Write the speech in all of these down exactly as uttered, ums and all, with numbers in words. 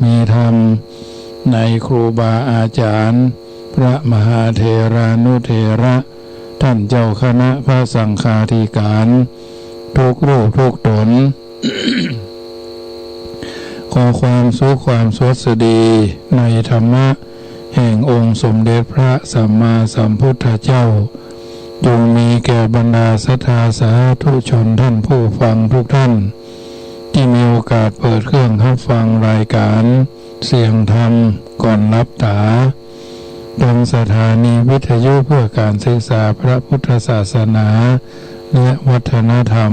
มีธรรมในครูบาอาจ๋ารย์ พระมหาเถรานุเถระ ต้านเจ้าคณะพระสังฆาธิก๋าน กู้รูปกู้ต๋น ขอความสุขความสวัสดีในธรรมะแห่งองค์สมเด็จพระสัมมาสัมพุทธเจ้า จงมีแก่บรรดาศรัทธาสาธุชนต้านผู้ฟังกู้ต้าน ตี้มีโอกาสเปิดเครื่องฮับฟังรายก๋านเสียงธรรมก่อนหลับต๋า ตางสถานีวิทยุเพื่อก๋านศึกษาพระพุทธศาสนาและวัฒนธรรม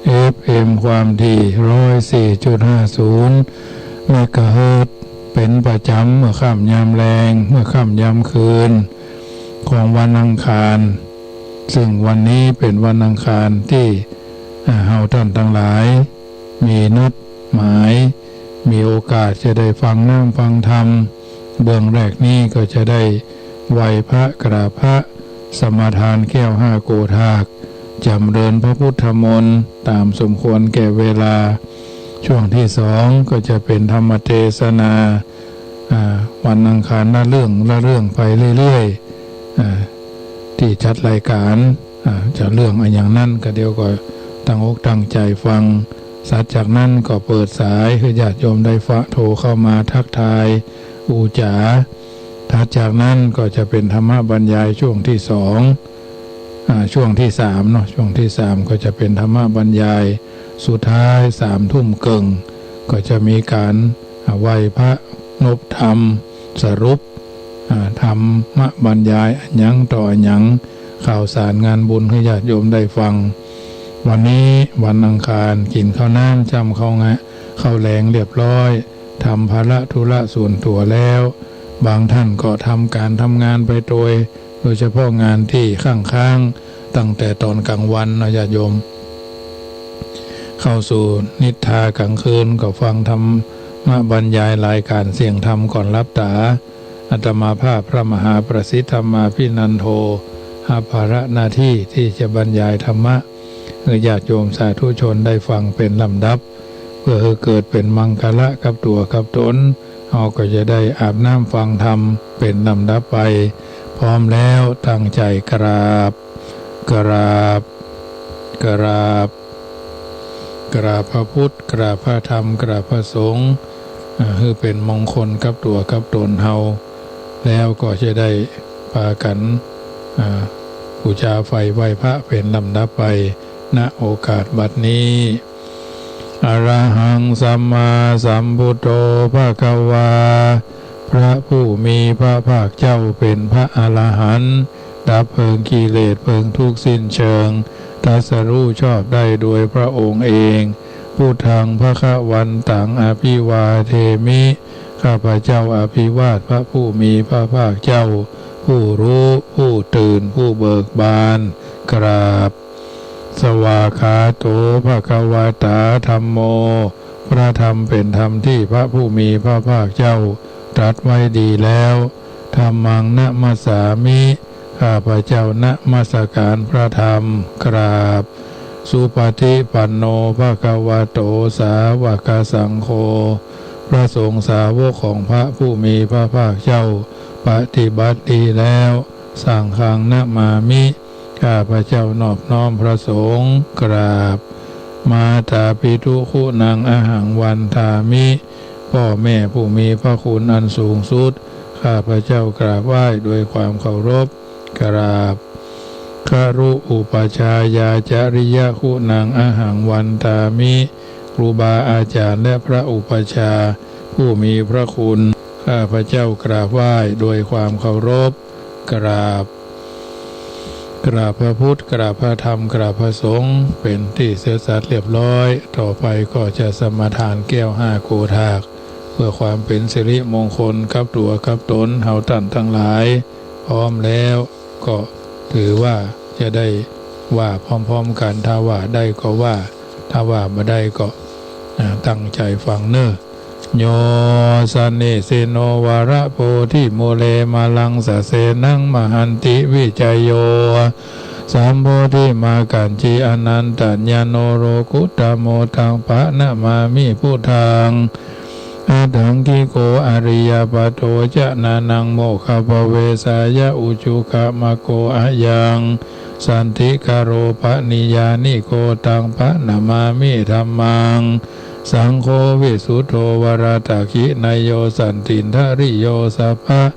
เอฟเอ็ม ความถี่ ร้อยสี่จุดห้าศูนย์ เมกะเฮิรตซ์ เป๋นประจ๋ำเมื่อค่ำยามแลง เมื่อค่ำยามคืน ของวันอังคาร ซึ่งวันนี้เป๋นวันอังคารตี้ อ่า เฮาต้านตังหลาย มีนัดหมาย มีโอกาสจะได้ฟังน้ำฟังธรรม เบื้องแรกนี้ก็จะได้ไหว้พระกราบพระ สมาทานแก้วห้าโกธาก จ๋ำเริญพระพุทธมนต์ต๋ามสมควรแก่เวลา ช่วงที่สองก็จะเป๋นธรรมเตสนา อ่า วันอังคารละเรื่องละเรื่องไปเรื่อยๆ อ่า ตี้จัดรายก๋าน อ่า จะเรื่องอะหยังนั้นก็เดี๋ยวก็ตั้งอกตั้งใจ๋ฟัง สัดจากนั้นก็เปิดสายหื้อญาติโยมได้ฟะ โทรเข้ามาทักทาย อู้จ๋า ถัดจากนั้นก็จะเป๋นธรรมบรรยายช่วงที่สอง อ่า ช่วงที่สามเนาะ ช่วงที่สามก็จะเป๋นธรรมบรรยาย สุดท้ายสามทุ่มเกิ่ง ก็จะมีก๋าน อ่า ไหว้พระนบธรรม สรุป อ่า ธรรมบรรยายอะหยังต่ออะหยัง ข่าวสารงานบุญหื้อญาติโยมได้ฟัง วันนี้วันอังคาร กิ๋นข้าวน้ำจ้ำข้าวงะ ข้าวแลงเรียบร้อย ทำภาระธุระส่วนตั๋วแล้ว บางต้านก็ทำก๋านทำงานไปโตย โดยเฉพาะงานตี้ค้างๆ ตั้งแต่ต๋อนก๋างวันเนาะญาติโยม เข้าสู่นิทราก๋างคืน ก็ฟังธรรมบรรยายรายก๋านเสียงธรรมก่อนหลับต๋า อาตมาภาพพระมหาประสิทธิ์ธรรมาภินันโท ฮับภาระหน้าตี้ตี้จะบรรยายธรรมะ หื้อญาติโยมสาธุชนได้ฟังเป๋นลำดับ เพื่อหื้อเกิดเป๋นมังคละกับตั๋วกับต๋น เฮาก็จะได้อาบน้ำฟังธรรมเป๋นลำดับไป พร้อมแล้วตั้งใจ๋กราบ กราบ กราบ กราบพระพุทธ กราบพระธรรม กราบพระสงฆ์ อ่า หื้อเป๋นมงคลกับตั๋วกับต๋นเฮา แล้วก็จะได้ปากั๋น อ่า ปู๋จาใฝ่ไหว้พระเป๋นลำดับไป ณ โอกาสบัดนี้ อะระหังสัมมาสัมพุทโธ ภะคะวา พระผู้มีพระภาคเจ้าเป๋นพระอรหันต์ ดับเพลิงกิเลสเพลิงทุกข์สิ้นเชิง ตรัสรู้ชอบได้โดยพระองค์เอง พุทธังภะคะวันตัง อะภิวาเทมิ ข้าพเจ้าอภิวาทพระผู้มีพระภาคเจ้า ผู้รู้ ผู้ตื่น ผู้เบิกบาน กราบ สวากขาโต ภะคะวะตา ธัมโม พระธรรมเป๋นธรรมตี้พระผู้มีพระภาคเจ้าตรัสไว้ดีแล้ว ธัมมังนะมัสสามิ ข้าพเจ้านมัสก๋านพระธรรม กราบ สุปฏิปันโน ภะคะวะโต สาวกสังโฆ พระสงฆ์สาวกของพระผู้มีพระภาคเจ้า ปฏิบัติดีแล้ว สังฆังนะมามิ ข้าพเจ้านอบน้อมพระสงฆ์ กราบ มาตาปิตุคุณัง อะหังวันทามิ พ่อแม่ผู้มีพระคุณอันสูงสุด ข้าพเจ้ากราบไหว้ด้วยความเคารพ กราบ ครุอุปัชฌายาจริยคุณัง อะหังวันทามิ ครูบาอาจ๋ารย์และพระอุปัชฌาย์ผู้มีพระคุณ ข้าพเจ้ากราบไหว้ด้วยความเคารพ กราบ กราบพระพุทธ กราบพระธรรม กราบพระสงฆ์ เป๋นตี้เสร็จสัดเรียบร้อย ต่อไปก็จะสมาทานแก้วห้าโกธาก เพื่อความเป๋นสิริมงคลกับตั๋วกับต๋นเฮาต้านตังหลาย พร้อมแล้วก็ถือว่าจะได้ว่าพร้อมๆ กั๋น ถ้าว่าได้ก็ว่า ถ้าว่าบ่ได้ก็ อ่า ตั้งใจ๋ฟังเน่อ โย สะเนสสิโน วะระโพธิมูเล มะลังสะเสนัง มะหันติ วิจะโย สัมโพธิมะกัจฉิ อะนันตะญาโณ โลกุตตะโม ตัง ปะนะมามิ พุทธัง Aṭṭhaṅgiko ariyapatho janānaṃ mokkhappavesāya ujū kamaggo ayaṃ santikaro paṇiyāniko taṃ paṇamāmi dhammaṃ. Saṅgho visuddho varadakkhiṇeyyo santindriyo sabba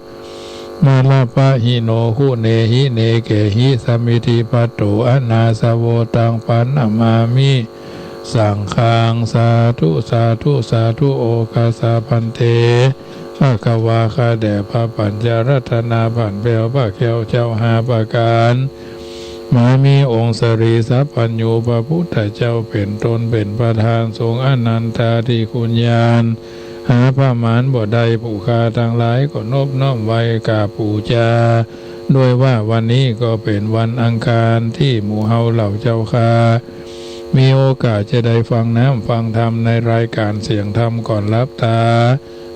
malapahīno guṇehi nekehi samiddhipatto anāsavo taṃ paṇamāmi saṅghaṃ. Sādhu sādhu sādhu okāsa bhante. ข้าแต่พระปัญจรัตนา บ้านแป้วพระแก้วเจ้าห้าประการ หมายมีองค์สรีสัพพัญญูพระพุทธเจ้าเป๋นต้นเป๋นประธาน ทรงอนันตาธิคุณญาณ หาประมาณบ่ได้ ผู้ข้าตังหลายก็นบน้อมไหว้กราบปู๋จา ด้วยว่าวันนี้ก็เป๋นวันอังคารตี้หมู่เฮาเหล่าเจ้าข้า มีโอกาสจะได้ฟังน้ำฟังธรรมในรายการเสียงธรรมก่อนหลับต๋า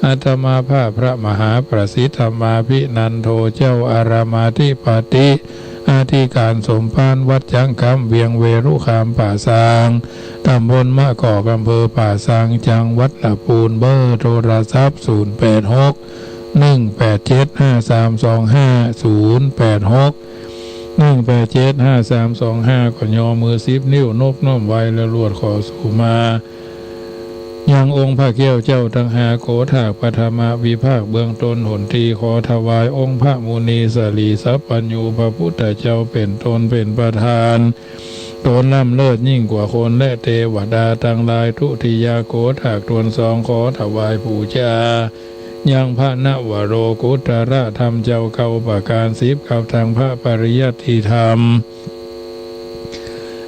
อาตมาภาพพระมหาประสิทธิ์ธรรมาภินันโทเจ้าอารามอธิปติ อธิการสมภารวัดจ๊างคำ เวียงเวรุคามป่าซาง ตำบลมะกอก อำเภอป่าซาง จังหวัดละปูน เบอร์โทรศัพท์ ศูนย์แปดหก หนึ่งแปดเจ็ด ห้าสามสองห้า ศูนย์แปดหก หนึ่งแปดเจ็ด ห้าสามสองห้า ก็ยอมือสิบนิ้วนบน้อมไหว้แล้วลวดขอสู่มา ยังองค์พระแก้วเจ้าตังห้า โกฏฐากปฐมวิภาคเบื้องต้นหนตี้ ขอถวายองค์พระมุนีสรีสัพพัญญูพระพุทธเจ้าเป๋นต้นเป๋นประธาน ต๋นล้ำเลิศยิ่งกว่าคนและเตวดาตังหลาย ทุติยโกฏฐากต๋นสอง ขอถวายปู๋จา ยังพระนวโลกุตตรธรรมเจ้าเก้าประการสิบ กับตังพระปริยัติธรรม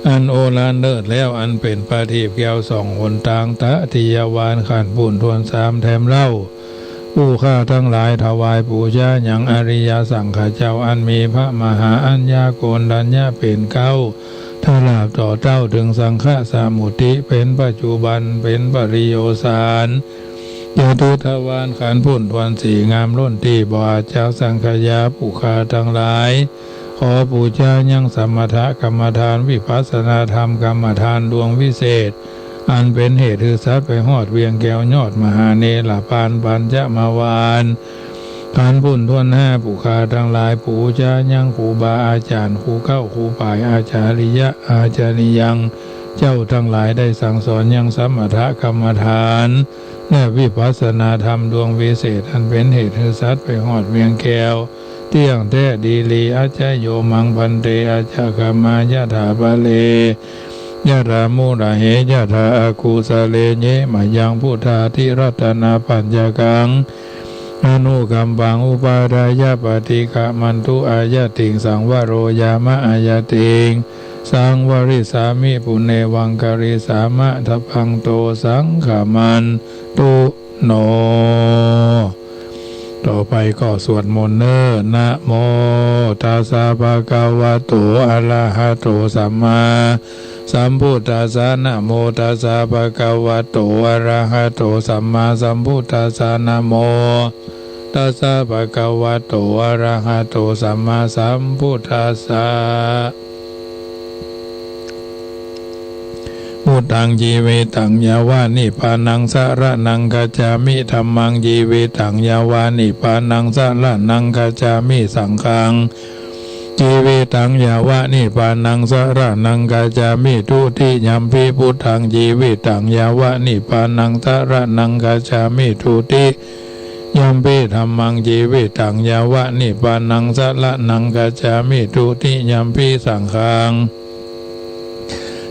อันโอฬารเลิศแล้ว อันเป๋นประทีปแก้วส่องหนตาง ตติยวาลขันธ์ปูนถ้วนสามแถมเล่า ผู้ข้าตังหลายถวายปู๋จายังอริยสังฆเจ้า อันมีพระมหาอัญญาโกณฑัญญะเป๋นเก๊า ตลอดต่อเต้าเถิงสังฆสมุติ เป๋นปัจจุบัน เป๋นปริโยสาร จตุทวาลขันธ์ปูนถ้วนสี่ งามล้นตี้ บ่อาจจากสังขยา ผู้ข้าตังหลาย ขอปู๋จายังสมถกรรมฐาน วิปัสสนาธรรมกรรมฐานดวงวิเศษ อันเป๋นเหตุหื้อสัตว์ไปฮอดเวียงแก้วยอดมหาเนรปาน ปัญจมวาลขันธ์ปูนถ้วนห้า ผู้ข้าตังหลาย ปู๋จายังครูบาอาจ๋ารย์ ครูเก๊า ครูป่าย อาจ๋าริยะ อาจ๋าริยัง เจ้าตังหลายได้สั่งสอนยังสมถกรรมฐาน และวิปัสสนาธรรมดวงวิเศษ อันเป๋นเหตุหื้อสัตว์ไปฮอดเวียงแก้ว เตี้ยงแต๊ดีหลี อัจจโยมังภันเต อัจจคมายะถาปะเร ยะถามูลเห ยะถาอกุสะเล เย มะยัง พุทธาธิรัตนาปัญจกัง อนุกัมปัง อุปาทายะ ปะฏิฆะมันตุ อายัตติง สังวะโร ยามะ อายัตติง สังวะริสสามิ ปุเณวังคะริสสามะ ทะพังโต สังฆะมันตุ โน ต่อไปก็สวดมนต์เน่อ นะโม ตัสสะ ภะคะวะโต อะระหะโต สัมมาสัมพุทธัสสะ นะโม ตัสสะ ภะคะวะโต อะระหะโต สัมมาสัมพุทธัสสะ นะโม ตัสสะ ภะคะวะโต อะระหะโต สัมมาสัมพุทธัสสะ พุทธัง จีวิตัง ยาวะ นิพพานัง สะระณัง คัจฉามิ ธัมมัง จีวิตัง ยาวะ นิพพานัง สะระณัง คัจฉามิ สังฆัง จีวิตัง ยาวะ นิพพานัง สะระณัง คัจฉามิ ทุติยัมปิ พุทธัง จีวิตัง ยาวะ นิพพานัง สะระณัง คัจฉามิ ทุติยัมปิ ธัมมัง จีวิตัง ยาวะ นิพพานัง สะระณัง คัจฉามิ ทุติยัมปิ สังฆัง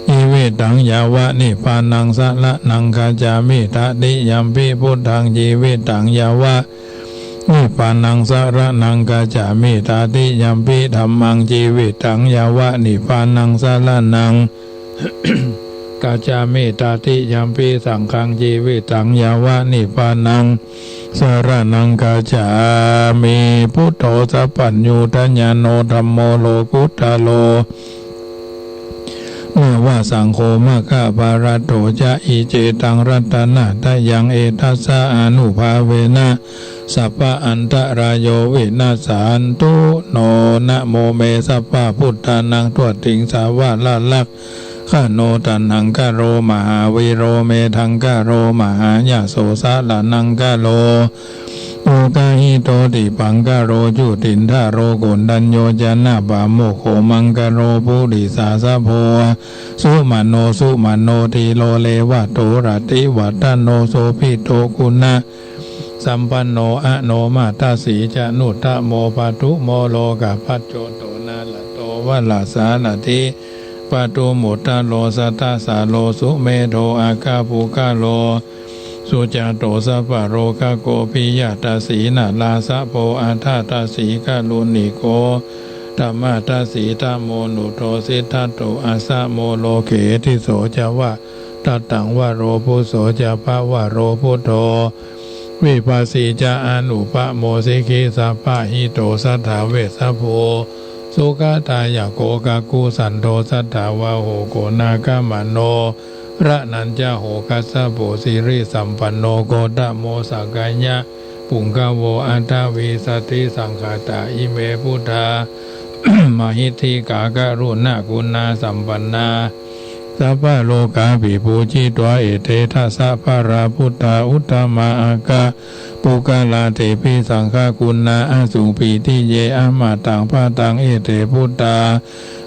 จีวิตัง ยาวะ นิพพานัง สะระณัง คัจฉามิ ตติยัมปิ พุทธัง จีวิตัง ยาวะ นิพพานัง สะระณัง คัจฉามิ ตติยัมปิ ธัมมัง จีวิตัง ยาวะ นิพพานัง สะระณัง คัจฉามิ ตติยัมปิ สังฆัง จีวิตัง ยาวะ นิพพานัง สะระณัง คัจฉามิ พุทโธ สัพพัญญูตญาโณ ธัมโม โลกุตตะโร นวะ สังโฆ มัคคะปะรัตโต จะ อิเจตัง รัตนะตะยัง เอตัสสะ อานุภาเวนะ สัพพะอันตะราโย วินัสสันตุ โน นะโม เม สัพพะพุทธานัง ตวตติง สาวะ ละลัก ข พโน ตัณหังคโร มหาวีโร เมธังคโร มหายโส สรณังคโร โลกหิโต ติปังคโร จุติณฑะโร โกณฑัญโญ จนะปะโมกโข มังคโล ปุริสาสะโภ สุมโน สุมโน ธีโร เลวะโต รติวัฒโน โสภิโต คุณะ สัมปันโน อโนมะทะสี จนุตตะโม ปทุมโม โลกะปัจโจโต นาละโต วะระสาระถี ปทุมุตตะโร สัตตะสาโร สุเมโธ อัคคะปุคคโล สุจาโต สัพพะโรคะโก ปิยะทะสี นราสะโภ อัฏฐะทะสี กรุณิโก ธัมมะทะสี ธโมนุตโธ สิทธัตโต อัสสะโม โลเก ติสโส จะวะ ทัตตัง วโร ปุสโส จะ ภะวะโร ปุตโธ วิภัสสี จะ อนุปะโม สิกขิสัพพะหิโต สัตถาเวสสะโภ สุขะทายะโก กักขุสันโธ สัตถาวาโห โกนาคมโน ระนัญจะโห คัสสะโป สิริสัมปันโน โคตโม สักกายะ ปุงกะโว อัฏฐะวีสะติ สังฆาตา อิเม ปุทธา มหิทธิกา กรุณาคุณาสัมปันนา สัพพะโลกาภิปูจิตวา เอเต ทัสสะ พะระ ปุทธา อุตตมะ อัคคะ ปุคคลา เตปิ สังฆะคุณา อสุปีติเย อมตัง พะตัง เอเต ปุทธา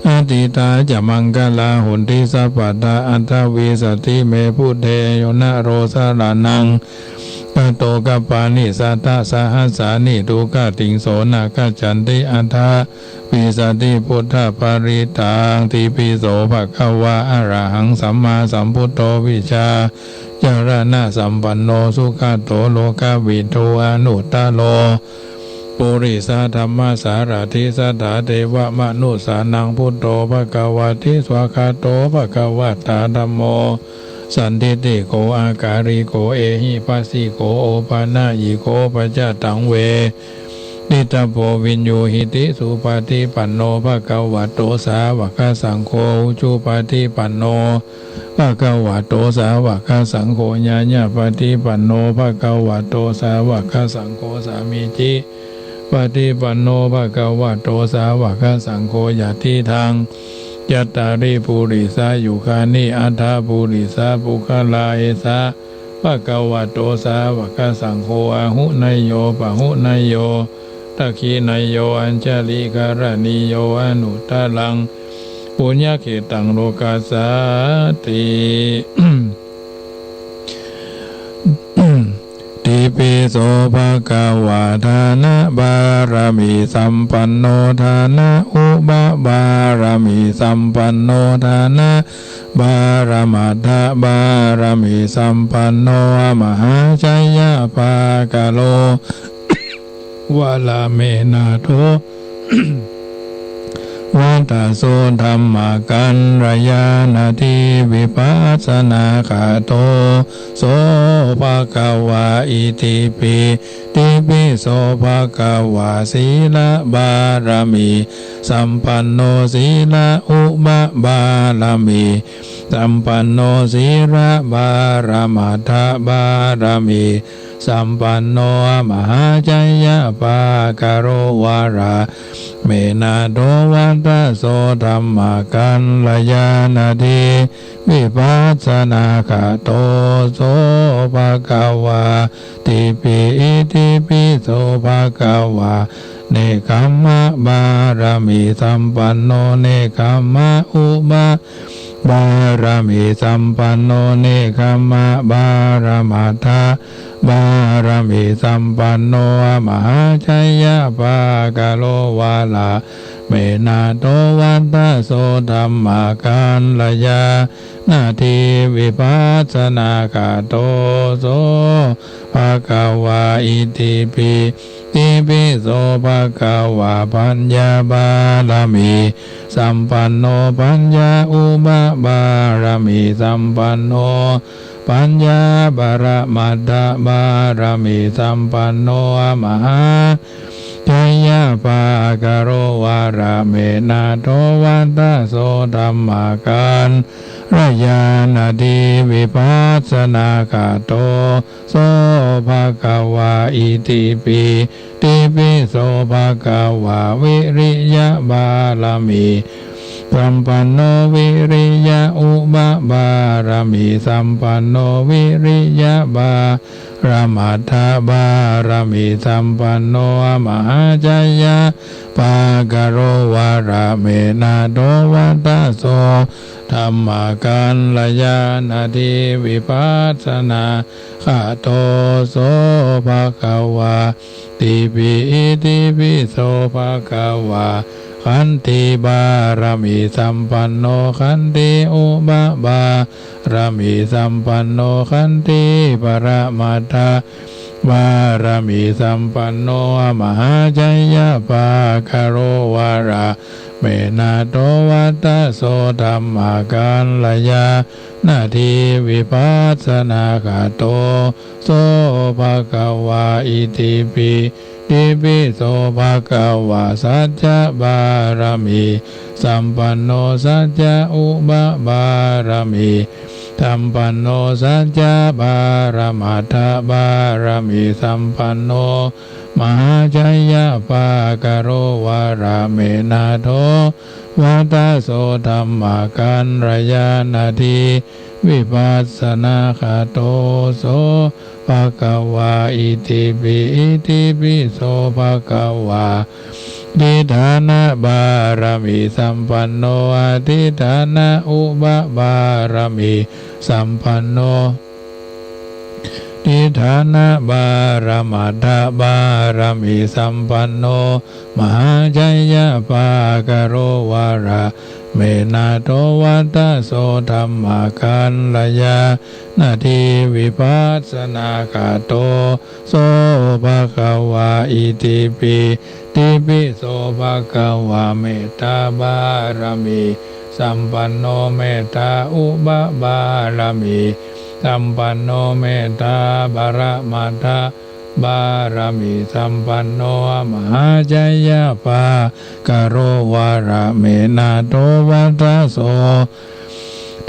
อะทิตถา จะ มังคลา โหนติ สัพพะทา อัฏฐะวีสะติ เม พุทเท โย นะโร สะระณัง กะโต กัปปานิ สัตถะ สะหัสสานิ ทุกขะติง โส นะ คัจฉันติ อัฏฐะ วีสะติ พุทธปริตตัง ติปิ โส ภะคะวา อะระหัง สัมมาสัมพุทโธ วิชชาจารณะสัมปันโน สุขะโต โลกะวิทู อนุตตะโร ปุริสะธัมมะสารถิ สัตถา เทวะมนุสสานัง พุทโธ ภะคะวะติ สวากขาโต ภะคะวะตา ธัมโม สันทิฏฐิโก อะกาลิโก เอหิปัสสิโก โอปะนะยิโก ปัจจะตัง เวทิตถะโพ วินยูหิติ สุปะฏิปันโน ภะคะวะโต สาวะกะสังโฆ อุจุปะฏิปันโน ภะคะวะโต สาวะกะสังโฆ ญาญาปะฏิปันโน ภะคะวะโต สาวะกะสังโฆ สามีจิปะฏิปันโน ภะคะวะโต สาวะกะสังโฆ ยะทิทัง จัตตาริ ปุริสายุคานิ อัฏฐะ ปุริสะปุคคลา เอสะ ภะคะวะโต สาวะกะสังโฆ อาหุเนยโย ปะหุเนยโย ทักขิเนยโย อัญชะลิกะระณีโย อนุตตะรัง ปุญญะเขตตัง โลกัสสาติ ติปิโส ภะคะวะ ทานะบารมีสัมปันโน ทานะอุปปารมีสัมปันโน ทานะปะระมัตถบารมีสัมปันโน อมหาชยปะกะโร วะระเมนะโท วัตตะโส ธัมมะกัลยาณะทิ วิปัสสนาคาโต โส ภะคะวา อิติปิ ติปิโส ภะคะวา สีละบารมีสัมปันโน สีละอุปปารมีสัมปันโน สีละปะระมัตถบารมี สัมปันโน อมหาชยปะกะโร วะระเมนะโท วัตตะโส ธัมมะกัลยาณะทิ วิปัสสนาคาโต โส ภะคะวา ติปิ อิติปิโส ภะคะวา เนกขัมมะบารมีสัมปันโน เนกขัมมะอุปปารมีสัมปันโน เนกขัมมะบารมัตถบารมีสัมปันโน อมหาชยปะกะโร วะระเมนะโท วัตตะโส ธัมมะกัลยาณะทิ วิปัสสนาคาโต โส ภะคะวา อิติปิ ติปิโส ภะคะวา ปัญญาบารมีสัมปันโน ปัญญาอุปปารมีสัมปันโน ปัญญาปะระมัตถบารมีสัมปันโน อมหาชยปะกะโร วะระเมนะโท วัตตะโส ธัมมะกัลยาณะทิ วิปัสสนาคาโต โส ภะคะวา อิติปิ ติปิโส ภะคะวา วิริยะบารมี สัมปันโน วิริยะอุปปารมีสัมปันโน วิริยะปรมัตถปารมีสัมปันโน อมหาชัยปะกะโรวะระเมนะโทวะทะโส ธัมมากัลยาณะทิวิปัสสนาคาโต โสภะคะวา ติปิ อิติปิโสภะคะวา ขันติปารมีสัมปันโน ขันติอุปปารมีสัมปันโน ขันติปรมัตถปารมีสัมปันโน อมหาชัยปะกะโรวะระเมนะโทวะทะโส ธัมมากัลยาณะทิวิปัสสนาคาโต โสภะคะวา อิติปิ ติปิโสภะคะวา สัจจะปารมีสัมปันโน สัจจะอุปปารมีสัมปันโน สัจจะปรมัตถปารมีสัมปันโน มหาชัยปะกะโรวะระเมนะโทวะทะโส ธัมมากัลยาณะทิวิปัสสนาคาโต โสภะคะวา อิติปิ อิติปิโสภะคะวา อธิฏฐานปารมีสัมปันโน อธิฏฐานอุปปารมีสัมปันโน อธิฏฐานปรมัตถปารมีสัมปันโน มหาชัยปะกะโรวะระเมนะโทวะทะโส ธัมมากัลยาณะทิวิปัสสนาคาโต โสภะคะวา อิติปิ ติปิโสภะคะวา เมตตาปารมีสัมปันโน เมตตาอุปปารมีสัมปันโน เมตตาปรมัตถปารมีสัมปันโน มหาชัยปะกะโรวะระเมนะโทวะทะโส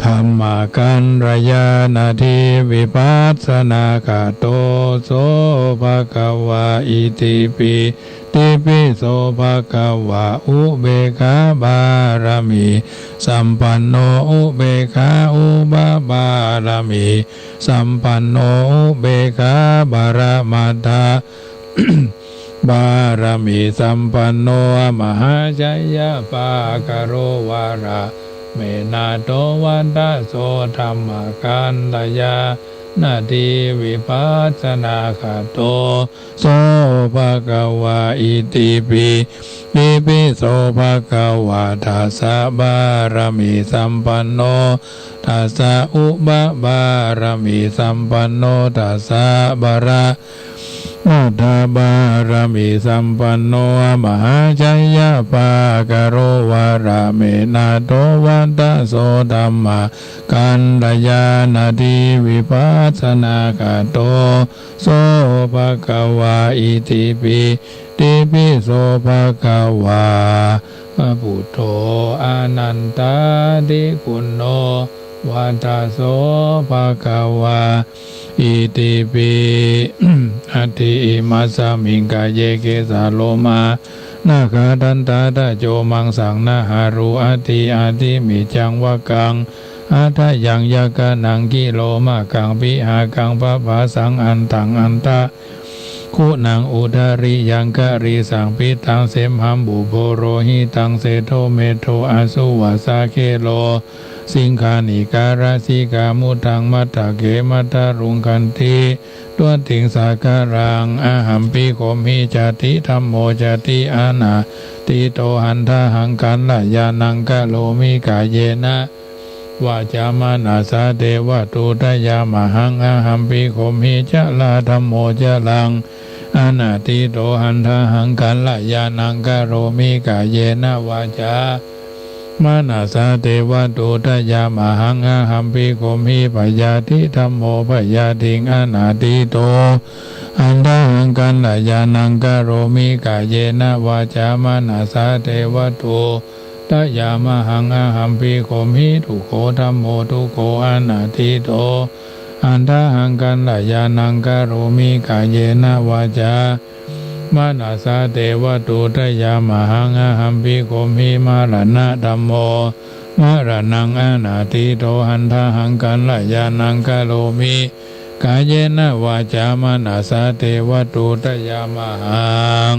ธัมมากัลยาณะทิวิปัสสนาคาโต โสภะคะวา อิติปิ ติปิโสภะคะวา อุเปกขาปารมีสัมปันโน อุเปกขาอุปปารมีสัมปันโน อุเปกขาปรมัตถปารมีสัมปันโน มหาชัยปะกะโรวะระเมนะโทวะทะโส ธัมมากัลยาณะทิวิปัสสนาคาโต โสภะคะวา อิติปิ ติปิโสภะคะวา ทัสสะปารมีสัมปันโน ทัสสะอุปปารมีสัมปันโน ทัสสะปรมัตถปารมีสัมปันโน มหาชัยปะกะโรวะระเมนะโทวะทะโส ธัมมากัลยาณะทิวิปัสสนาคาโต โสภะคะวา อิติปิ ติปิโสภะคะวา พุทโธ อานันทาธิคุณโณ วัตถะโส ภะคะวา อิติปิ อัตถิ อิมัสสะมิง กาเย เกสา โลมา นะฆา ทันตา ตะโจ มังสัง นะหะรู อัตถิ อัตถิ มิจจัง วะกัง หัตถยัง ยักขะหนัง กิโลมะกัง วิหากัง ปะภาสัง อันตัง อันทะ คุหนัง อุทะริยัง กะรีสัง ปิตตัง เสมหัง ปุโพ โรหิตัง เสโท เมโท อสุวัสสะ เคโล สิงขา นิการะสิกา มุทัง มัทธะเก มัทธะรุง ขันติ ตัตถิง สาคารัง อะหัมปิ โขมหิ จาติ ธัมโม จาติ อนาทิโต หันทะหัง กัลยาณัง กะโรมิ กาเยนะ วาจา มะนะสา เต วะ ตุ ตะยะมะหัง อะหัมปิ โขมหิ จะรา ธัมโม จะรัง อนาทิโต หันทะหัง กัลยาณัง กะโรมิ กาเยนะ วาจา มะนะสา เต วะ ตุ ตะยะมะหัง อะหัมปิ โขมหิ พยาธิ ธัมโม พยาธิง อนาทิโต หันทะหัง กัลยาณัง กะโรมิ กาเยนะ วาจา มะนะสา เต วะ ตุ ตะยะมะหัง อะหัมปิ โขมหิ ทุกโข ธัมโม ทุกโข อนาทิโต หันทะหัง กัลยาณัง กะโรมิ กาเยนะ วาจา manasā te vatthuttayāmahaṃ, ahaṃ bhikkhumhi maraṇadhammo, maraṇaṃ anatīto, handahaṃ kalyāṇaṃ karomi, kāyena vācā manasā te vatthuttayāmahaṃ.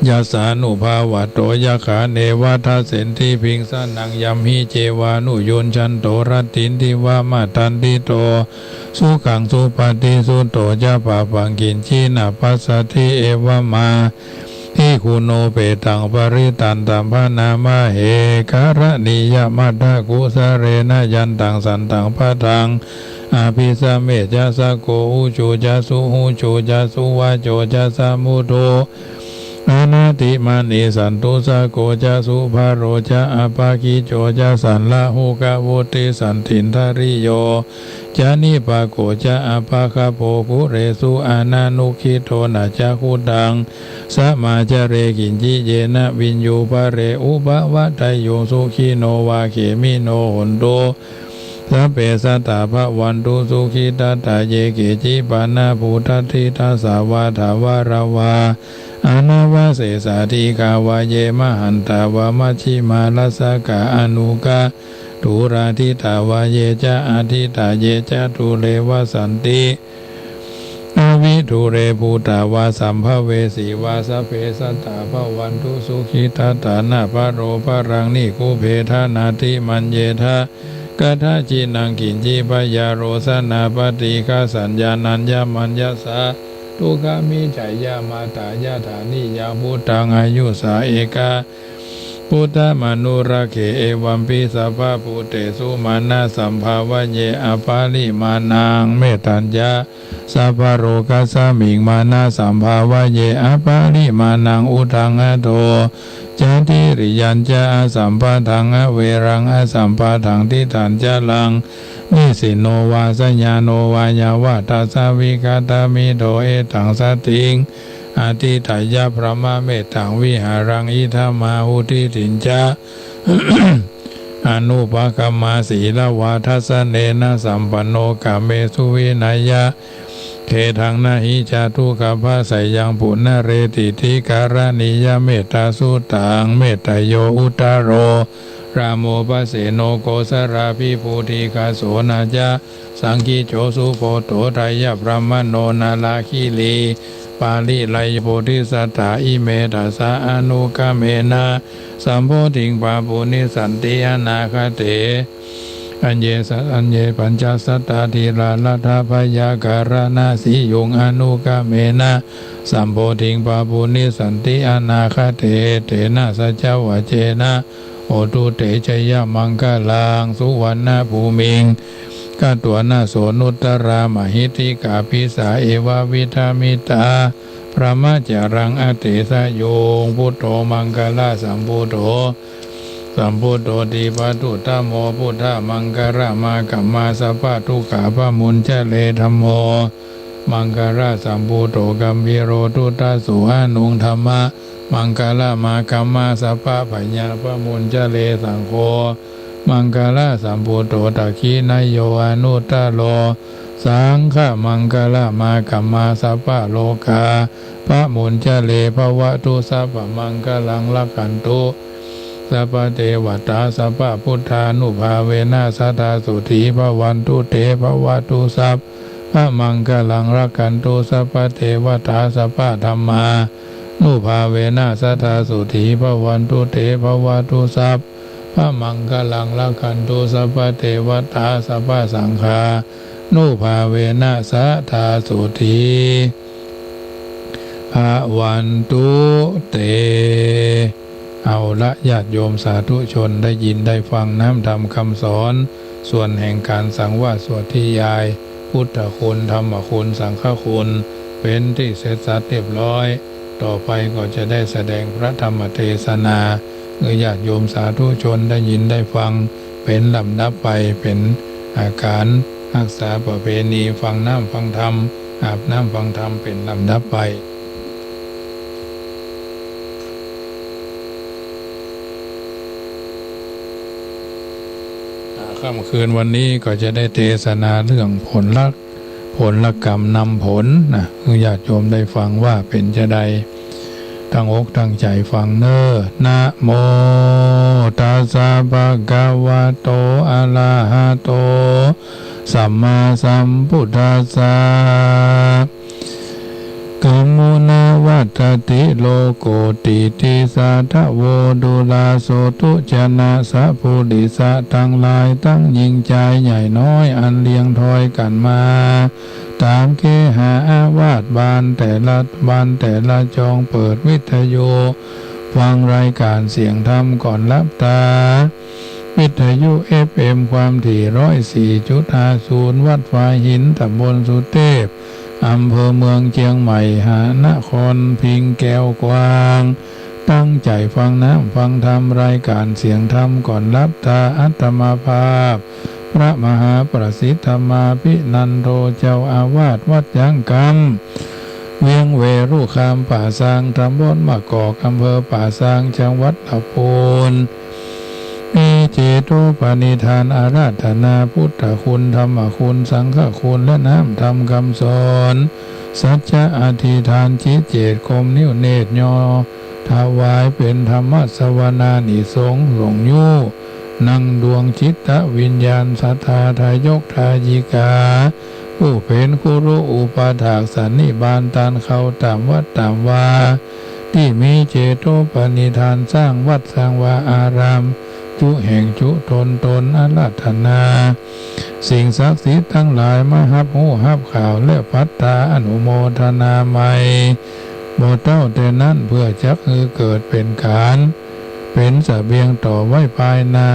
Yassānubhāvato yakkha neva dassenti bhiṃsanaṃ, yamhi cevānuyuñjanto rattindiva matandito, sukhaṃ supati sutto ca pāpaṃ kiñci na passati, evamā bhikkhū nūpetāṃ parittaṃ taṃ bhaṇāma he. Karaṇīyamatthakusalena yantaṃ santaṃ padaṃ abhisamecca, sakko ujū ca suhujū ca suvaco cassa mudu anatimānī, santussako ca subharo ca appakicco ca sallahukavutti, santindriyo ca nipako ca appagabbho kulesu ananugghito, na ca khuddaṃ samācare kiñci yena viññū pare upavadeyyuṃ. Sukhino vā khemino hontu sabbe sattā bhavantu sukhitattā. Ye keci pāṇabhūtatthi tasā vā thāvarā vā anavasesā, dīghā vā ye mahantā vā majjhimā rassakā aṇukathūlā, diṭṭhā vā ye ca adiṭṭhā ye ca dūre vasanti avidūre, bhūtā vā sambhavesī vā sabbe sattā bhavantu sukhitattā. Na paro paraṃ nikubbetha nātimaññetha kadajjinaṃ kiñci, byārosanā paṭighasaññā nāññamaññassa dukkhamiccheyya. Mātā yathā niyaṃ puttaṃ āyusā ekaputtamanurakkhe, evampi sabbabhūtesu mānasambhāvaye aparimāṇaṃ. Mettañca sabbalokasmiṃ mānasambhāvaye aparimāṇaṃ, uddhaṃ adho ca tiriyañca asambādhaṃ averaṃ asapattaṃ. Tiṭṭhañca raṃ nisinno vā sayāno vā yāvatassa vigatamiddho, etaṃ satiṃ adhiṭṭheyya brahmametaṃ vihāraṃ idhamāhu. Diṭṭhiñca anupagamma sīlavā dassanena sampanno, kāmesu vineyya gedhaṃ na hi jātu gabbhaseyyaṃ punaretīti. Karaṇīyam mettāsuttaṃ. Metteyyo uddaro rāmo paseno kosalābhipū dīghaso na ca saṅkicco subodho thayabrāhmaṇo nāḷāgiriṃ pariḷāhako. Bodhisattāime dasa anuggāmena sambodhiṃ pāpunissanti anāgate. Aññe sa-, aññe pañcasatā dhīrā laddhā byaggāraṇasīyuṃ anuggāmena sambodhiṃ pāpunissanti anāgate. Etena saccavajjena hotu te jayamaṅgalaṃ. Suvaṇṇabhūmiṃ gatvāna soṇuttarā mahiddhikā disā evavidhā mettā brahmacariyaṃ adesayuṃ. Buddho maṅgalasambhūto sambodhoti pātuttamho buddhamaṅgalamāgamma sabbadukkhā pamuñcare. Dhammo maṅgalasambhūto gambhīro duṭṭhaso aṇuṃ dhamma maṅgalamāgamma sabbabhayā pamuñcare. Saṅgho maṅgalasambhūto dakkhiṇeyyo anuttaro saṅghamaṅgalamāgamma sabbarogā pamuñcare. Bhavatu sabbamaṅgalaṃ rakkhantu sabbadevatā sabbabuddhānubhāvena sadā sotthī bhavantu te. Bhavatu sab- bamaṅgalaṃ rakkhantu sabbadevatā sabbadhammānubhāvena sadā sotthī bhavantu te. Bhavatu sabbamaṅgalaṃ rakkhantu sabbadevatā sabbasaṅghānubhāvena sadā sotthī bhavantu te. เอาละ ญาติโยมสาธุชน ได้ยินได้ฟังน้ำธรรมคำสอน ส่วนแห่งการสังวาสสวดนิยาย พุทธคุณ ธรรมคุณ สังฆคุณ เป็นที่เสร็จสัดเรียบร้อย ต่อไปก็จะได้แสดงพระธรรมเทศนา เมื่อญาติโยมสาธุชนได้ยินได้ฟัง เป็นลำดับไป เป็นอาการรักษาประเพณีฟังน้ำฟังธรรม อาบน้ำฟังธรรมเป็นลำดับไป อ่า ค่ำคืนวันนี้ก็จะได้เทศนาเรื่องผลลัพธ์ ผ ผลกรรมนำผลนะ คือญาติโยมได้ฟังว่าเป๋นจาใด ตั้งอกตั้งใจ๋ฟังเน่อ นะโม ตัสสะ ภะคะวะโต อะระหะโต สัมมาสัมพุทธัสสะ กัมมุนา วัตตะติ โลโก ติติ สาทะโว ดูรา โสตุ ชนะ สัปปุริสะตังหลาย ตังญิงจายใหญ่น้อย อันเรียงทอยกั๋นมา ต๋ามเกหาอาวาส บ้านแต่ละบ้านแต่ละจอง เปิดวิทยุ ฟังรายก๋านเสียงธรรมก่อนหลับต๋า วิทยุ เอฟเอ็ม ความถี่ ร้อยสี่จุดห้าศูนย์ วัดฝายหิน ตำบลสุเตพ อำเภอเมืองเจียงใหม่ หานครพิงค์แก้วกว้าง ตั้งใจ๋ฟังน้ำฟังธรรม รายก๋านเสียงธรรมก่อนหลับต๋า อาตมาภาพ พระมหาประสิทธิ์ธรรมาภินันโท เจ้าอาวาสวัดจ๊างกำ เวียงเวรุคามป่าซาง ตำบลมะกอก อำเภอป่าซาง จังหวัดลำพูน มีเจโตปณิธานอาราธนาพุทธคุณ ธรรมคุณ สังฆคุณ และน้ำธรรมกำสอน สัจจะอธิษฐานจิตเจต ก้มนิ้วเนตรยอ ถวายเป๋นธรรมสวนานิสงส์ หลวงยู้ นังดวงจิตวิญญาณ ศรัทธาทายกทายิกา ผู้เป๋นครูอุปถากสันนิบาตต้านเข้าต๋ามวัดต๋ามวา ตี้มีเจโตปณิธานสร้างวัดสร้างวาอาราม จุแห่งจุต๋นต๋น อาราธนา สิ่งศักดิ์สิทธิ์ตังหลาย มาฮับฮู้ฮับข่าว และปัตตาอนุโมทนาใหม่ บ่เต้าแต่นั้น เปื้อจักหื้อเกิดเป๋นก๋าน เป๋นเสบียงต่อไว้ภายหน้า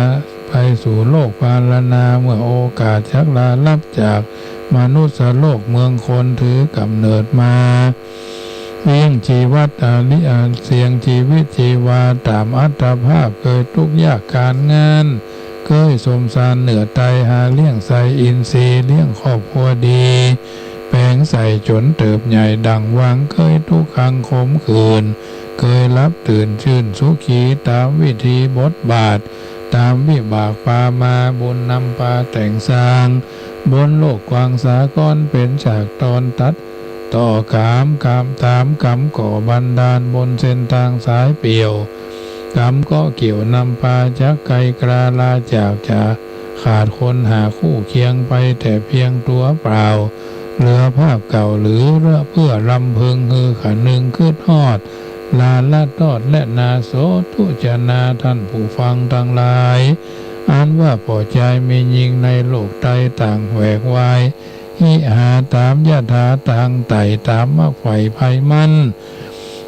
ไปสู่โลกพาลนา เมื่อโอกาสจักลาลับจากมนุสสโลกเมืองคน ถือกำเนิดมา เลี้ยงจีวัตอาลิอาเสียงจีวิตจีวาต๋ามอัตภาพ เกยตุ๊กข์ยากก๋านงาน เกยสมสารเหนือไต หาเลี้ยงใส่อินทรีย์ เลี้ยงครอบครัวดี แป๋งใส่จ๋นเติบใหญ่ดั่งหวัง เกยตุ๊กขังขมขื่น เกยหลับตื่นจื้นสุขี ต๋ามวิธีบทบาท ต๋ามวิบากปามา บุญนำปาแต่งสร้าง บนโลกกว้างสากล เป๋นฉากต๋อนตัด ต่อกรรม กรรมต๋ามกรรมก่อบันดาล บนเส้นตางสายเปี่ยว กรรมเกาะเกี่ยวนำปา จักไกลกล้าลาจาก จะขาดคนหาคู่เคียง ไปแต่เพียงตั๋วเปล่า เหลือภาพเก่าหรือ เพื่อรำพึง หื้อคะนึงกึ๊ดฮอด ลาละตอด และนาโสตุจนา ท่านผู้ฟังตังหลาย อันว่าป้อจายแม่ญิงในโลกไตต่างแหวกวาย หิหาต๋ามยถาตางไต่ ต๋ามมักใฝ่ไพมัน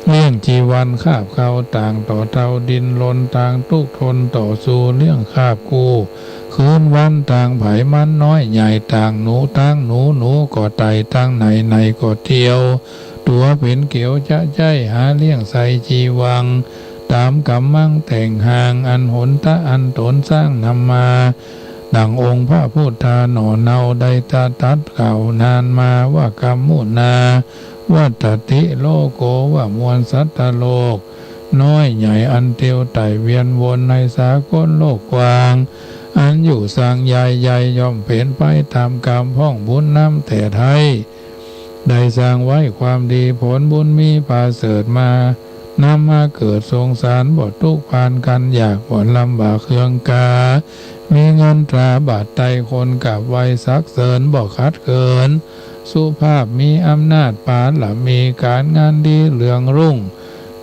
เลี้ยงจีวันคาบเข่า ต่างต่อเต้าดิ้นรน ต่างตุ๊กทนต่อสู้ เลี้ยงคาบกู้คืนวัน ต่างใผมันน้อยใหญ่ ต่างหนูตางหนู หนูก็ไต่ตางไหน ไหนก็เตียว ตั๋วเป๋นเกียวจะใจ๊ หาเลี้ยงใส่จีวัง ต๋ามก๋ำมังแต่งห่าง อันหนตะอันต๋นสร้างนำมา ดั่งองค์พระพุทธาหน่อเนา ได้ตรัสกล่าวนานมาว่า กัมมุนา วัตตะติ โลโก ว่ามวลสัตว์โลก น้อยใหญ่อันเตียวไต่เวียนวน ในสากลโลกกว้าง อันอยู่สังใหญ่ใหญ่ ย่อมเป๋นไปต๋ามกรรม พ่องบุญนำแต่ไท้ ได้สร้างไว้ความดี ผลบุญมีประเสริฐมา นำมาเกิดสงสาร บ่ตุ๊กข์พานกันอยาก บ่ลำบากเคืองกา มีเงินตราบาทไต คนกราบไหว้สรรเสริญ บ่ขัดเขิน สุภาพมีอำนาจ ปาละมีก๋านงานดีเรืองรุ่ง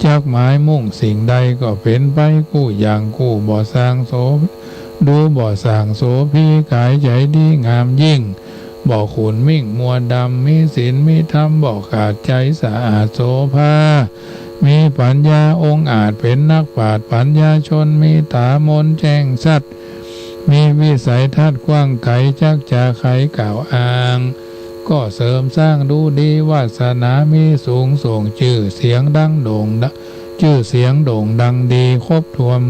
จักหมายมุ่งสิ่งใด ก็เป๋นไปกู้อย่างกู้ บ่ส่างโส ดูบ่ส่างโสภี ก๋ายใจ๋ดีงามยิ่ง บ่ขุ่นมิ่งมัวดำ มีศีลมีธรรม บ่ขาดใจ๋สะอาดโสภา มีปัญญาองอาจ เป๋นนักปราชญ์ปัญญาชน มีต๋ามนแจ้งชัด มีวิสัยทัศน์กว้างไกล จักจะใคกล่าวอ้าง ก็เสริมสร้างดูดี วาสนามีสูงส่ง จื้อเสียงดังโด่งดัง จื้อเสียงโด่งดังดี ครบถ้วน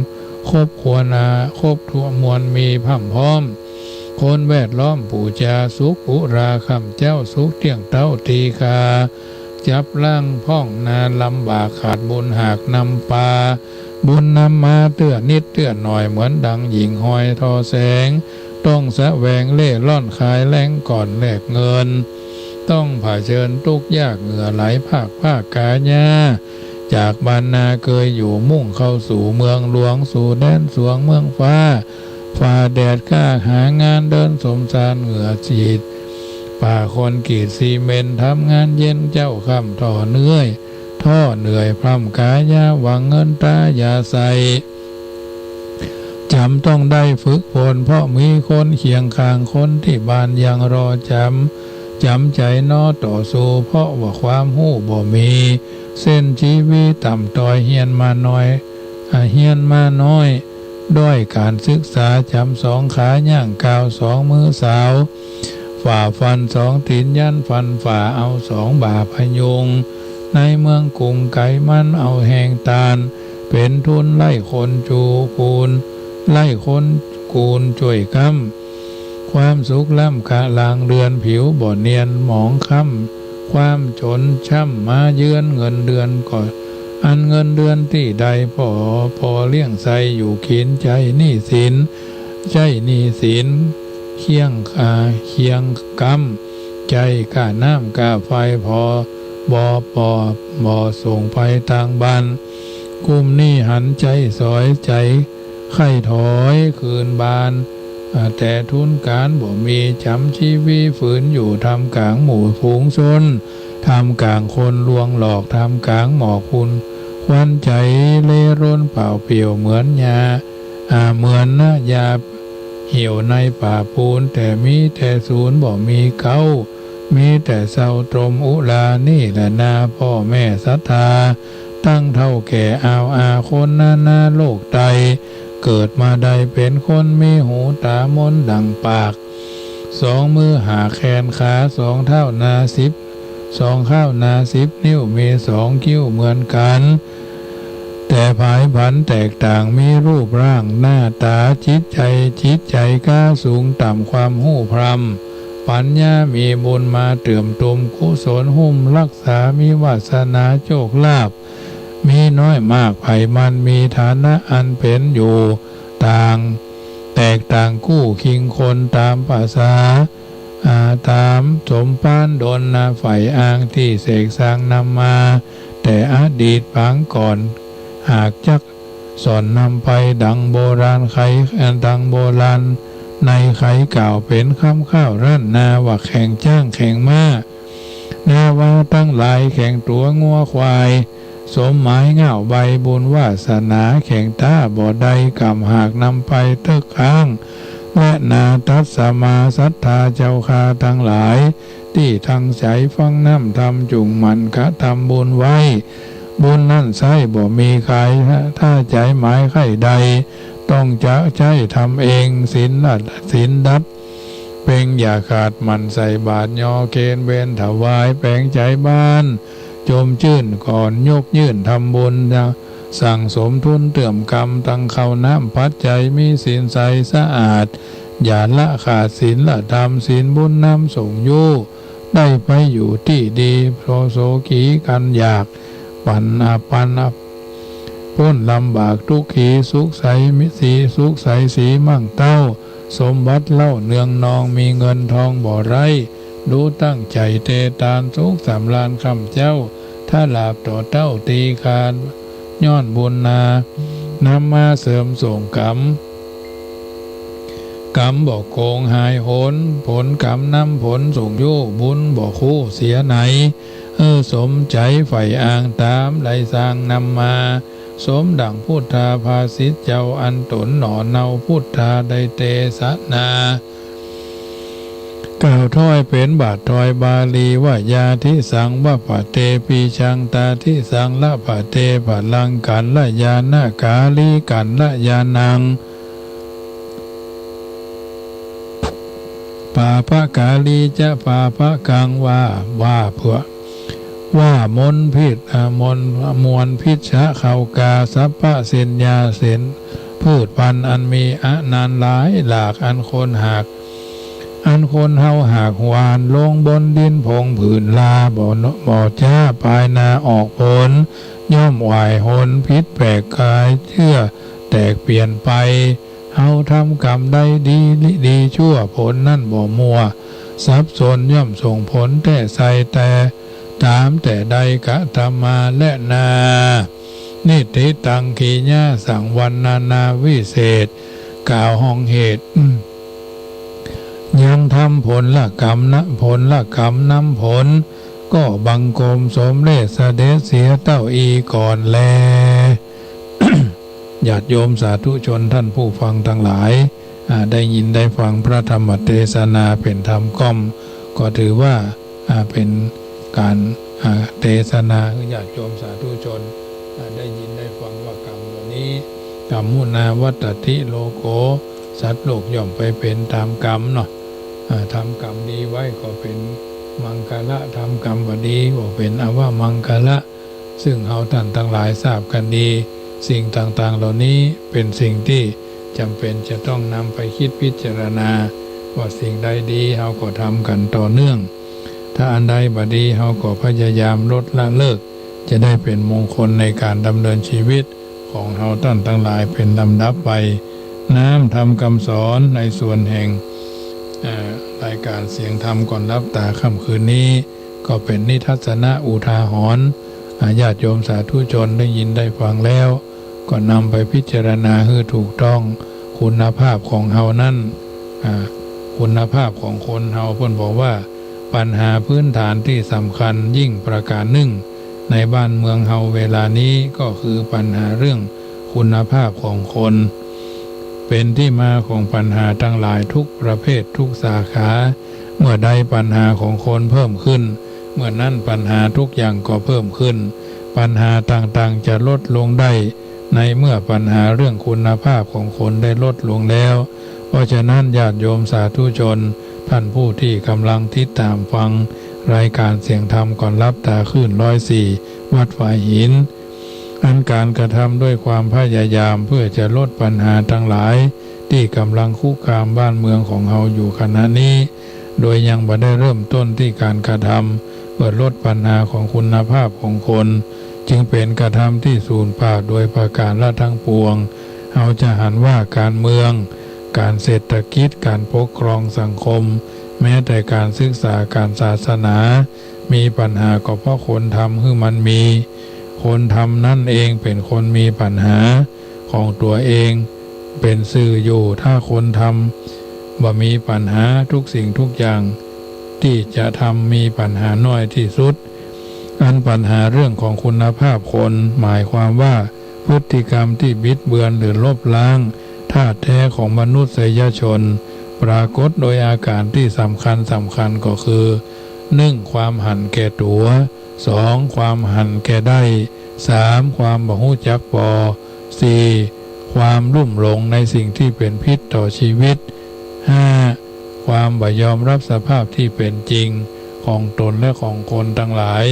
ครบควรอา ครบถ้วนมวลมีพร่ำพร้อม คนแวดล้อมปู๋จา สุขอุราค่ำเจ๊า สุขเตี้ยงเต๊าตีคา จับล้างพ่องนา ลำบากขาดบุญหากนำปา บุญนำมาเตื้อนิดเตื้อหน่อย เหมือนดังหยิ่งฮอยทอแสง ต้องแสวงเล่ร่อนขายแลงก่อนแลกเงิน ต้องเผชิญตุ๊กข์ยากเหงื่อไหลพรากพรากกายา จากบ้านนาเกยอยู่มุ่งเข้าสู่เมืองหลวงสู่แดนสวงเมืองฟ้า ฝ่าแดดกล้าหางานเดินสมสารเหงื่อฉีด ฝ่าคอนกรีตซีเมนต์ทำงานเย็นเจ๊าค่ำท้อเหนื่อย ท้อเหนื่อยพร่ำกายาหวังเงินตายาใส่ จ๋ำต้องได้ฝึกฝนเพราะมีคนเคียงข้างคนตี้บ้านยังรอจ๋ำ จ๋ำใจ๋น้อต่อสู้เพราะว่าความฮู้บ่มี เส้นชีวิตต่ำต้อยเฮียนมาน้อย อ่า เฮียนมาน้อย ด้อยก๋านศึกษาจ๋ำสองขาย่างก้าวสองมือสาว ฝ่าฟันสองตี๋นยันฟันฝ่าเอาสองบ่าพยุง ในเมืองกรุงไก๋มันเอาแฮงต้าน เป๋นทุนไล่คนจูกูล ไล่คนกูลจ้วยก๊ำ ความสุขล้ำกะลางเดือนผิวบ่เนียนหมองคล้ำ ความจ๋นช้ำมาเยือนเงินเดือนก็ อันเงินเดือนตี้ได้ปอ ปอเลี้ยงใส่อยู่กิ๋นใจ๊หนี้สิน ใจ๊หนี้สิน เคียง อ่า เคียงก๊ำ ใจ๊ก้าน้ำก้าไฟปอ บ่ ปอ บ่ส่งไปตางบ้าน กุ้มหนี้หันใจ๋สอยใจ๋ใค่ถอยคืนบ้าน อ่า แต่ทุนก๋านบ่มีจ๋ำชีวิตฝืนอยู่ท่ามก๋างหมู่ฝูงชน ท่ามก๋างคนลวงหลอก ท่ามก๋างหมอกควัน ควันใจ๋เล่ร่อนเปล่าเปลี่ยวเหมือนหญ้า อ่า เหมือนหน้ายาเหี่ยวในป่าปูน แต่มีแต่ศูนย์บ่มีเก๊า มีแต่เศร้าตรมอุรา นี่แหละนาป้อแม่ศรัทธา ตั้งเฒ่าแก่อาวอาคนนานาโลกไต เกิดมาได้เป๋นคนมีหูต๋ามนดั่งปาก สองมือหากแขนขา สองเท้านาสิบ สองข้าวนาสิบนิ้ว มีสองคิ้วเหมือนกั๋น แต่ผายผันแตกต่าง มีรูปร่างหน้าต๋า จิตใจ๋ จิตใจ๋ก้าสูงต่ำ ความฮู้พร่ำปั๋ญญา มีบุญมาเติมเต็ม กุศลหุ้มรักษา มีวาสนาโชคลาภ มีน้อยมากใผมัน มีฐานะอันเป๋นอยู่ต่าง แตกต่างกู้คิงคนต๋ามประสา อ่า ต๋ามสมภารดลนา ใฝ่อ้างตี้เสกสร้างนำมา แต่อดีตปางก่อน หากจักสอนนำไปดังโบราณไข อ่า ดังโบราณในไขกล่าวเป๋นคำข้าวล้านนา ว่าแข่งจ๊างแข่งม้า นาวาตังหลายแข่งตั๋วงัวควาย สมหมายเง้าใบบุญวาสนา แข่งต๊าบ่ได้กำหากนำไปเต๊อะค้าง และนาตัสมาศรัทธาเจ้าข้าตังหลาย ตี้ตั้งใจ๋ฟังน้ำธรรม จุ่งหมั่นกระทำบุญไว้ บุญนั้นใช้บ่มีขาย ถ้าใจ๋หมายใค่ได้ ต้องจะใจ๊ทำเอง ศีลละ ศีลดับ เพ็งอย่าขาด หมั่นใส่บาตร ยอเคนเวนถวาย แป๋งใจ๋บาน จมจื้นก่อน ยกยื่นทำบุญนะ สั่งสมทุนเติมกำ ตังข้าวน้ำปัจจัย มีศีลใสสะอาด อย่าละขาดศีลธรรม ศีลบุญนำส่งอยู่ ได้ไปอยู่ตี้ดี โส โสขีกันอยาก ปัน อ่า ปัน อ่า ป๊นลำบากตุ๊กขี สุขใสมีสี สุขใสสีมั่งเต้า สมบัติเล่าเนืองนอง มีเงินทองบ่ไร้ ดูตั้งใจ๋เตตาน สุขสำราญค่ำเจ๊า ถ้าลาภต่อเต้าตีขาด ย้อนบุญนา นำมาเสริมส่งกรรม กรรมบ่โกงหายหน ผลกรรมนำผลส่งอยู่ บุญบ่คู่เสียไหน เออ สมใจ๋ใฝ่อ้างต๋าม ได้สร้างนำมา สมดั่งพุทธาภาษิตเจ้า อันต๋นหน่อเนาพุทธา ได้เตสนา กล่าวถ้อยเป๋นบาทถ้อยบาลีว่า ญาธิสัง วัพพะเต ปิชัง ตาธิสัง ละพะเต พลัง กัลยาณกาลี กัลยาณัง ปาปะกาลี จะ ปาปะกัง ว่า ว่าเปื้อ ว่ามลพิษ อ่า มล มวลพิษชะเข้ากา สัพพะเสญญา เสญ พืชพันธุ์อันมีอนันต์หลายหลาก อันคนหาก อันคนเฮาหากหว่าน ลงบนดินผงผืนลา บ่ บ่จ้าปายนาออกผล ย่อมหว่ายหนผิดแปลกกาย เจื้อแตกเปลี่ยนไป เฮาทำกรรมใดดี ดีชั่ว ผลนั้นบ่มัว สับสนย่อมส่งผลแต๊ไซแต๊ ต๋ามแต่ได้กระทำมาแลนา นิฏฐิตัง ขีณาสัง วรณาวิเศษ กล่าวห้องเหตุ ยังทำผลกรรมนะ ผลกรรมนำผล ก็บังคมสมเร็จเสด็จเสียเต้าอี้ก่อนแล ญาติโยมสาธุชนท่านผู้ฟังตังหลาย อ่า ได้ยินได้ฟังพระธรรมเตสนาเป๋นธรรมก้อม ก็ถือว่า อ่า เป๋นก๋าน อ่า เตสนาหื้อญาติโยมสาธุชน อ่า ได้ยินได้ฟังว่ากรรมเหล่านี้ กัมมุนา วัตติ โลโก สัตว์โลกย่อมไปเป๋นต๋ามกรรมเนาะ อ่า ทำกรรมดีไว้ก็เป๋นมังคละ ทำกรรมบ่ดีก็เป๋นอวมังคละ ซึ่งเฮาต้านตังหลายทราบกั๋นดี สิ่งต่างๆ เหล่านี้เป๋นสิ่งตี้จ๋ำเป๋นจะต้องนำไปกึ๊ดพิจารณา ว่าสิ่งใดดีเฮาก็ทำกั๋นต่อเนื่อง ถ้าอันใดบ่ดีเฮาก็พยายามลดละเลิก จะได้เป๋นมงคลในก๋านดำเนินชีวิตของเฮาต้านตังหลายเป๋นลำดับไป น้ำธรรมกำสอนในส่วนแห่ง เอ่อ รายก๋านเสียงธรรมก่อนหลับต๋าค่ำคืนนี้ ก็เป๋นนิทัศนะอุทาหรณ์ อ่า ญาติโยมสาธุชนได้ยินได้ฟังแล้ว ก็นำไปพิจารณาหื้อถูกต้อง คุณภาพของเฮานั้น อ่า คุณภาพของคนเฮา เปิ้นบอกว่า ปัญหาพื้นฐานตี้สำคัญยิ่งประก๋านนึ่งในบ้านเมืองเฮาเวลานี้ ก็คือปัญหาเรื่องคุณภาพของคน เป๋นตี้มาของปัญหาตังหลายทุกประเภททุกสาขา เมื่อใดปัญหาของคนเพิ่มขึ้น เมื่อนั้นปัญหาทุกอย่างก็เพิ่มขึ้น ปัญหาต่างๆ จะลดลงได้ ในเมื่อปัญหาเรื่องคุณภาพของคนได้ลดลงแล้ว เพราะฉะนั้นญาติโยมสาธุชน ท่านผู้ตี้กำลังติดต๋ามฟังรายก๋านเสียงธรรมก่อนหลับต๋าคลื่นร้อยสี่ วัดฝายหิน อันก๋านกระทำด้วยความพยายามเพื่อจะลดปัญหาตังหลายตี้กำลังคุกคามบ้านเมืองของเฮาอยู่ขณะนี้ โดยยังบ่ได้เริ่มต้นตี้ก๋านกระทำเพื่อลดปัญหาของคุณภาพของคน จึงเป๋นกระทำตี้สูญเปล่าโดยประก๋านละตังปวง เฮาจะหันว่าก๋านเมือง ก๋านเศรษฐกิจ ก๋านปกครองสังคม แม้แต่ก๋านศึกษา ก๋านศาสนา มีปัญหาก็เพราะคนทำหื้อมันมี คนทำนั้นเองเป๋นคนมีปัญหาของตั๋วเอง เป๋นซื่ออยู่ ถ้าคนทำบ่มีปัญหา ทุกสิ่งทุกอย่างตี้จะทำมีปัญหาน้อยตี้สุด อันปัญหาเรื่องของคุณภาพคน หมายความว่าพฤติกรรมตี้บิดเบือนหรือลบล้างธาตุแท้ของมนุษยชน ปรากฏโดยอาก๋านตี้สำคัญสำคัญก็คือ นึ่ง ความหันแก่ตั๋ว สอง ความหันแก่ได้ สาม ความบ่ฮู้จักปอ สี่ ความลุ่มหลงในสิ่งตี้เป๋นพิษต่อชีวิต ห้า ความบ่ยอมรับสภาพตี้เป๋นจริงของตนและของคนตังหลาย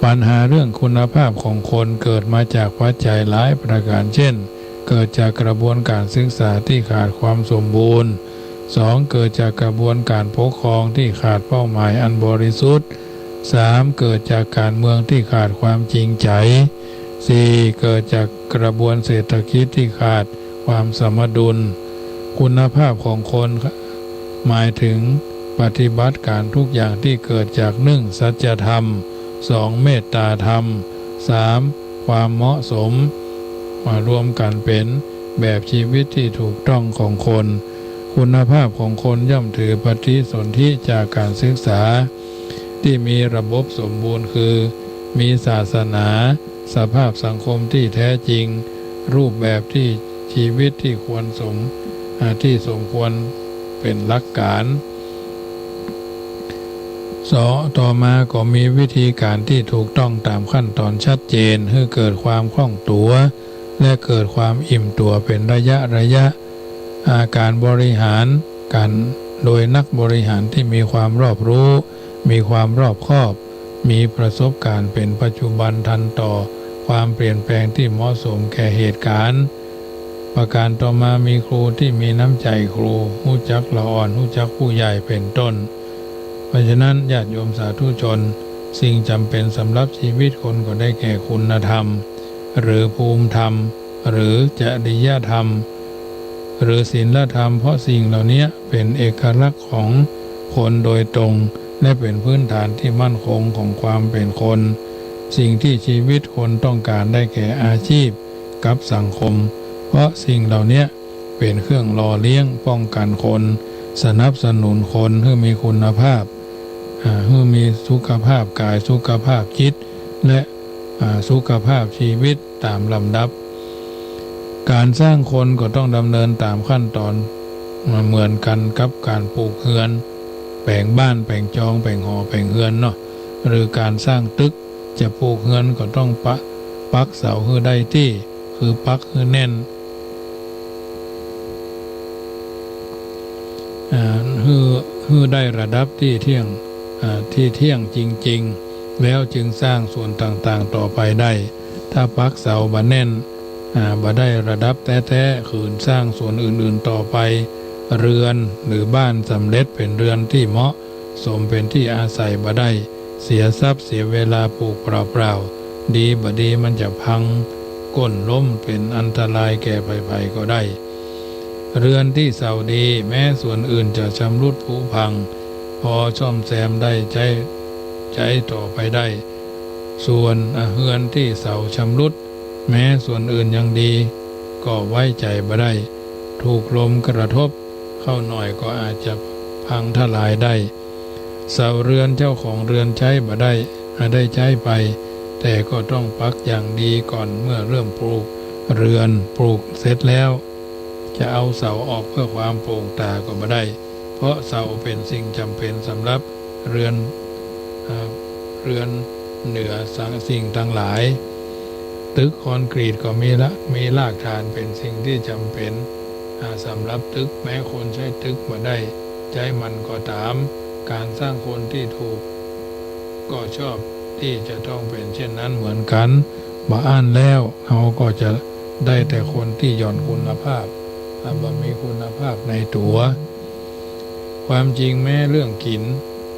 ปัญหาเรื่องคุณภาพของคนเกิดมาจากปัจจัยหลายประก๋าน เช่น เกิดจากกระบวนก๋านศึกษาตี้ขาดความสมบูรณ์ สอง เกิดจากกระบวนก๋านปกครองตี้ขาดเป้าหมายอันบริสุทธิ์ สาม เกิดจากก๋านเมืองตี้ขาดความจริงใจ๋ สี่ เกิดจากกระบวนเศรษฐกิจตี้ขาดความสมดุล คุณภาพของคน หมายถึงปฏิบัติก๋านทุกอย่างตี้เกิดจาก นึ่ง สัจธรรม สอง เมตตาธรรม สาม ความเหมาะสม มารวมกั๋นเป๋นแบบชีวิตตี้ถูกต้องของคน คุณภาพของคนย่อมถือปฏิสนธิจากก๋านศึกษาตี้มีระบบสมบูรณ์ คือ มีศาสนา สภาพสังคมตี้แท้จริง รูปแบบตี้ชีวิตตี้ควรสม อ่า ตี้สมควรเป๋นหลักก๋าน สอง ต่อมาก็มีวิธีก๋านตี้ถูกต้องต๋ามขั้นต๋อนชัดเจน หื้อเกิดความคล่องตั๋ว และเกิดความอิ่มตั๋วเป๋นระยะระยะ อ่า ก๋านบริหารก๋านโดยนักบริหารตี้มีความรอบรู้ มีความรอบคอบ มีประสบก๋ารณ์เป๋นปัจจุบันทันต่อความเปลี่ยนแปลงตี้เหมาะสมแก่เหตุก๋ารณ์ ประก๋านต่อมามีครูตี้มีน้ำใจ๋ครู ฮู้จักละอ่อน ฮู้จักผู้ใหญ่เป๋นต้น เพราะฉะนั้นญาติโยมสาธุชน สิ่งจ๋ำเป๋นสำหรับชีวิตคนก็ได้แก่คุณธรรม หรือภูมิธรรม หรือจริยธรรม หรือศีลธรรม เพราะสิ่งเหล่านี้เป๋นเอกลักษณ์ของ คนโดยตรง และเป๋นพื้นฐานตี้มั่นคงของความเป๋นคน สิ่งตี้ชีวิตคนต้องก๋านได้แก่อาชีพกับสังคม เพราะสิ่งเหล่าเนี้ยเป๋นเครื่องหล่อเลี้ยงป้องกั๋นคน สนับสนุนคนหื้อมีคุณภาพ อ่า หื้อมีสุขภาพก๋าย สุขภาพจิต และ อ่า สุขภาพชีวิตต๋ามลำดับ ก๋านสร้างคนก็ต้องดำเนินต๋ามขั้นต๋อน เหมือนกั๋นกับก๋านปลูกเฮือน แป๋งบ้าน แป๋งจอง แป๋งหอ แป๋งเฮือนเนาะ หรือก๋านสร้างตึก จะปลูกเฮือนก็ต้องปะ ปักเสาหื้อได้ตี้ คือปักหื้อแน่น อ่า หื้อ หื้อได้ระดับตี้เที่ยง อ่า ตี้เที่ยงจริงๆ แล้วจึงสร้างส่วนต่างๆ ต่อไปได้ ถ้าปักเสาบ่แน่น อ่า บ่ได้ระดับแต๊ๆ ขืนสร้างส่วนอื่นๆ ต่อไป เรือนหรือบ้านสำเร็จเป๋นเรือนตี้เหมาะสมเป๋นตี้อาศัยบ่ได้ เสียทรัพย์เสียเวลาปลูกเปล่าๆ ดีบ่ดีมันจะพังก้นล้มเป๋นอันตรายแก่ใผๆ ก็ได้ เรือนตี้เสาดี แม้ส่วนอื่นจะชำรุดผุพัง พอซ่อมแซมได้ใจ๊ ใจ๊ต่อไปได้ ส่วน อ่า เฮือนตี้เสาชำรุด แม้ส่วนอื่นยังดี ก็ไว้ใจ๋บ่ได้ ถูกลมกระทบเข้าหน่อยก็อาจจะพังทลายได้ เสาเรือนเจ้าของเรือนใจ๊บ่ได้ อ่า ได้ใจ๊ไป แต่ก็ต้องปักอย่างดีก่อนเมื่อเริ่มปลูกเรือน ปลูกเสร็จแล้ว จะเอาเสาออกเพื่อความโป่งต๋าก็บ่ได้ เพราะเสาเป๋นสิ่งจ๋ำเป๋นสำหรับเรือน เอ่อ เรือนเหนือสัง สิ่งตังหลาย ตึกคอนกรีตก็มีละ มีรากฐานเป๋นสิ่งตี้จ๋ำเป๋น อ่า สำหรับตึก แม้คนใจ๊ตึกบ่ได้ ใจ๊มันก็ต๋าม ก๋านสร้างคนตี้ถูก ก็ชอบตี้จะต้องเป๋นเช่นนั้นเหมือนกั๋น บ่อั้นแล้วเฮาก็จะได้แต่คนตี้หย่อนคุณภาพ อ่า บ่มีคุณภาพในตั๋ว ความจริงแม้เรื่องกิ๋น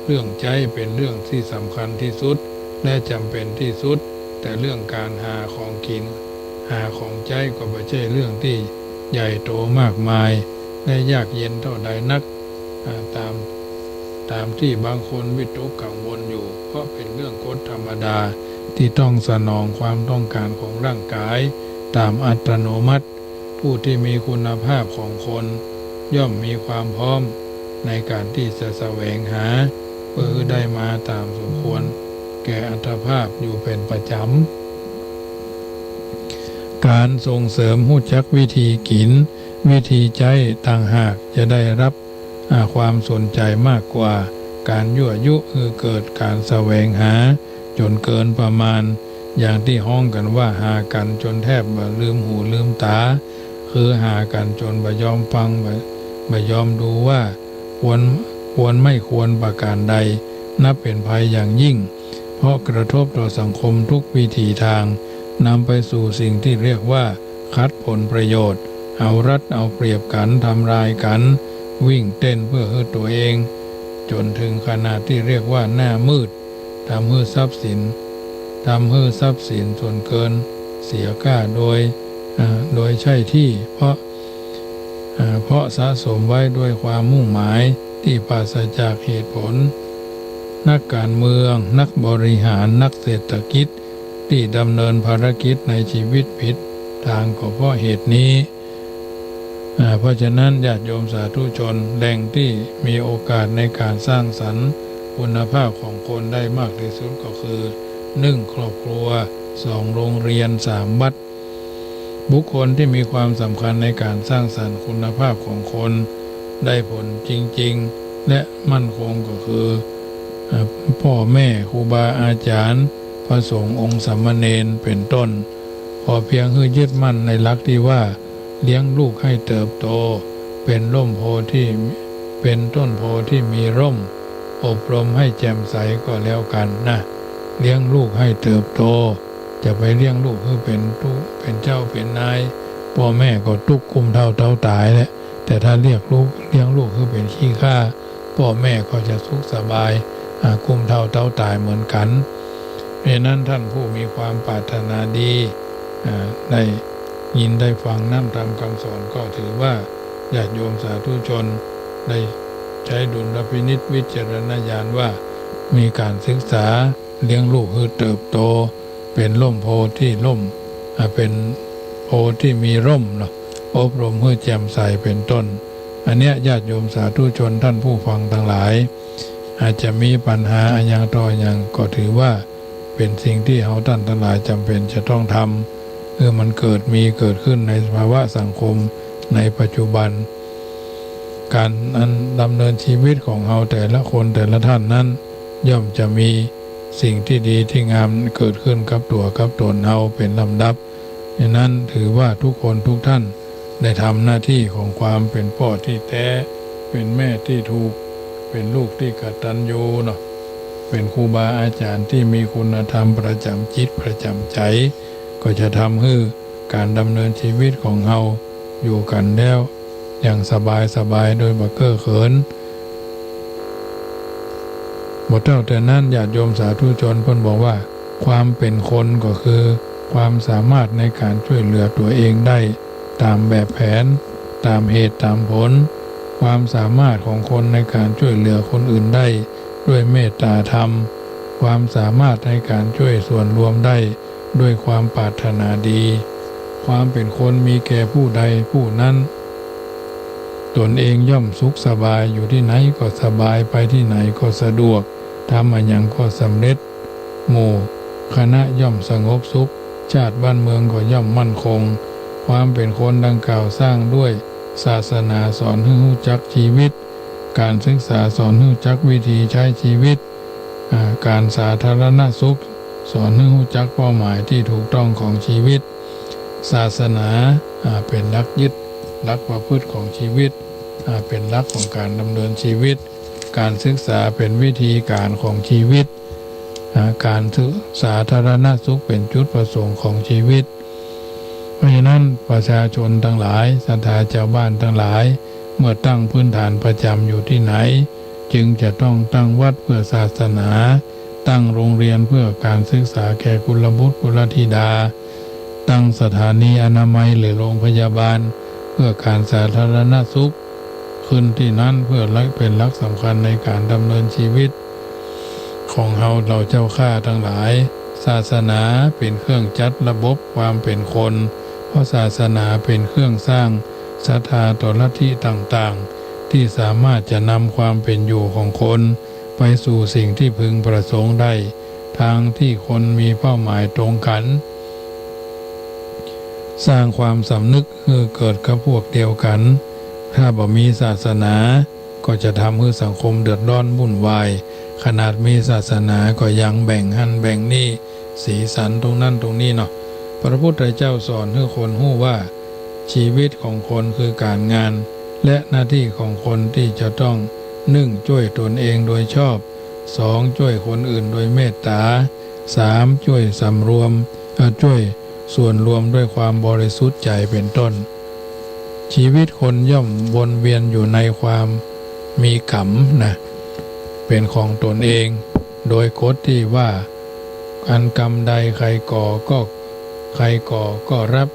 เรื่องใจ๊เป๋นเรื่องตี้สำคัญตี้สุด และจ๋ำเป๋นตี้สุด แต่เรื่องก๋านหาของกิ๋น หาของใจ๊ก็บ่ใจ้เรื่องตี้ใหญ่โตมากมาย และยากเย็นเต้าใดนัก อ่า ต๋าม ต๋ามตี้บางคนวิตกกังวลอยู่ เพราะเป๋นเรื่องกฎธรรมดาตี้ต้องสนองความต้องก๋านของร่างก๋ายต๋ามอัตโนมัติ ผู้ตี้มีคุณภาพของคนย่อมมีความพร้อมในก๋านตี้จะแสวงหา เพื่อหื้อได้มาต๋ามสมควรแก่อัตภาพอยู่เป๋นประจ๋ำ ก๋านส่งเสริมฮู้จักวิธีกิ๋น วิธีใจ๊ต่างหากจะได้รับ อ่า ความสนใจ๋มากกว่าก๋านยั่วยุหื้อเกิดก๋านแสวงหาจ๋นเกินประมาณ อย่างตี้ฮ้องกั๋นว่าหากั๋นจ๋นแทบบ่ลืมหูลืมต๋า คือหากั๋นจ๋นบ่ยอมฟัง บ่ บ่ยอมดูว่าควร ควรไม่ควรประก๋านใด นับเป๋นภัยอย่างยิ่ง เพราะกระทบต่อสังคมทุกวิถีทาง นำไปสู่สิ่งตี้เรียกว่าขัดผลประโยชน์ เอารัดเอาเปรียบกั๋น ทำลายกั๋น วิ่งเต้นเพื่อหื้อตั๋วเอง จ๋นเถิงขนาดตี้เรียกว่าหน้ามืด ทำหื้อทรัพย์สิน ทำหื้อทรัพย์สินส่วนเกินเสียค่าโดย อ่า โดยใจ้ตี้ เพราะ อ่า เพราะสะสมไว้ด้วยความมุ่งหมายตี้ปราศจากเหตุผล นักก๋านเมือง นักบริหาร นักเศรษฐกิจ ตี้ดำเนินภารกิจในชีวิตผิดตางก็เพราะเหตุนี้ อ่า เพราะฉะนั้นญาติโยมสาธุชน แหล่งตี้มีโอกาสในก๋านสร้างสรรค์คุณภาพของคนได้มากตี้สุดก็คือ หนึ่ง ครอบครัว สอง โรงเรียน สาม วัด บุคคลตี้มีความสำคัญในก๋านสร้างสรรค์คุณภาพของคนได้ผลจริงๆ และมั่นคงก็คือ เอ่อ ป้อแม่ ครูบาอาจ๋ารย์ พระสงฆ์องค์สามเณร เป๋นต้น ขอเพียงหื้อยึดมั่นในหลักตี้ว่า เลี้ยงลูกให้เติบโต เป๋นร่มโพธิ์ตี้ เป๋นต้นโพธิ์ตี้มีร่ม อบรมให้แจ่มใสก็แล้วกั๋นนะ เลี้ยงลูกให้เติบโต จะไปเลี้ยงลูกหื้อเป๋นตุ๊ เป๋นเจ้าเป๋นนาย ป้อแม่ก็ตุ๊กข์กุ้มเต้าเต้าต๋ายแหละ แต่ถ้าเลี้ยงลูก เลี้ยงลูกหื้อเป๋นขี้ข้า ป้อแม่ก็จะสุขสบาย อ่า กุ้มเต้าเต้าต๋ายเหมือนกั๋น เพราะฉะนั้นท่านผู้มีความปรารถนาดี อ่า ได้ยินได้ฟังน้ำธรรมคำสอนก็ถือว่าญาติโยมสาธุชนได้ ใจ๊ดุลพินิจวิจารณญาณว่า มีก๋านศึกษาเลี้ยงลูกหื้อเติบโต เป๋นร่มโพธิ์ตี้ร่ม อ่า เป๋นโพธิ์ตี้มีร่มเนาะ อบรมหื้อแจ่มใสเป๋นต้น อันเนี้ยญาติโยมสาธุชนต้านผู้ฟังตังหลาย อาจจะมีปัญหาอะหยังต่ออะหยัง ก็ถือว่า เป๋นสิ่งตี้เฮาต้านตังหลายจ๋ำเป๋นจะต้องทำ เมื่อมันเกิดมีเกิดขึ้นในสภาวะสังคมในปัจจุบัน ก๋านอันดำเนินชีวิตของเฮาแต่ละคนแต่ละต้านนั้น ย่อมจะมีสิ่งตี้ดีตี้งามเกิดขึ้นกับตั๋วกับต๋นเฮาเป๋นลำดับ ฉะนั้นถือว่าทุกคนทุกต้าน ได้ทำหน้าตี้ของความเป๋นป้อตี้แต๊ เป๋นแม่ตี้ถูก เป๋นลูกตี้กตัญญูเนาะ เป๋นครูบาอาจ๋ารย์ตี้มีคุณธรรมประจ๋ำจิตประจ๋ำใจ๋ ก็จะทำหื้อก๋านดำเนินชีวิตของเฮาอยู่กั๋นแล้วอย่างสบายสบายโดยบ่เก้อเขิน บ่เต้าแต่นั้นญาติโยมสาธุชนเปิ้นบอกว่า ความเป๋นคนก็คือความสามารถในก๋านจ้วยเหลือตั๋วเองได้ ต๋ามแบบแผน ต๋ามเหตุต๋ามผล ความสามารถของคนในก๋านจ้วยเหลือคนอื่นได้ด้วยเมตต๋าธรรม ความสามารถในก๋านจ้วยส่วนรวมได้ด้วยความปรารถนาดี ความเป๋นคนมีแก่ผู้ใดผู้นั้น ต๋นเองย่อมสุขสบาย อยู่ตี้ไหนก็สบาย ไปตี้ไหนก็สะดวก ทำอะหยังก็สำเร็จ หมู่คณะย่อมสงบสุข ชาติบ้านเมืองก็ย่อมมั่นคง ความเป๋นคนดังกล่าวสร้างด้วย ศาสนาสอนหื้อฮู้จักจีวิต ก๋านศึกษาสอนหื้อจักวิธีใจ๊จีวิต อ่า ก๋านสาธารณสุขสอนหื้อฮู้จักเป้าหมายตี้ถูกต้องของจีวิต ศาสนา อ่า เป๋นหลักยึด หลักประพฤติของจีวิต อ่า เป๋นหลักของก๋านดำเนินจีวิต ก๋านศึกษาเป๋นวิธีก๋านของจีวิต อ่า ก๋านสาธารณสุขเป๋นจุดประสงค์ของจีวิต เพราะฉะนั้นประชาชนตังหลาย ศรัทธาจาวบ้านตังหลาย เมื่อตั้งพื้นฐานประจ๋ำอยู่ตี้ไหน จึงจะต้องตั้งวัดเพื่อศาสนา ตั้งโรงเรียนเพื่อก๋านศึกษาแก่กุลบุตรกุลธิดา ตั้งสถานีอนามัยหรือโรงพยาบาลเพื่อก๋านสาธารณสุข ขึ้นตี้นั้นเปื้อเป๋นหลักสำคัญในก๋านดำเนินจีวิตของเฮาเหล่าเจ้าข้าตังหลาย ศาสนาเป๋นเครื่องจัดระบบความเป๋นคน เพราะศาสนาเป๋นเครื่องสร้างศรัทธาต่อลัทธิต่างๆ ตี้สามารถจะนำความเป๋นอยู่ของคนไปสู่สิ่งตี้พึงประสงค์ได้ ตางตี้คนมีเป้าหมายตรงกั๋น สร้างความสำนึกหื้อเกิดกับพวกเดียวกั๋น ถ้าบ่มีศาสนา ก็จะทำหื้อสังคมเดือดร้อนวุ่นวาย ขนาดมีศาสนาก็ยังแบ่งหั้นแบ่งนี่ สีสันตรงนั้นตรงนี้เนาะ พระพุทธเจ้าสอนหื้อคนฮู้ว่า จีวิตของคนคือก๋านงาน และหน้าตี้ของคนตี้จะต้อง นึ่ง จ้วยตนเองโดยชอบ สอง จ้วยคนอื่นโดยเมตต๋า สาม จ้วยสำรวม เอ่อ จ้วยส่วนรวมด้วยความบริสุทธิ์ใจ๋เป๋นต้น จีวิตคนย่อมวนเวียนอยู่ในความมีก๋รรมนะ เป๋นของตนเอง โดยกฎตี้ว่า อันกรรมใดใครก่อก็ ใครก่อก็รับ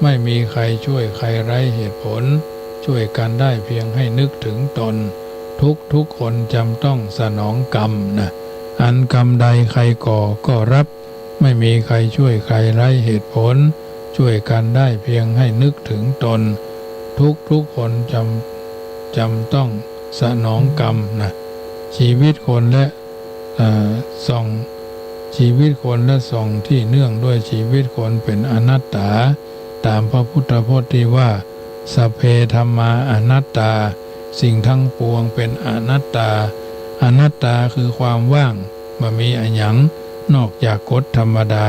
ไม่มีใครช่วยใครไร้เหตุผล ช่วยกันได้เพียงให้นึกถึงตน ทุกๆ คนจำต้องสนองกรรมนะ อันกรรมใดใครก่อก็รับ ไม่มีใครช่วยใครไร้เหตุผล ช่วยกันได้เพียงให้นึกถึงตน ทุกๆ คนจำ จำต้องสนองกรรมนะ จีวิตคนและ เอ่อ ส่อง จีวิตคนและส่องตี้เนื่องด้วยจีวิตคนเป๋นอนัตตา ต๋ามพระพุทธพจน์ตี้ว่า สัพเพธัมมาอนัตตา สิ่งทั้งปวงเป๋นอนัตตา อนัตตาคือความว่าง บ่มีอะหยังนอกจากกฎธรรมดา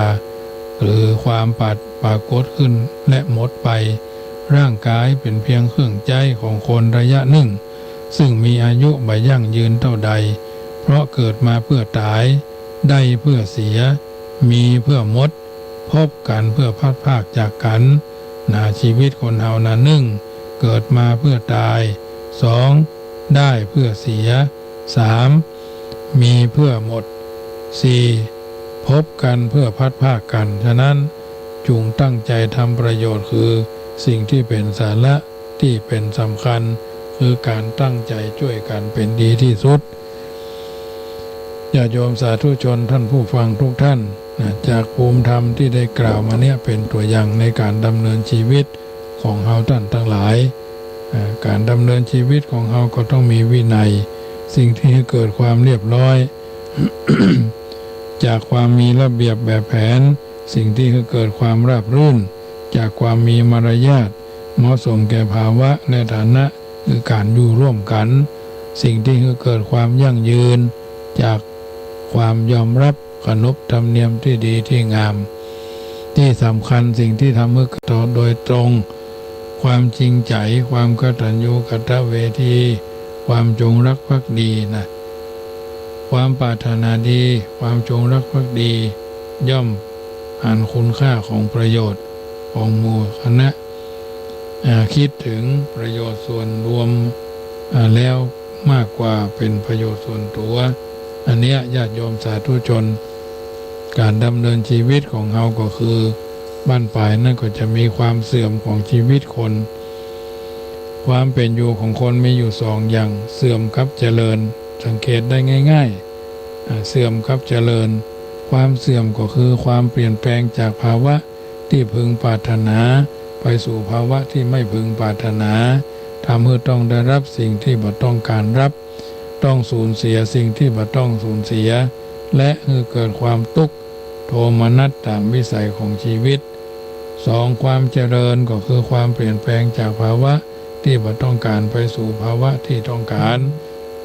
หรือความปราด ปรากฏขึ้นและหมดไป ร่างกายเป๋นเพียงเครื่องใจ๊ของคนระยะนึ่ง ซึ่งมีอายุบ่ยั่งยืนเต้าใด เพราะเกิดมาเพื่อต๋าย ได้เพื่อเสีย มีเพื่อหมด พบกั๋นเพื่อพลัดพรากจากกั๋น นา จีวิตคนเฮานา นึ่ง เกิดมาเพื่อต๋าย สอง ได้เพื่อเสีย สาม มีเพื่อหมด สี่ พบกั๋นเพื่อพลัดพรากกั๋น ฉะนั้นจุ่งตั้งใจ๋ทำประโยชน์ คือสิ่งตี้เป๋นสาระ ตี้เป๋นสำคัญ คือก๋านตั้งใจ๋จ้วยกั๋นเป๋นดีตี้สุด ญาติโยมสาธุชนท่านผู้ฟังทุกท่านนะ จากภูมิธรรมตี้ได้กล่าวมาเนี้ยเป๋นตั๋วอย่างในก๋านดำเนินชีวิตของเฮาต้านตังหลาย อ่า ก๋านดำเนินชีวิตของเฮาก็ต้องมีวินัย สิ่งตี้หื้อเกิดความเรียบร้อย จากความมีระเบียบแบบแผน สิ่งตี้หื้อเกิดความราบรื่น จากความมีมารยาท เหมาะสมแก่ภาวะและฐานะ คือก๋านอยู่ร่วมกั๋น สิ่งตี้หื้อเกิดความยั่งยืน จากความยอมรับเคารพธรรมเนียมตี้ดีตี้งาม ตี้สำคัญสิ่งตี้ทำหื้อเกิดโดยตรง ความจริงใจ๋ ความกตัญญูกตเวที ความจงรักภักดีนะ ความปรารถนาดี ความจงรักภักดี ย่อมหันคุณค่าของประโยชน์ของหมู่คณะ อ่า คิดถึงประโยชน์ส่วนรวม อ่า แล้วมากกว่าเป๋นประโยชน์ส่วนตั๋ว อันเนี้ยญาติโยมสาธุชน ก๋านดำเนินชีวิตของเฮาก็คือ บั้นป๋ายนั้นก็จะมีความเสื่อมของชีวิตคน ความเป๋นอยู่ของคนมีอยู่สองอย่าง เสื่อมกับเจริญ สังเกตได้ง่ายๆ อ่า เสื่อมกับเจริญ ความเสื่อมก็คือความเปลี่ยนแปลงจากภาวะตี้พึงปรารถนา ไปสู่ภาวะตี้ไม่พึงปรารถนา ทำหื้อต้องได้รับสิ่งตี้บ่ต้องก๋านรับ ต้องสูญเสียสิ่งตี้บ่ต้องสูญเสีย และหื้อเกิดความตุ๊กข์โทมนัสต๋ามวิสัยของชีวิต สอง ความเจริญก็คือความเปลี่ยนแปลงจากภาวะตี้บ่ต้องก๋านไปสู่ภาวะตี้ต้องก๋าน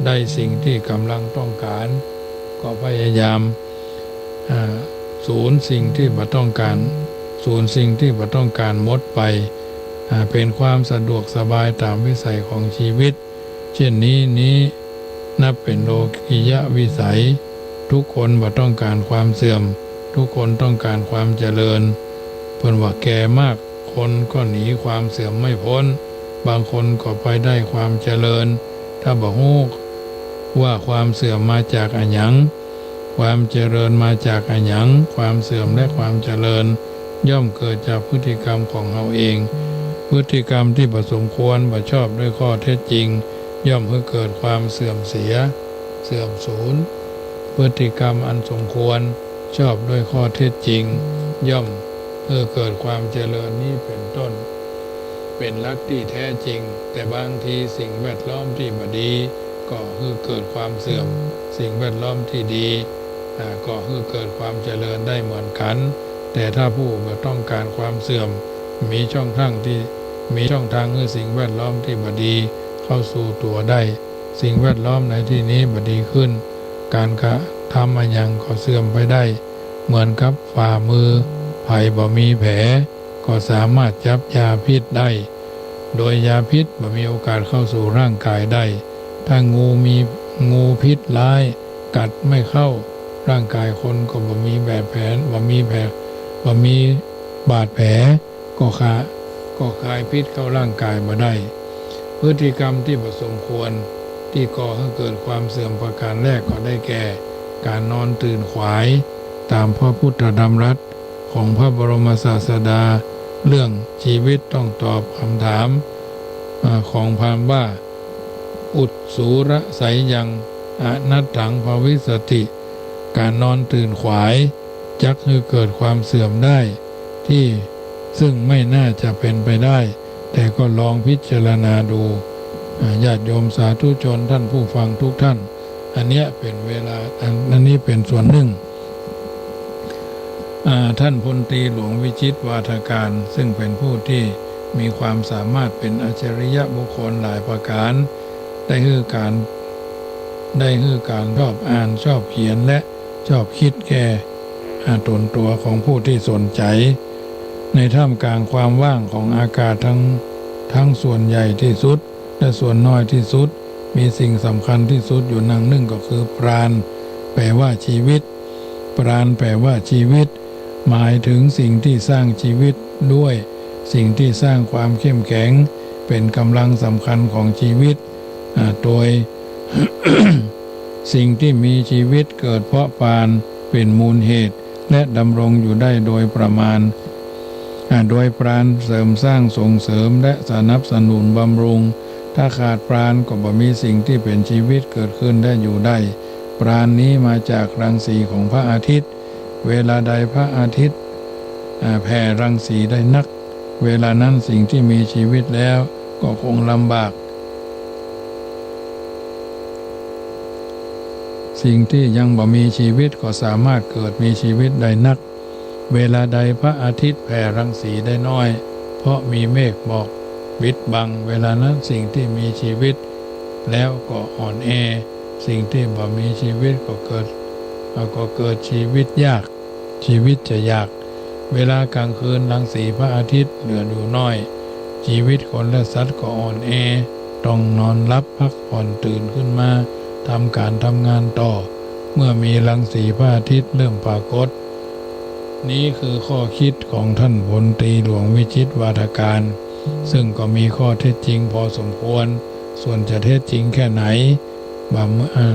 ได้สิ่งตี้ก่ำลังต้องก๋าน ก็พยายาม อ่า สูญสิ่งตี้บ่ต้องก๋าน สูญสิ่งตี้บ่ต้องก๋านหมดไป อ่า เป๋นความสะดวกสบายต๋ามวิสัยของชีวิต เจ้นนี้ นี้นับเป๋นโลกิยวิสัย ทุกคนบ่ต้องก๋านความเสื่อม ทุกคนต้องก๋านความเจริญ เปิ้นว่าแก่มาก คนก็หนีความเสื่อมไม่พ้น บางคนก็ไปได้ความเจริญ ถ้าบ่ฮู้ว่าความเสื่อมมาจากอะหยัง ความเจริญมาจากอะหยัง ความเสื่อมและความเจริญ ย่อมเกิดจากพฤติกรรมของเฮาเอง พฤติกรรมตี้บ่สมควร บ่ชอบด้วยข้อเท็จจริง ย่อมหื้อเกิดความเสื่อมเสีย เสื่อมสูญ พฤติกรรมอันสมควร ชอบด้วยข้อเท็จจริง ย่อมหื้อเกิดความเจริญ นี้เป๋นต้น เป๋นหลักตี้แท้จริง แต่บางทีสิ่งแวดล้อมตี้บ่ดี ก็หื้อเกิดความเสื่อม สิ่งแวดล้อมตี้ดี อ่า ก็หื้อเกิดความเจริญได้เหมือนกั๋น แต่ถ้าผู้บ่ต้องก๋านความเสื่อม มีช่องทางตี้ มีช่องทางหื้อสิ่งแวดล้อมตี้บ่ดีเข้าสู่ตั๋วได้ สิ่งแวดล้อมในตี้นี้บ่ดีขึ้น ก๋านกระทำอะหยังก็เสื่อมไปได้ เหมือนกับฝ่ามือใผบ่มีแผล ก็สามารถจับยาพิษได้ โดยยาพิษบ่มีโอกาสเข้าสู่ร่างกายได้ ถ้างูมี งูพิษร้ายกัดไม่เข้าร่างกายคนก็บ่มีแบบแผล บ่มีแผล บ่มีบาดแผล ก็คา ก็คายพิษเข้าร่างกายบ่ได้ พฤติกรรมตี้บ่สมควร ตี้ก่อหื้อเกิดความเสื่อมประก๋านแรกก็ได้แก่ ก๋านนอนตื่นขวาย ต๋ามพระพุทธดำรัส ของพระบรมศาสดา เรื่องชีวิตต้องตอบคำถาม อ่า ของพราหมณ์ว่า อุตสูรสะยัง อนัตถังภวิสสติ ก๋านนอนตื่นขวาย จักหื้อเกิดความเสื่อมได้ ตี้ซึ่งไม่น่าจะเป๋นไปได้ แต่ก็ลองพิจารณาดู อ่า ญาติโยมสาธุชนท่านผู้ฟังทุกท่าน อันเนี้ยเป๋นเวลา อัน อันนี้เป๋นส่วนนึ่ง อ่า ท่านพลตรีหลวงวิชิตวาทการ ซึ่งเป๋นผู้ตี้มีความสามารถเป๋นอัจฉริยะบุคคลหลายประก๋าน ได้หื้อก๋าน ได้หื้อก๋านชอบอ่าน ชอบเขียน และชอบคิดแก่ อ่า ต๋นตั๋วของผู้ตี้สนใจ๋ ในท่ามกลางความว่างของอากาศทั้ง ทั้งส่วนใหญ่ตี้สุด และส่วนน้อยตี้สุด มีสิ่งสำคัญตี้สุดอยู่หน้านึ่งก็คือปราณ แปลว่าชีวิต ปราณแปลว่าชีวิต หมายถึงสิ่งตี้สร้างชีวิตด้วย สิ่งตี้สร้างความเข้มแข็ง เป๋นก๋ำลังสำคัญของชีวิต อ่า โดย สิ่งตี้มีชีวิตเกิดเพราะปราณ เป๋นมูลเหตุ และดำรงอยู่ได้โดยประมาณ อ่า โดยปราณเสริมสร้างส่งเสริมและสนับสนุนบำรุง ถ้าขาดปราณก็บ่มีสิ่งตี้เป๋นจีวิตเกิดขึ้นและอยู่ได้ ปราณนี้มาจากรังสีของพระอาทิตย์ เวลาใดพระอาทิตย์ อ่า แผ่รังสีได้นัก เวลานั้นสิ่งตี้มีจีวิตแล้วก็คงลำบาก สิ่งตี้ยังบ่มีจีวิตก็สามารถเกิดมีจีวิตได้นัก เวลาใดพระอาทิตย์แผ่รังสีได้น้อย เพราะมีเมฆหมอกปิดบัง เวลานั้นสิ่งตี้มีจีวิตแล้วก็อ่อนแอ สิ่งตี้บ่มีจีวิตก็เกิด ก็เกิดจีวิตยาก จีวิตจะยาก เวลากลางคืนรังสีพระอาทิตย์เหลืออยู่น้อย จีวิตคนและสัตว์ก็อ่อนแอ ต้องนอนหลับพักผ่อน ตื่นขึ้นมาทำก๋านทำงานต่อ เมื่อมีรังสีพระอาทิตย์เริ่มปรากฏ นี้คือข้อคิดของท่านพลตรีหลวงวิจิตรวาทการ ซึ่งก็มีข้อเท็จจริงพอสมควร ส่วนจะเท็จจริงแค่ไหน บ่ อ่า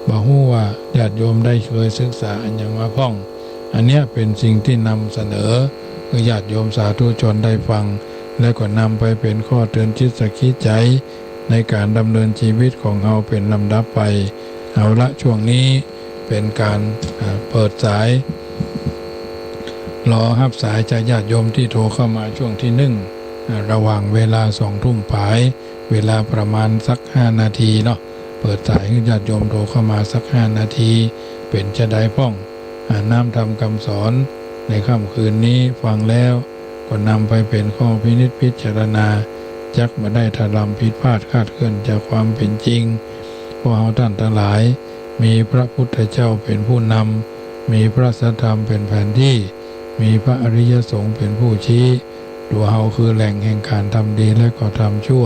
บ่ฮู้ว่าญาติโยมได้เคยศึกษาอันหยังมาพ่อง อันเนี้ยเป๋นสิ่งตี้นำเสนอ หื้อญาติโยมสาธุชนได้ฟัง และก็นำไปเป๋นข้อเตือนจิตสะกิดใจ๋ ในก๋านดำเนินจีวิตของเฮาเป๋นลำดับไป เอาละ ช่วงนี้เป๋นก๋าน อ่า เปิดสาย รอฮับสายจากญาติโยมตี้โทรเข้ามาช่วงตี้นึ่ง อ่า ระหว่างเวลาสองทุ่มป๋าย เวลาประมาณสักห้านาทีเนาะ เปิดสายหื้อญาติโยมโทรเข้ามาสักห้านาที เป๋นจาใดพ่อง อ่า น้ำธรรมกำสอนในค่ำคืนนี้ฟังแล้ว ก็นำไปเป๋นข้อพินิจพิจารณา จักบ่ได้ถลำผิดพลาดคลาดเคลื่อนจากความเป๋นจริง เพราะเฮาต้านตังหลาย มีพระพุทธเจ้าเป๋นผู้นำ มีพระสัทธรรมเป๋นแผนตี้ มีพระอริยสงฆ์เป๋นผู้ชี้ ตั๋วเฮาคือแหล่งแห่งก๋านทำดีและก็ทำชั่ว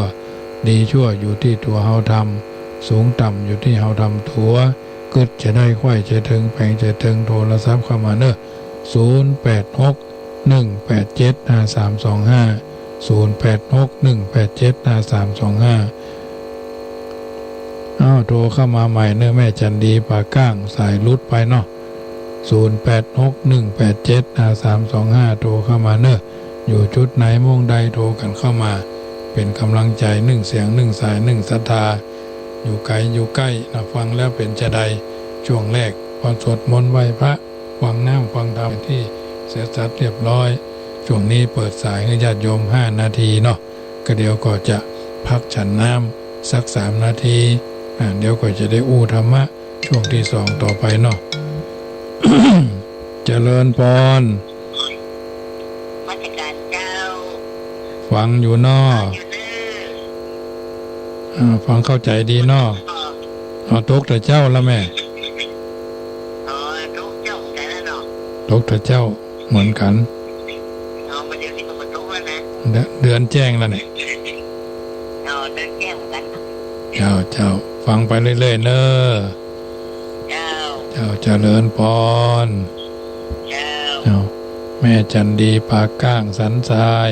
ดีชั่วอยู่ตี้ตั๋วเฮาทำ สูงต่ำอยู่ตี้เฮาทำตั๋ว กึ๊ดจะได้ ใค่จะเถิง แป๋งจะเถิง โทรศัพท์เข้ามาเนาะ ศูนย์แปดหก หนึ่งแปดเจ็ด ห้าสามสองห้า ศูนย์แปดหก หนึ่งแปดเจ็ด ห้าสามสองห้า อ้าว โทรเข้ามาใหม่เนาะ แม่จันดีป่าก้าง สายหลุดไปเนาะ ศูนย์แปดหก หนึ่งแปดเจ็ด ห้าสามสองห้า โทรเข้ามาเนาะ อยู่จุดไหนม่วงใดโทรกั๋นเข้ามา เป๋นก๋ำลังใจ๋นึ่งเสียงนึ่งสายนึ่งศรัทธา อยู่ไก๋อยู่ใก้นะ ฟังแล้วเป๋นจาใด ช่วงแรก พอสวดมนต์ไหว้พระ ฟังน้ำฟังธรรมตี้เสียสัตย์เรียบร้อย ช่วงนี้เปิดสายหื้อญาติโยมห้านาทีเนาะ ก็เดี๋ยวก็จะพักฉันน้ำสักสามนาที อ่า เดี๋ยวก็จะได้อู้ธรรมะช่วงตี้สองต่อไปเนาะ เจริญพร นมัสก๋านเจ้า ฟังอยู่เนาะ อยู่เน้อ อ่า ฟังเข้าใจ๋ดีเนาะ อ๋อ อ๋อ ตกแต่เจ๊าละแม่ อ๋อ ตกเจ๊าเหมือนกั๋นแล้วเนาะ ตกแต่เจ๊าเหมือนกั๋น อ๋อ บ่าเดี่ยวนี้ก็บ่ตกแล้วนะ เดือน เดือนแจ้งแล้วเนี่ย อ๋อ เดือนแจ้งเหมือนกั๋น เจ้า เจ้า ฟังไปเรื่อยๆ เน้อ เจ้า เจ้า เจริญพร เจ้า เจ้า แม่จันดีป่าก้างสันทราย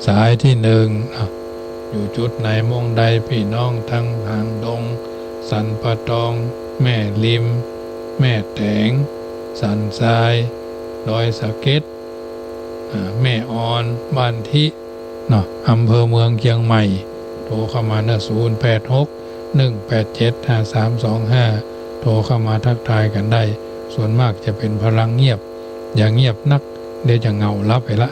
สายตี้นึ่ง อ่ะ อยู่จุดไหนม่วงใด ปี้น้องตังหางดง สันป่าตอง แม่ริม แม่แตง สันทราย ดอยสะเก็ด อ่า แม่ออน บ้านทิ เนาะ อำเภอเมืองเจียงใหม่ โทรเข้ามาเนาะ ศูนย์แปดหก หนึ่งแปดเจ็ด ห้าสามสองห้า โทรเข้ามาทักทายกั๋นได้ ส่วนมากจะเป๋นพลังเงียบ อย่าเงียบนัก เดี๋ยวจะเหงาหลับไปละ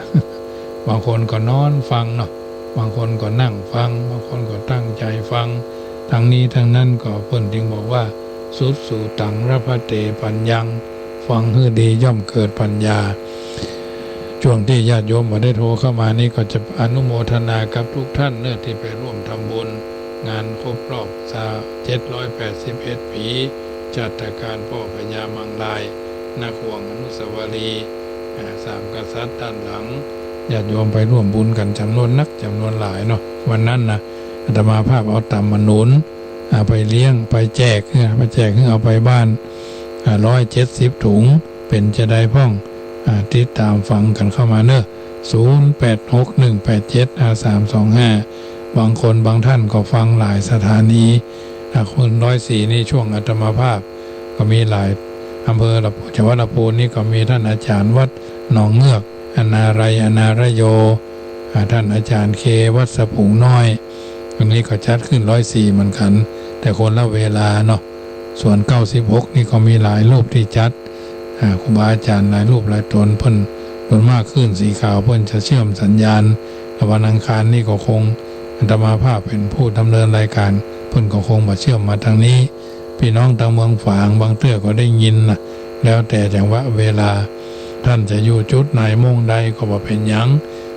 บางคนก็นอนฟังเนาะ บางคนก็นั่งฟัง บางคนก็ตั้งใจ๋ฟัง ตังนี้ตังนั้นก็เปิ้นจึงบอกว่า สุสุตัง ลภะเต ปัญญัง ฟังหื้อดีย่อมเกิดปัญญา ช่วงตี้ญาติโยมบ่ได้โทรเข้ามานี้ก็จะอนุโมทนากับทุกท่านเนาะ ตี้ไปร่วมทำบุญงานครบรอบ เจ็ดร้อยแปดสิบเอ็ดปี๋ ชาตการป้อพญามังราย ณ ข่วงอนุสาวรีย์ อ่า สามกษัตริย์ด้านหลัง ญาติโยมไปร่วมบุญกั๋นจ๋ำนวนนักจ๋ำนวนหลายเนาะ วันนั้นนะ อาตมาภาพเอาตำมาหนุน อ่า ไปเลี้ยง ไปแจก เออ ไปแจก เอาไปบ้าน อ่า ร้อยเจ็ดสิบถุง เป๋นจาใดพ่อง อ่า ติดต๋ามฟังกั๋นเข้ามาเนาะ ศูนย์แปดหก หนึ่งแปดเจ็ด ห้าสามสองห้า บางคนบางท่านก็ฟังหลายสถานี อ่า คนร้อยสี่นี่ช่วงอาตมาภาพก็มีหลายอำเภอละ จังหวัดลำพูนนี่ก็มีท่านอาจารย์วัดหนองเงือก อนาราย อนารโย อ่า ท่านอาจารย์เค วัดสะพุงน้อย ตรงนี้ก็จัดขึ้นร้อยสี่เหมือนกั๋น แต่คนละเวลาเนาะ ส่วนเก้าสิบหกนี่ก็มีหลายรูปตี้จัด อ่า ครูบาอาจ๋ารย์หลายรูปหลายต๋น เปิ้น ส่วนมากคลื่นสีขาวเปิ้นจะเชื่อมสัญญาณ แต่วันอังคารนี่ก็คง อาตมาภาพเป๋นผู้ดำเนินรายก๋าน เปิ้นก็คงบ่เชื่อมมาตางนี้ ปี้น้องตางเมืองฝางบางเตื้อก็ได้ยินนะ แล้วแต่จังหวะเวลา ต้านจะอยู่จุดไหนโมงใดก็บ่เป๋นหยัง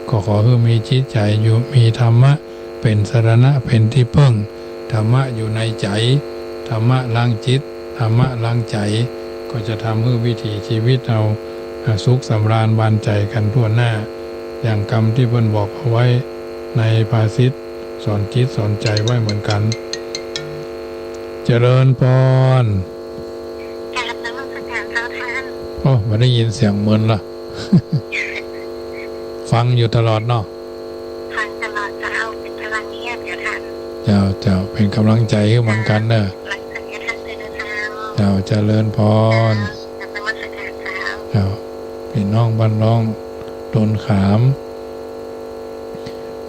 ก็ขอหื้อมีจิตใจ๋อยู่ มีธรรมะเป๋นสรณะ เป๋นตี้เปิ้ง ธรรมะอยู่ในใจ๋ ธรรมะล้างจิต ธรรมะล้างใจ๋ ก็จะทำหื้อวิถีชีวิตเฮา อ่า สุขสำราญบานใจ๋กั๋นทั่วหน้า อย่างกำตี้เปิ้นบอกเอาไว้ในภาษิต สอนจิตสอนใจ๋ไว้เหมือนกั๋น เจริญพร กราบนมัสการเจ้าต้าน โอ้ บ่ได้ยินเสียงเมินละ ฟังอยู่ตลอดเนาะ ฟังตลอดเจ้า เป๋นกำลังเยียะเจ้าต้าน เจ้า เจ้า เป๋นกำลังใจ๋หื้อเหมือนกั๋นเน่อ กำลังใจ๋เยียะต้านเจ้า เจ้า เจริญพร กราบนมัสการเจ้า เจ้า ปี้น้องบ้านล่องโตนขาม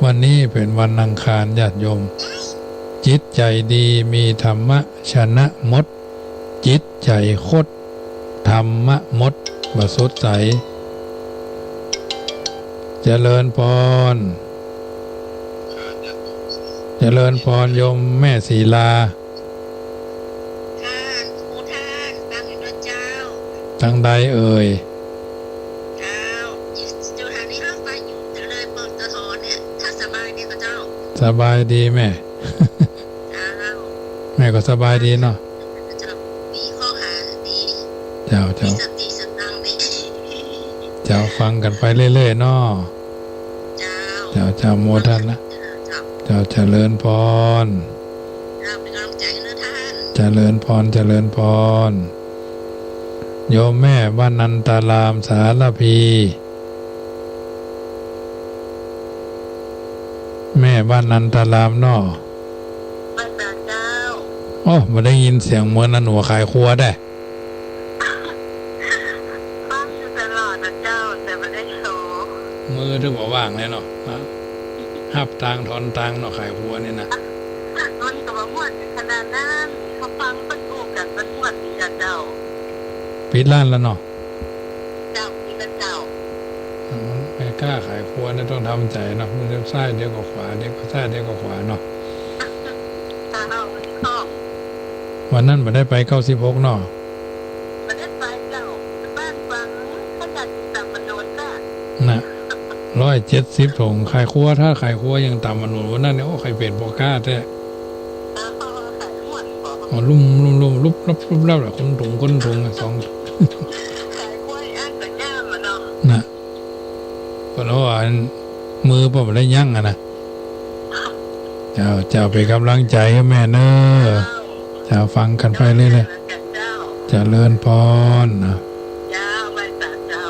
วันนี้เป๋นวันอังคาร ญาติโยม จิตใจ๋ดีมีธรรมะชนะหมด จิตใจ๋คด ธรรมะหมด บ่สดใส เจริญพร เจริญพรโยมแม่ศรีลา ค่ะ ครูต้าน ฟังอยู่นะเจ้า ตางใดเอ่ย เจ้า อยู่แถวนี้ รถไฟอยู่เลย ปตท เนี่ย ถ้าสบายดีก็เจ้า สบายดีแม่ เจ้า แม่ก็สบายดีเนาะ เจ้า มีข้อหาดี เจ้า เจ้า มีสติสตังค์ดี เจ้า ฟังกั๋นไปเรื่อยๆ เนาะ เจ้า เจ้า เจ้า โมทนา เจ้า เจ้า เจริญพร เจ้า เป๋นกำลังใจ๋นะต้าน เจริญพร เจริญพร โยมแม่วนันตารามสารภี แม่วนันตารามเนาะ มาจากเจ้า โอ้ บ่ได้ยินเสียงเมินอันหัวขายครัวได้ ฟังอยู่ตลอดนะเจ้า แต่บ่ได้โชว์ มือถือว่าว่างแน่เนาะ มาฮับตังค์ถอนตังค์เนาะ ขายครัวนี่นะ มันก็บ่ม่วนขนาดนั้น เขาฟังเปิ้นอู้กั๋น มันม่วนดีนะเจ้า ปิดร้านแล้วเนาะ เจ้า ปิดแล้วเจ้า อ่า มันแม่ก้าขายครัวเนี่ยต้องทำใจ๋เนาะ มันเดี๋ยวซ้ายเดี๋ยวก็ขวา เดี๋ยวก็ซ้ายเดี๋ยวก็ขวาเนาะ เจ้า มันคล่อง วันนั้นบ่ได้ไปเก้าสิบหกเนาะ บ่ได้ไปเจ้า บ้านฟัง ขนาดอยู่ต่ำมะโนนจ้ะ น่ะ ร้อยเจ็ดสิบถง ขายครัว ถ้าขายครัวยังต่ำมะโนน วันนั้นเนี่ย โอ้ ใค่เป๋นพ่อก้าแต๊ เออ ขายม่วนบ่ อ๋อ ลุ่มๆๆ ลุบๆๆ ล่ะ คนถง คนถงอะ สอง ขายครัวอันก็ย่ามอะเนาะ น่ะ เพราะว่าอันมือเปิ้นบ่ได้ยั้งอะนะ เจ้า เจ้า เป๋นกำลังใจ๋หื้อแม่เน่อ เจ้า ฟังกั๋นไปเรื่อยๆ เจริญพรนะ เจ้า ไหว้สาเจ้า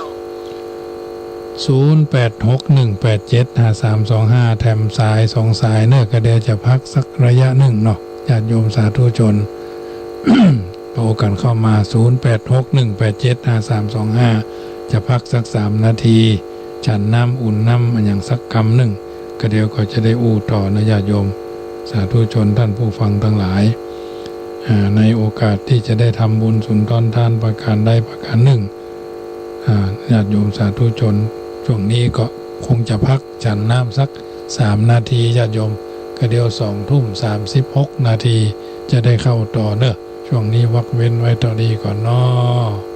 ศูนย์แปดหกหนึ่งแปดเจ็ดห้าสามสองห้า แถมสายสองสายเน่อ ก็เดี๋ยวจะพักสักระยะนึ่งเนาะ ญาติโยมสาธุชน โทรกั๋นเข้ามา ศูนย์แปดหกหนึ่งแปดเจ็ดห้าสามสองห้า จะพักสักสามนาที ฉันน้ำอุ่นน้ำอะหยังสักกำนึ่ง ก็เดี๋ยวก็จะได้อู้ต่อนะญาติโยม สาธุชนต้านผู้ฟังตังหลาย อ่า ในโอกาสตี้จะได้ทำบุญสุนทรทานประก๋านใดประก๋านนึ่ง อ่า ญาติโยมสาธุชน ช่วงนี้ก็คงจะพักฉันน้ำสักสามนาที ญาติโยม ก็เดี๋ยวสองทุ่มสามสิบหกนาที จะได้เข้าต่อเน่อ ช่วงนี้วักเว้นไว้เต้านี้ก่อนเนาะ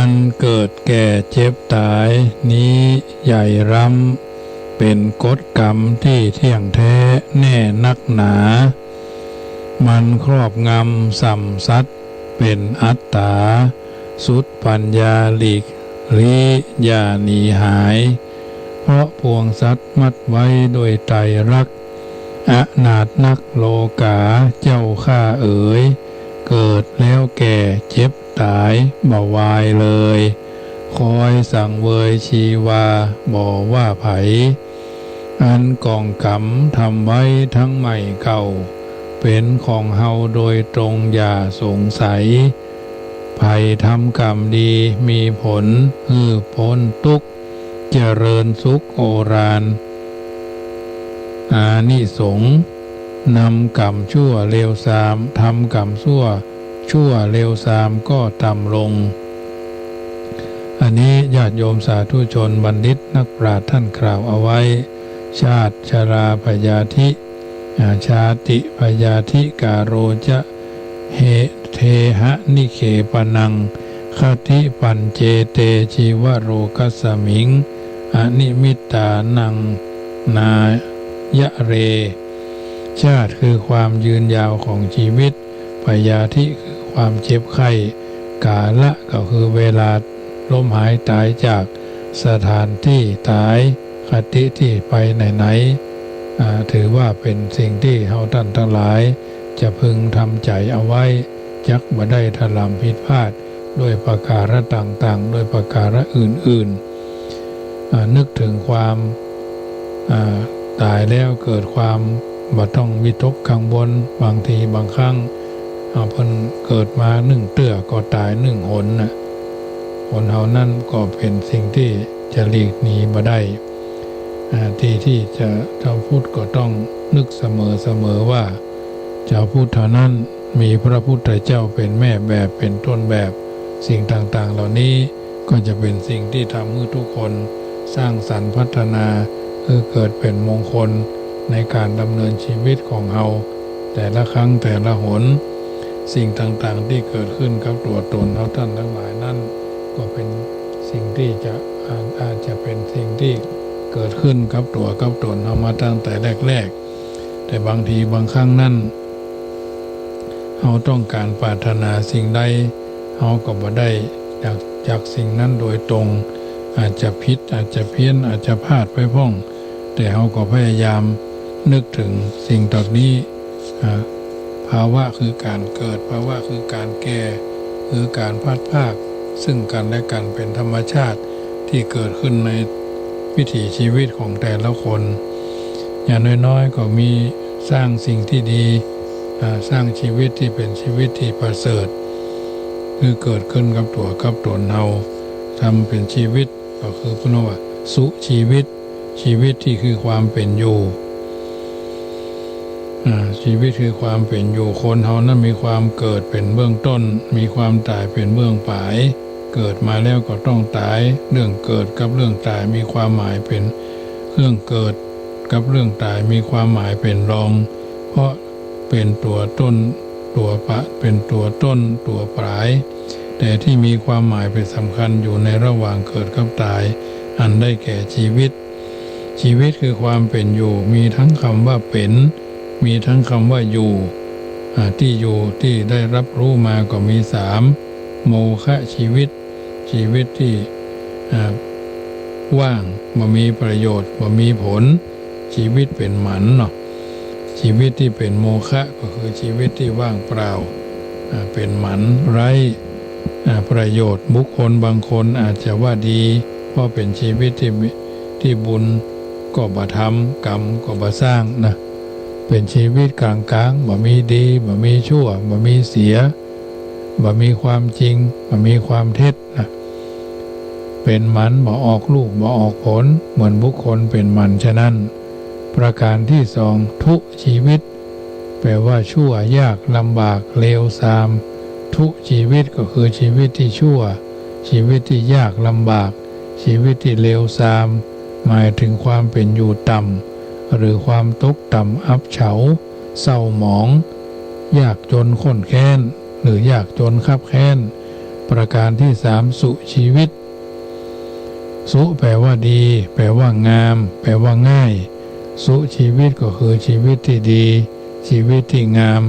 อันเกิดแก่เจ็บต๋ายนี้ใหญ่ล้ำ เป๋นกฎกรรมตี้เที่ยงแท้แน่นักหนา มันครอบงำส่ำสัตว์เป๋นอัตต๋า สุดปัญญาหลีกลี้อย่าหนีหาย เพราะปวงสัตว์มัดไว้ด้วยไตรลักษณ์ อนาถนักโลก๋าเจ้าข้าเอ๋ย เกิดแล้วแก่เจ็บต๋ายบ่วายเลย คอยสังเวยชีวาบ่ว่าใผ อันกองกรรมทำไว้ทั้งใหม่เก่า เป๋นของเฮาโดยตรงอย่าสงสัย ใผทำกรรมดีมีผลหื้อป๊นตุ๊กข์ เจริญสุขโอราน อานิสงส์ นำกรรมชั่วเลวซาม ทำกรรมชั่ว ชั่วเลวซามก็ต่ำลง อันนี้ญาติโยมสาธุชนบัณฑิตนักปราชญ์ท่านกล่าวเอาไว้ ชาติชราพยาธิ อา ชาติพยาธิกาโรจะ เห เทหะนิเคปนัง คติปัญเจเต ชีวโรกัสสมิง อนิมิตตานัง นายะเร ชาติคือความยืนยาวของชีวิต พยาธิคือความเจ็บไข้ กาละก็คือเวลาล้มหายต๋ายจากสถานตี้ต๋าย คติตี้ไปไหนๆ อ่า ถือว่าเป๋นสิ่งตี้เฮาต้านตังหลาย จะพึงทำใจ๋เอาไว้ จักบ่ได้ถลำผิดพลาด ด้วยประก๋าระต่างๆ ด้วยประก๋าระอื่นๆ อ่า นึกเถิงความ อ่า ต๋ายแล้วเกิดความบ่ต้องวิตกกังวล บางทีบางครั้ง อ่า เปิ้นเกิดมานึ่งเตื้อก็ต๋ายนึ่งหนน่ะ คนเฮานั้นก็เป๋นสิ่งตี้จะหลีกหนีบ่ได้ อ่า ตี้ ตี้จะ เจ้าพุทธก็ต้องนึกเสมอๆ ว่า เจ้าพุทธเท่านั้น มีพระพุทธเจ้าเป๋นแม่แบบ เป๋นต้นแบบ สิ่งต่างๆ เหล่านี้ก็จะเป๋นสิ่งตี้ทำหื้อทุกคนสร้างสรรค์พัฒนา หื้อเกิดเป๋นมงคลในก๋านดำเนินชีวิตของเฮา แต่ละครั้งแต่ละหน สิ่งต่างๆ ตี้เกิดขึ้นกับตั๋วตนเฮาต้านตังหลายนั้น ก็เป๋นสิ่งตี้จะ อาจ อาจจะเป๋นสิ่งตี้เกิดขึ้นกับตั๋วกับตนเฮามาตั้งแต่แรกๆ แต่บางทีบางครั้งนั้น เฮาต้องก๋านปรารถนาสิ่งใด เฮาก็บ่ได้จาก จากสิ่งนั้นโดยตรง อาจจะผิด อาจจะเพี้ยน อาจจะพลาดไปพ่อง แต่เฮาก็พยายามนึกเถิงสิ่งเหล่านี้ อ่า ภาวะคือก๋านเกิด ภาวะคือก๋านแก่ คือก๋านพลัดพราก ซึ่งกันและกัน เป๋นธรรมชาติตี้เกิดขึ้นในวิถีชีวิตของแต่ละคน อย่างน้อยๆ ก็มีสร้างสิ่งตี้ดี อ่า สร้างชีวิตตี้เป๋นชีวิตตี้ประเสริฐ คือเกิดขึ้นกับตั๋วกับตนเฮา ทำเป๋นชีวิต ก็คือเปิ้นว่าสุชีวิต ชีวิตตี้คือความเป๋นอยู่ อ่า ชีวิตคือความเป๋นอยู่ คนเฮานั้นมีความเกิดเป๋นเบื้องต้น มีความต๋ายเป๋นเบื้องปลาย เกิดมาแล้วก็ต้องต๋าย เรื่องเกิดกับเรื่องต๋ายมีความหมายเป๋น เรื่องเกิดกับเรื่องต๋ายมีความหมายเป๋นรอง เพราะเป๋นตั๋วต้นตั๋วปะ เป๋นตั๋วต้นตั๋วปลาย แต่ตี้มีความหมายเป๋นสำคัญอยู่ในระหว่างเกิดกับต๋าย อันได้แก่ชีวิต ชีวิตคือความเป๋นอยู่ มีตึงกำว่าเป๋น มีตึงกำว่าอยู่ อ่า ตี้อยู่ตี้ได้ฮับฮู้มาก็มีสาม โมฆะชีวิต ชีวิตตี้ อ่า ว่าง บ่มีประโยชน์ บ่มีผล ชีวิตเป๋นหมันเนาะ ชีวิตตี้เป๋นโมฆะก็คือชีวิตตี้ว่างเปล่า อ่า เป๋นหมันไร้ อ่า ประโยชน์ บุคคลบางคนอาจจะว่าดี เพราะเป๋นชีวิตตี้ ตี้บุญก็บ่ทำ กรรมก็บ่สร้างนะ เป๋นชีวิตก๋างๆ บ่มีดี บ่มีชั่ว บ่มีเสีย บ่มีความจริง บ่มีความเท็จนะ เป๋นหมัน บ่ออกลูก บ่ออกผล เหมือนบุคคลเป๋นหมันฉะนั้น ประก๋านตี้สอง ทุชีวิต แปลว่าชั่วยากลำบากเลวซาม ทุชีวิตก็คือชีวิตตี้ชั่ว ชีวิตตี้ยากลำบาก ชีวิตตี้เลวซาม หมายถึงความเป๋นอยู่ต่ำ หรือความตกต่ำอับเฉา เศร้าหมอง ยากจนข้นแค้น หรือยากจนคับแค้น เผ ประการที่สาม สุชีวิต สุแปลว่าดี แปลว่างาม แปลว่าง่าย สุชีวิตก็คือชีวิตที่ดี ชีวิตที่งาม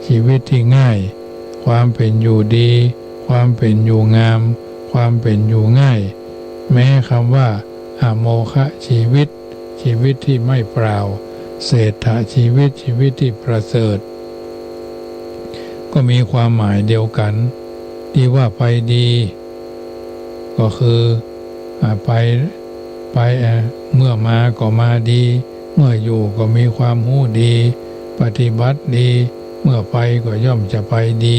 ชีวิตที่ง่าย ความเป๋นอยู่ดี ความเป๋นอยู่งาม ความเป๋นอยู่ง่าย แม้คำว่า อโมฆะชีวิต ชีวิตที่ไม่เปล่า เศรษฐชีวิต ชีวิตที่ประเสริฐ ก็มีความหมายเดียวกั๋น ตี้ว่าไปดี ก็คือ อ่า ไป ไป เอ่อ เมื่อมาก็มาดี เมื่ออยู่ก็มีความฮู้ดี ปฏิบัติดี เมื่อไปก็ย่อมจะไปดี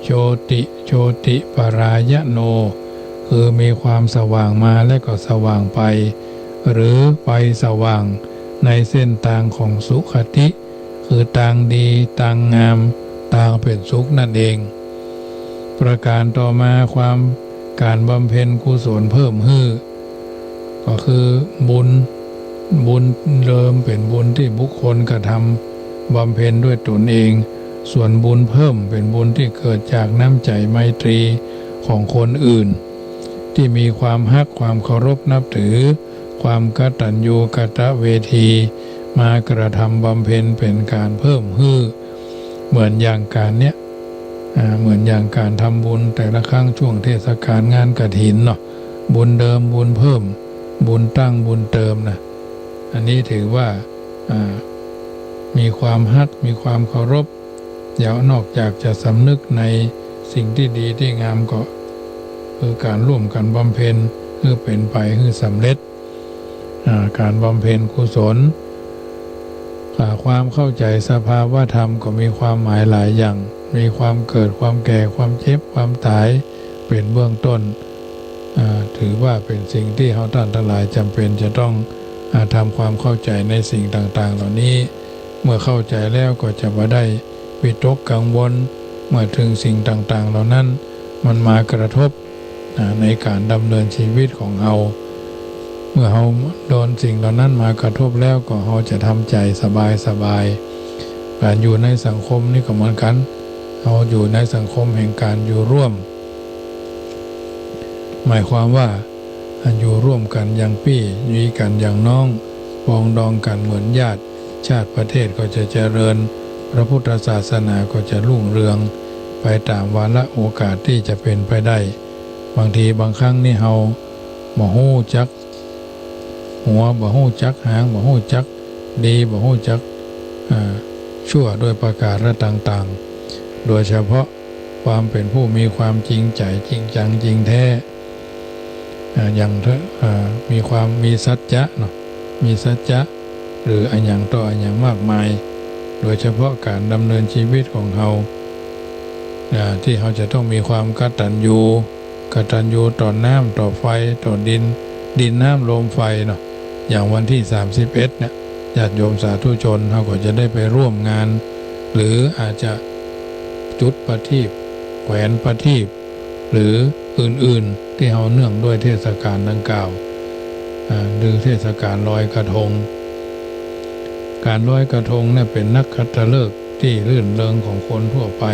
โชติ โชติปรายโน คือมีความสว่างมาและก็สว่างไป หรือไปสว่างในเส้นตางของสุคติ คือตางดี ตางงาม ตางเป๋นสุขนั่นเอง ประการต่อมา ความ ก๋านบำเพ็ญกุศลเพิ่มหื้อ ก็คือบุญ บุญเดิมเป๋นบุญตี้บุคคลกระทำบำเพ็ญด้วยตนเอง ส่วนบุญเพิ่มเป๋นบุญตี้เกิดจากน้ำใจ๋ไมตรีของคนอื่น ตี้มีความฮัก ความเคารพนับถือ ความกตัญญูกตเวที มากระทำบำเพ็ญเป๋นก๋านเพิ่มหื้อ เหมือนอย่างก๋านเนี้ย อ่า เหมือนอย่างก๋านทำบุญแต่ละครั้งช่วงเทศกาลงานกฐินเนาะ บุญเดิม บุญเพิ่ม บุญตั้ง บุญเติมนะ อันนี้ถือว่า อ่า มีความฮัก มีความเคารพ แล้วนอกจากจะสำนึกในสิ่งตี้ดีตี้งามก็ คือก๋านร่วมกั๋นบำเพ็ญหื้อเป๋นไปหื้อสำเร็จ อ่า ก๋านบำเพ็ญกุศล อ่า ความเข้าใจ๋สภาวธรรมก็มีความหมายหลายอย่าง มีความเกิด ความแก่ ความเจ็บ ความต๋าย เป๋นเบื้องต้น อ่า ถือว่าเป๋นสิ่งตี้เฮาต้านตังหลายจ๋ำเป๋นจะต้อง อ่า ทำความเข้าใจ๋ในสิ่งต่างๆ เหล่านี้ เมื่อเข้าใจ๋แล้วก็จะบ่ได้วิตกกังวล เมื่อเถิงสิ่งต่างๆ เหล่านั้นมันมากระทบ อ่า ในก๋านดำเนินชีวิตของเฮา เมื่อเฮาโดนสิ่งเหล่านั้นมากระทบแล้วก็เฮาจะทำใจ๋สบายๆ ก๋านอยู่ในสังคมนี่ก็เหมือนกั๋น เฮาอยู่ในสังคมแห่งก๋านอยู่ร่วม หมายความว่า อันอยู่ร่วมกั๋นอย่างปี้ มีกั๋นอย่างน้อง ปองดองกั๋นเหมือนญาติ ชาติประเทศก็จะเจริญ พระพุทธศาสนาก็จะรุ่งเรือง ไปต๋ามวาระโอกาสตี้จะเป๋นไปได้ บางทีบางครั้งนี่เฮาบ่ฮู้จักหัว บ่ฮู้จักหาง บ่ฮู้จักดี บ่ฮู้จัก อ่า ชั่วด้วยประการต่างๆ โดยเฉพาะความเป๋นผู้มีความจริงใจ๋ จริงจัง จริงแท้ อ่า อย่างเถอะ อ่า มีความ มีสัจจะเนาะ มีสัจจะ หรืออะหยังต่ออะหยังมากมาย โดยเฉพาะก๋านดำเนินชีวิตของเฮา อ่า ตี้เฮาจะต้องมีความกตัญญู กตัญญูต่อน้ำ ต่อไฟ ต่อดิน ดิน น้ำ ลม ไฟเนาะ อย่างวันตี้สามสิบเอ็ดเนี่ย ญาติโยมสาธุชนเฮาก็จะได้ไปร่วมงาน หรืออาจจะจุดประทีป แขวนประทีป หรืออื่นๆ ตี้เฮาเนื่องด้วยเทศกาลดังกล่าว อ่า หรือเทศกาลลอยกระทง ก๋านลอยกระทงเนี่ยเป๋นนักขัตฤกษ์ตี้รื่นเริงของคนทั่วไป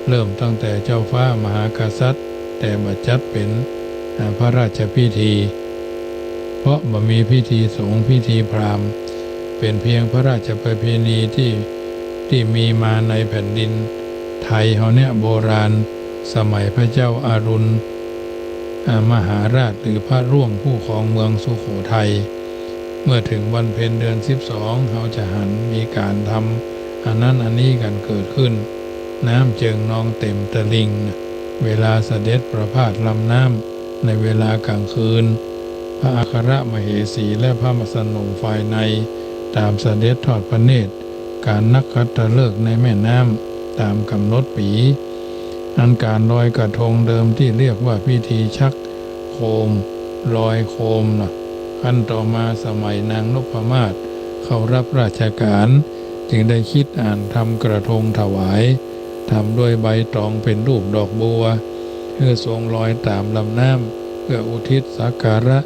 เริ่มตั้งแต่เจ้าฟ้ามหากษัตริย์ แต่บ่จัดเป๋น อ่า พระราชพิธี เพราะบ่มีพิธีสงฆ์พิธีพราหมณ์ เป๋นเพียงพระราชประเพณีตี้ ตี้มีมาในแผ่นดินไทยเฮาเนี่ยโบราณ สมัยพระเจ้าอารุณ อ่า มหาราช หรือพระร่วงผู้ครองเมืองสุโขทัย เมื่อเถิงวันเพ็ญเดือนสิบสอง เฮาจะหันมีก๋านทำอันนั้นอันนี้กั๋นเกิดขึ้น น้ำเจิ่งนองเต็มตลิ่ง เวลาเสด็จประพาสลำน้ำ ในเวลากลางคืน พระอัครมเหสีและพระสนมฝ่ายในต๋ามเสด็จทอดพระเนตร ก๋านนักขัตฤกษ์ในแม่น้ำต๋ามก๋ำหนดปี๋ อันก๋านลอยกระทงเดิมตี้เรียกว่าพิธีชักโคม ลอยโคมเนาะ ขั้นต่อมาสมัยนางนพมาศเข้ารับราชก๋าน จึงได้คิดอ่านทำกระทงถวาย ทำด้วยใบตองเป๋นรูปดอกบัว หื้อทรงลอยต๋ามลำน้ำ เพื่ออุทิศสักการะ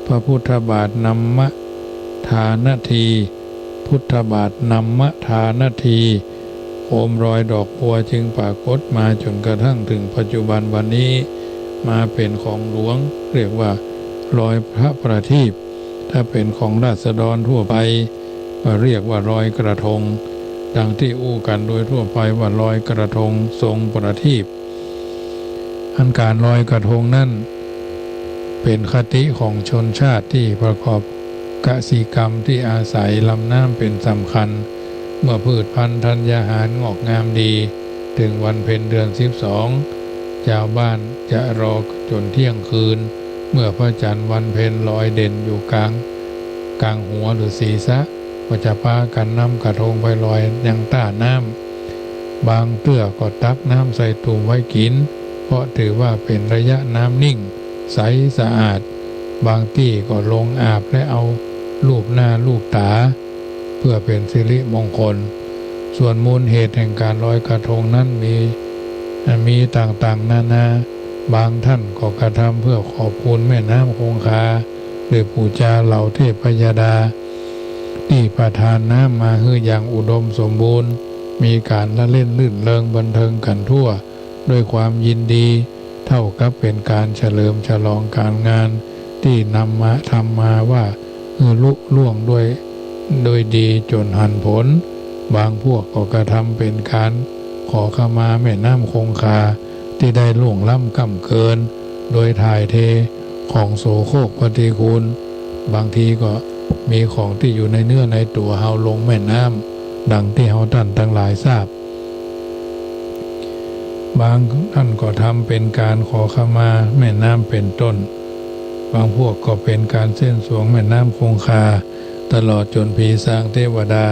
พระพุทธบาทนมทานที พุทธบาทนมทานที โคมลอยดอกบัวจึงปรากฏมาจ๋นกระทั่งเถิงปัจจุบันวันนี้ มาเป๋นของหลวง เรียกว่าลอยพระประทีป ถ้าเป๋นของราษฎรทั่วไป ก็เรียกว่าลอยกระทง ดังตี้อู้กั๋นโดยทั่วไปว่าลอยกระทงทรงประทีป อันก๋านลอยกระทงนั้น เป๋นคติของชนชาติตี้ประกอบกสิกรรมตี้อาศัยลำน้ำเป๋นสำคัญ เมื่อพืชพันธุ์ธัญญาหารงอกงามดี เถิงวันเพ็ญเดือนสิบสอง จาวบ้านจะรอจ๋นเที่ยงคืน เมื่อพระจั๋นทร์วันเพ็ญลอยเด่นอยู่กลาง กลางหัวหรือศีรษะ ก็จะปากั๋นนำกระทงไปลอยยังต้าน้ำ บางเตื้อก็ตักน้ำใส่ตุ่มไว้กิ๋น เพราะถือว่าเป๋นระยะน้ำนิ่ง ใสสะอาด บางตี้ก็ลงอาบและเอาลูบหน้าลูบต๋า เพื่อเป๋นสิริมงคล ส่วนมูลเหตุแห่งก๋านลอยกระทงนั้นมี มีต่างๆ นานา บางท่านก็กระทำเพื่อขอบคุณแม่น้ำคงคา หรือปู๋จาเหล่าเทพยดา ตี้ประทานน้ำมาหื้ออย่างอุดมสมบูรณ์ มีก๋านละเล่นรื่นเริงบันเทิงกั๋นทั่ว ด้วยความยินดี เท่ากับเป๋นก๋านเฉลิมฉลองก๋านงาน ตี้นำมา ทำมาว่าหื้อลุล่วงด้วย โดยดีจ๋นหันผล บางพวกก็กระทำเป๋นก๋านขอขมาแม่น้ำคงคา ตี้ได้ล่วงล้ำก้ำเกิน โดยถ่ายเทของโสโครกปฏิกูล บางทีก็มีของตี้อยู่ในเนื้อในตั๋วเฮาลงแม่น้ำ ดังตี้เฮาต้านตังหลายทราบ บางท่านก็ทำเป๋นก๋านขอขมาแม่น้ำเป๋นต้น บางพวกก็เป๋นก๋านเส้นสวงแม่น้ำคงคา ตลอดจ๋นผีสางเทวดา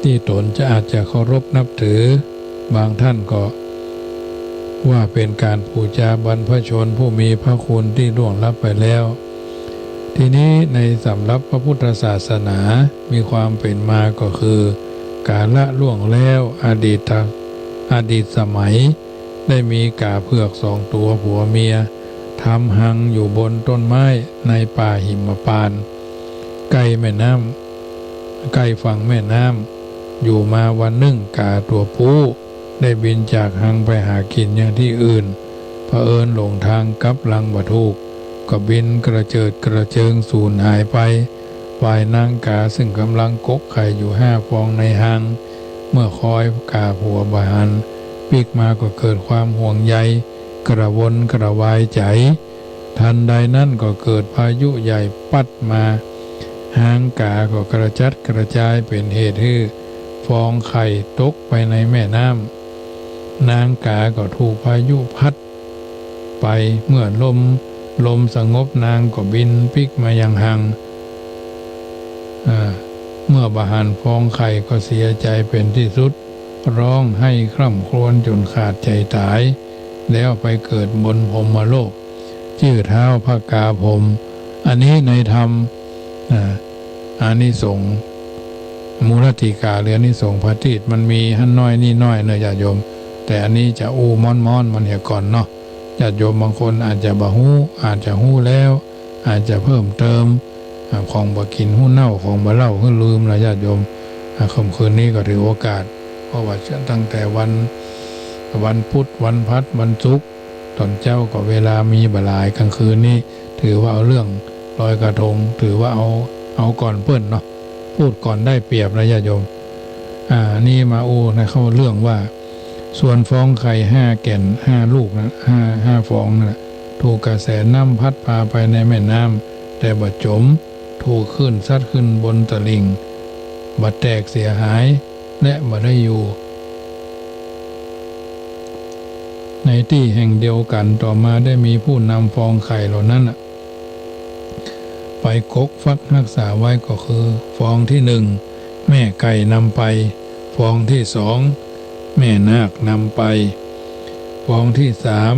ตี้ต๋นจะอาจจะเคารพนับถือ บางท่านก็ว่าเป๋นก๋านปู๋จาบรรพชนผู้มีพระคุณตี้ล่วงลับไปแล้ว ทีนี้ในสำหรับพระพุทธศาสนามีความเป๋นมาก็คือ กาละล่วงแล้ว อดีต อดีตสมัย ได้มีก๋าเผือกสองตั๋วผัวเมีย ทำฮังอยู่บนต้นไม้ในป่าหิมพานต์ ใก้แม่น้ำ ใก้ฝั่งแม่น้ำ อยู่มาวันนึ่งก๋าตั๋วปู๊ได้บินจากฮังไปหากิ๋นยังตี้อื่น เผอิญหลงตางกลับหลังบ่ถูก ก็บินกระเจิดกระเจิงสูญหายไป ฝ่ายนางก๋าซึ่งก่ำลังกกไข่อยู่ห้าฟองในฮัง เมื่อคอยก๋าผัวบ่หัน ปิ๊กมาก็เกิดความห่วงใย กระวนกระวายใจ๋ ทันใดนั้นก็เกิดพายุใหญ่ปั๊ดมา ฮางก๋าก็กระจัดกระจายเป๋นเหตุหื้อฟองไข่ตกไปในแม่น้ำ นางก๋าก็ถูกพายุพัดไป เมื่อลม ลมสงบนางก็บินปิ๊กมายังฮัง อ่า เมื่อบ่หันฟองไข่ก็เสียใจ๋เป๋นตี้สุด ฮ้องไห้คร่ำครวญจ๋นขาดใจ๋ต๋าย แล้วไปเกิดบนพรหมโลก จื้อท้าวพระกาพรหม อันนี้ในธรรม อ่า อานิสงส์มูลติกา หรืออานิสงส์พระตีตรมันมีหั้นน้อยนี่น้อยเนาะญาติโยม แต่อันนี้จะอู้ม้อนๆ มันเหียก่อนเนาะ ญาติโยมบางคนอาจจะบ่ฮู้ อาจจะฮู้แล้ว อาจจะเพิ่มเติม อ่า ของบ่กิ๋นหื้อเน่า ของบ่เล่าหื้อลืมนะญาติโยม อ่า ค่ำคืนนี้ก็ถือโอกาส เพราะว่าตั้งแต่วัน วันพุธ วันพฤหัส วันศุกร์ ต๋อนเจ๊าก็เวลามีบ่หลาย กลางคืนนี้ถือว่าเอาเรื่องลอยกระทง ถือว่าเอา เอาก่อนเปิ้นเนาะ พูดก่อนได้เปรียบนะญาติโยม อ่า นี่มาอู้ในเข้าเรื่องว่า ส่วนฟองไข่ห้าแก่น ห้าลูกนะ ห้า ห้าฟองนะ ถูกกระแสน้ำพัดพาไปในแม่น้ำ แต่บ่จ๋ม ถูกคลื่นซัดขึ้นบนตลิ่ง บ่แตกเสียหาย และบ่ได้อยู่ ในตี้แห่งเดียวกั๋น ต่อมาได้มีผู้นำฟองไข่เหล่านั้นน่ะ ไปกกฟักฮักษาไว้ก็คือ ฟองตี้หนึ่ง แม่ไก่นำไป ฟองตี้สอง แม่นาคนำไป ฟองตี้สาม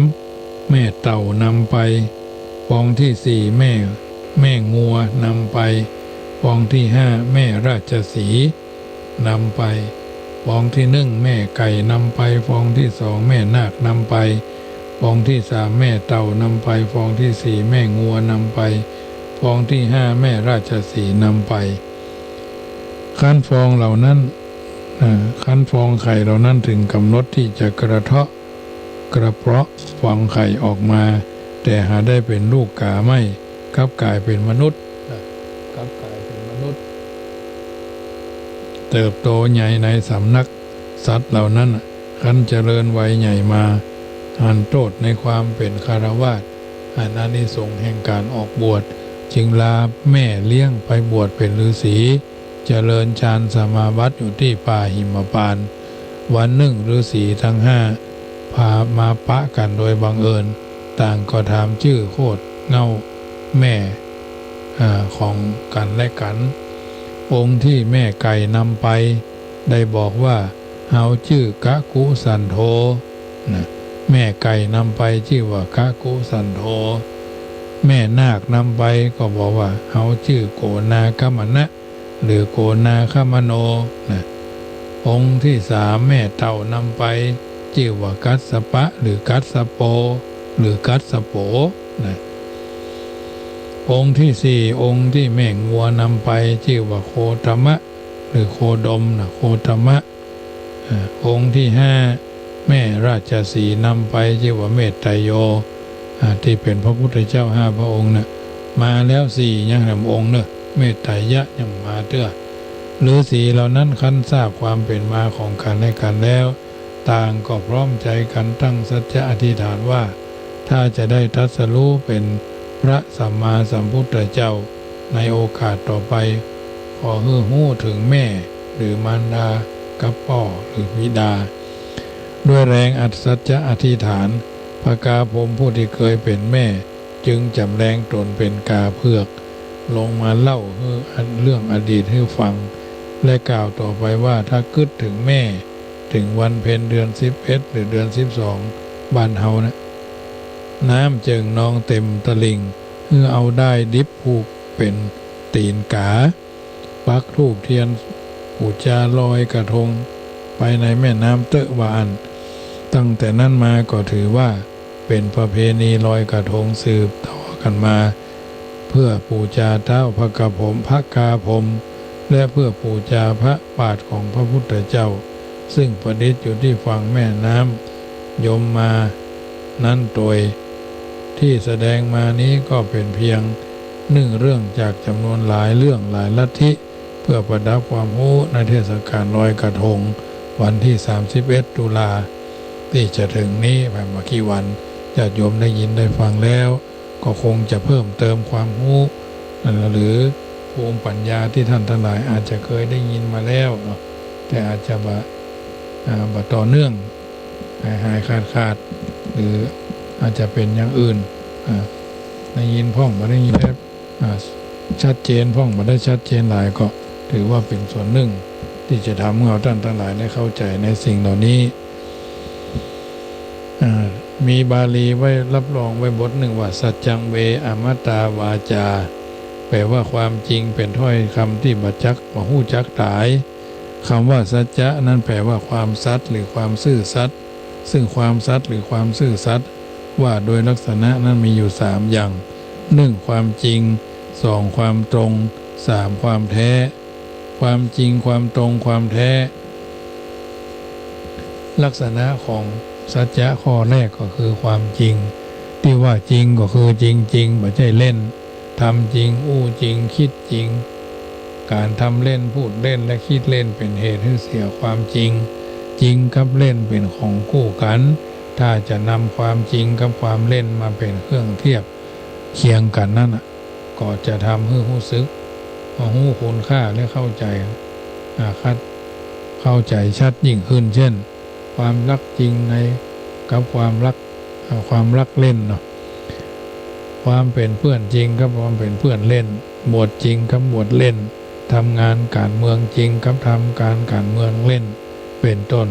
แม่เต่านำไป ฟองตี้สี่ แม่ แม่งัวนำไป ฟองตี้ห้า แม่ราชสีห์นำไป ฟองตี้หนึ่ง แม่ไก่นำไป ฟองตี้สอง แม่นาคนำไป ฟองตี้สาม แม่เต่านำไป ฟองตี้สี่ แม่งัวนำไป ฟองตี้ห้า แม่ราชสีห์นำไป ครั้นฟองเหล่านั้น อ่า ครั้นฟองไข่เหล่านั้นเถิงก๋ำหนดตี้จะกระเทาะ กระเปราะฟองไข่ออกมา แต่หาได้เป๋นลูกก๋าไม่ กลับก๋ายเป๋นมนุษย์ อ่า กลับก๋ายเป๋นมนุษย์ เติบโตใหญ่ในสำนักสัตว์เหล่านั้น ครั้นเจริญวัยใหญ่มา หันโต้ษในความเป๋นฆราวาส หันอานิสงส์แห่งก๋านออกบวช จึงลาแม่เลี้ยงไปบวชเป๋นฤๅษี เจริญฌานสมาบัติอยู่ตี้ป่าหิมพานต์ วันนึ่งฤๅษีตังห้า พามาปะกั๋นโดยบังเอิญ ต่างก็ถามจื้อโคตรเหง้าแม่ อ่า ของกั๋นและกั๋น องค์ตี้แม่ไก่นำไป ได้บอกว่า เฮาจื้อกะกุสันโธ นะ แม่ไก่นำไปจื้อว่ากะกุสันโธ แม่นาคนำไปก็บอกว่า เฮาจื้อโกนาคมนะ หรือโกนาคมโน นะ องค์ตี้สามแม่เต่านำไป จื้อว่ากัสสปะ หรือกัสสโป หรือกัสสโป นะ องค์ตี้สี่ องค์ตี้แม่งัวนำไป จื้อว่าโคตมะ หรือโคดม นะ โคตมะ อ่า องค์ตี้ห้า แม่ราชสีห์นำไป จื้อว่าเมตไตรโย อ่า ตี้เป๋นพระพุทธเจ้าห้าพระองค์น่ะ มาแล้วสี่ ยังแถมองค์เน่อ เมตไตรยะยังมาเตื้อ ฤๅษีเหล่านั้นครั้นทราบความเป๋นมาของกั๋นและกั๋นแล้ว ต่างก็พร้อมใจ๋กั๋นตั้งสัจจะอธิษฐานว่า ถ้าจะได้ตรัสรู้เป๋นพระสัมมาสัมพุทธเจ้า ในโอกาสต่อไป ขอหื้อฮู้เถิงแม่ หรือมารดา กับป้อ หรือบิดา ด้วยแรงอัศจรรย์อธิษฐาน พญาพรหมผู้ตี้เกยเป๋นแม่ จึงจ๋ำแรงต๋นเป๋นกาเผือก ลงมาเล่าหื้อเรื่องอดีตหื้อฟัง และกล่าวต่อไปว่า ถ้ากึ๊ดเถิงแม่ เถิงวันเพ็ญเดือนสิบเอ็ด หรือเดือนสิบสอง บ้านเฮานะ น้ำเจิ่งนองเต๋มตลิ่ง หื้อเอาด้ายดิบผูกเป๋นตี๋นกา ปักธูปเตียน ปู๋จาลอยกระทง ไปในแม่น้ำเต๊อะ ว่าอั้น ตั้งแต่นั้นมาก็ถือว่าเป๋นประเพณีลอยกระทงสืบต่อกั๋นมา เพื่อปู๋จาเต๊าพญาพรหม พญาพรหม และเพื่อปู๋จาพระบาทของพระพุทธเจ้า ซึ่งประดิษฐ์อยู่ตี้ฝั่งแม่น้ำยมมานั้นโตย ตี้แสดงมานี้ก็เป๋นเพียงนึ่งเรื่องจากจ๋ำนวนหลายเรื่องหลายลัทธิ เพื่อประดับความฮู้ในเทศกาลลอยกระทง วันตี้สามสิบเอ็ดตุลา ตี้จะเถิงนี้ ผ่านมากี่วัน ญาติโยมได้ยินได้ฟังแล้ว ก็คงจะเพิ่มเติมความฮู้ หรือภูมิปัญญาตี้ท่านตังหลายอาจจะเกยได้ยินมาแล้วเนาะ แต่อาจจะบ่ อ่า บ่ต่อเนื่อง หายๆ ขาดๆ หรืออาจจะเป๋นอย่างอื่น อ่า ได้ยินพ่องบ่ได้ยินได้ อ่า ชัดเจนพ่องบ่ได้ชัดเจนหลาย ก็ถือว่าเป๋นส่วนนึ่งตี้จะทำหื้อเฮาต้านตังหลายได้เข้าใจ๋ในสิ่งเหล่านี้ อ่า มีบาลีไว้ฮับรองไว้บทนึ่งว่า สัจจังเว อมตะวาจา แปลว่าความจริงเป๋นถ้อยกำตี้บ่จัก บ่ฮู้จักต๋าย กำว่าสัจจะนั้นแปลว่าความสัตย์หรือความซื่อสัตย์ ซึ่งความสัตย์หรือความซื่อสัตย์ ว่าโดยลักษณะนั้นมีอยู่สามอย่าง นึ่ง ความจริง สอง ความตรง สาม ความแท้ ความจริง ความตรง ความแท้ ลักษณะของสัจจะข้อแรกก็คือความจริง ตี้ว่าจริงก็คือจริงๆ บ่ใจ้เล่น ทำจริง อู้จริง กึ๊ดจริง ก๋านทำเล่น พูดเล่น และกึ๊ดเล่น เป๋นเหตุหื้อเสียความจริง จริงกับเล่นเป๋นของกู้กั๋น ถ้าจะนำความจริงกับความเล่นมาเป๋นเครื่องเทียบเคียงกั๋นนั้นน่ะ ก็จะทำหื้อฮู้สึก ฮู้คุณค่าและเข้าใจ๋ อ่า คัด เข้าใจ๋ชัดยิ่งขึ้น เช่น ความรักจริงใน กับความรัก อ่า ความรักเล่นเนาะ ความเป๋นเปื้อนจริงกับความเป๋นเปื้อนเล่น บวชจริงกับบวชเล่น ทำงานก๋านเมืองจริงกับทำงานก๋านเมืองเล่น เป๋นต้น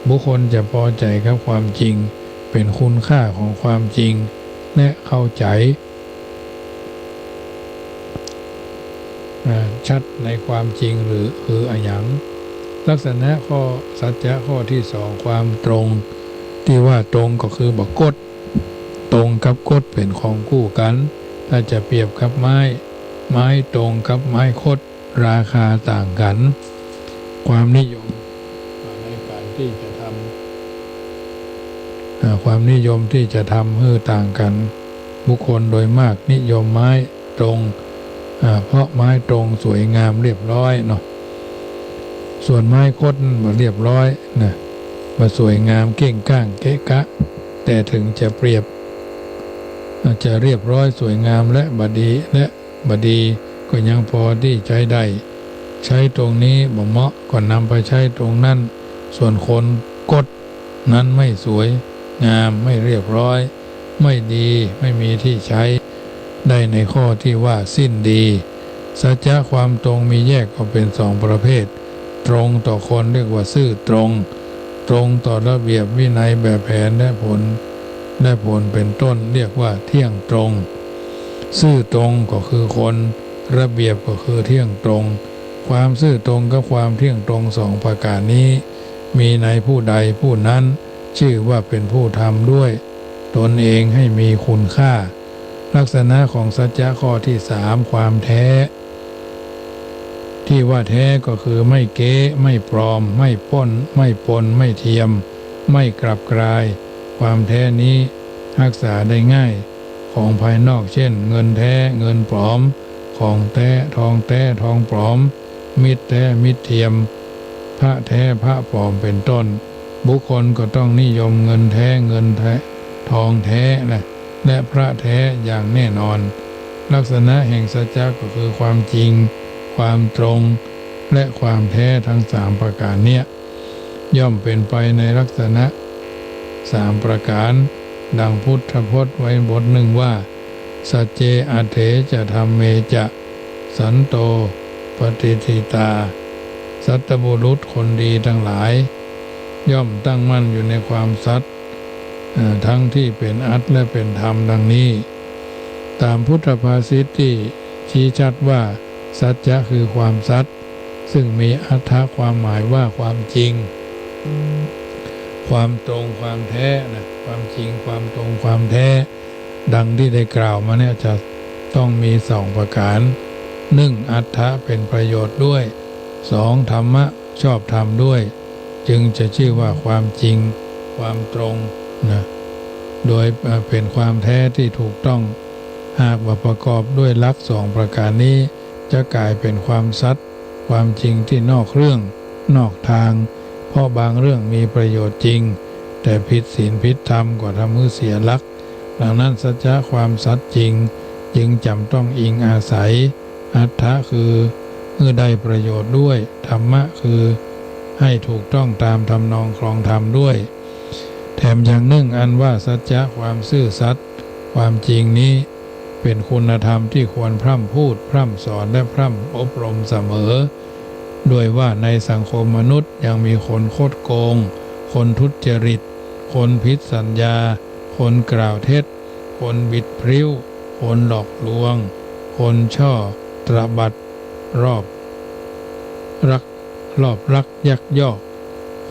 บุคคลจะปอใจ๋กับความจริง เป๋นคุณค่าของความจริง และเข้าใจ๋ อ่า ชัดในความจริงหรือ คืออะหยัง ลักษณะข้อสัจจะข้อตี้สอง ความตรง ตี้ว่าตรงก็คือบ่ก๊ด ตรงกับก๊ดเป๋นของกู้กั๋น ถ้าจะเปรียบกับไม้ ไม้ตรงกับไม้คด ราคาต่างกั๋น ความนิยมในก๋านตี้จะทำ อ่า ความนิยมตี้จะทำหื้อต่างกั๋น บุคคลโดยมากนิยมไม้ตรง อ่า เพราะไม้ตรงสวยงามเรียบร้อยเนาะ ส่วนไม้คดบ่เรียบร้อยนะ บ่สวยงามเก้งก้างเกะกะ แต่ถึงจะเปรียบ อ่า จะเรียบร้อยสวยงามและบ่ดี และบ่ดีก็ยังปอตี้ใจ๊ได้ ใจ๊ตรงนี้บ่เหมาะก็นำไปใจ๊ตรงนั้น ส่วนคนคดนั้นไม่สวยงาม ไม่เรียบร้อย ไม่ดี ไม่มีตี้ใจ๊ ได้ในข้อตี้ว่าสิ้นดี สัจจะความตรงมีแยกออกเป๋นสองประเภท ตรงต่อคนเรียกว่าซื่อตรง ตรงต่อระเบียบวินัยแบบแผนและผล และผลเป๋นต้นเรียกว่าเที่ยงตรง ซื่อตรงก็คือคน ระเบียบก็คือเที่ยงตรง ความซื่อตรงกับความเที่ยงตรงสองประก๋านนี้ มีในผู้ใดผู้นั้นจื้อว่าเป๋นผู้ทำด้วยตนเองให้มีคุณค่า ลักษณะของสัจจะข้อตี้สาม ความแท้ ตี้ว่าแท้ก็คือไม่เก๊ะ ไม่ปลอม ไม่ป้น ไม่ปน ไม่เทียม ไม่กลับกลาย ความแท้นี้ฮักษาได้ง่าย ของภายนอกเช่น เงินแท้ เงินปลอม ของแท้ ทองแท้ ทองปลอม มิตรแท้ มิตรเทียม พระแท้ พระปลอม เป๋นต้น บุคคลก็ต้องนิยมเงินแท้ เงินแท้ ทองแท้นะ และพระแท้อย่างแน่นอน ลักษณะแห่งสัจจะก็คือความจริง ความตรง และความแท้ทั้งสามประก๋านเนี้ย ย่อมเป๋นไปในลักษณะสามประก๋าน ดังพุทธพจน์ไว้บทหนึ่งว่า สัจเจ อัฏฐเถ จะ ธัมเม จะ สันโต ปะติฏฐิตา สัตบุรุษคนดีตังหลาย ย่อมตั้งมั่นอยู่ในความสัตย์ เอ่อ ทั้งตี้เป๋นอัตถ์และเป๋นธรรมดังนี้ ต๋ามพุทธภาษิตตี้ชี้ชัดว่า สัจจะคือความสัตย์ ซึ่งมีอัตถะความหมายว่าความจริง ความตรง ความแท้นะ ความจริง ความตรง ความแท้ ดังตี้ได้กล่าวมาเนี่ยจะต้องมีสองประก๋าน นึ่ง อัตถะเป๋นประโยชน์ด้วย สอง ธรรมะชอบธรรมด้วย จึงจะจื้อว่าความจริง ความตรงนะ โดย เอ่อ เป๋นความแท้ตี้ถูกต้อง หากบ่ประกอบด้วยหลักสองประก๋านนี้ จะก๋ายเป๋นความสัตย์ ความจริงตี้นอกเรื่อง นอกทาง เพราะบางเรื่องมีประโยชน์จริง แต่ผิดศีลผิดธรรมก็ทำหื้อเสียหลัก ดังนั้นสัจจะความสัตย์จริง จึงจ๋ำต้องอิงอาศัย อัตถะคือหื้อได้ประโยชน์ด้วย ธรรมะคือให้ถูกต้องต๋ามทำนองครองธรรมด้วย แถมอย่างนึ่งอันว่าสัจจะความซื่อสัตย์ ความจริงนี้ เป๋นคุณธรรมตี้ควรพร่ำพูด พร่ำสอน และพร่ำอบรมเสมอ ด้วยว่าในสังคมมนุษย์ยังมีคนคดโกง คนทุจริต คนผิดสัญญา คนกล่าวเท็จ คนบิดพริ้ว คนหลอกลวง คนฉ้อตระบัด รอบรัก ลอบลักยักยอก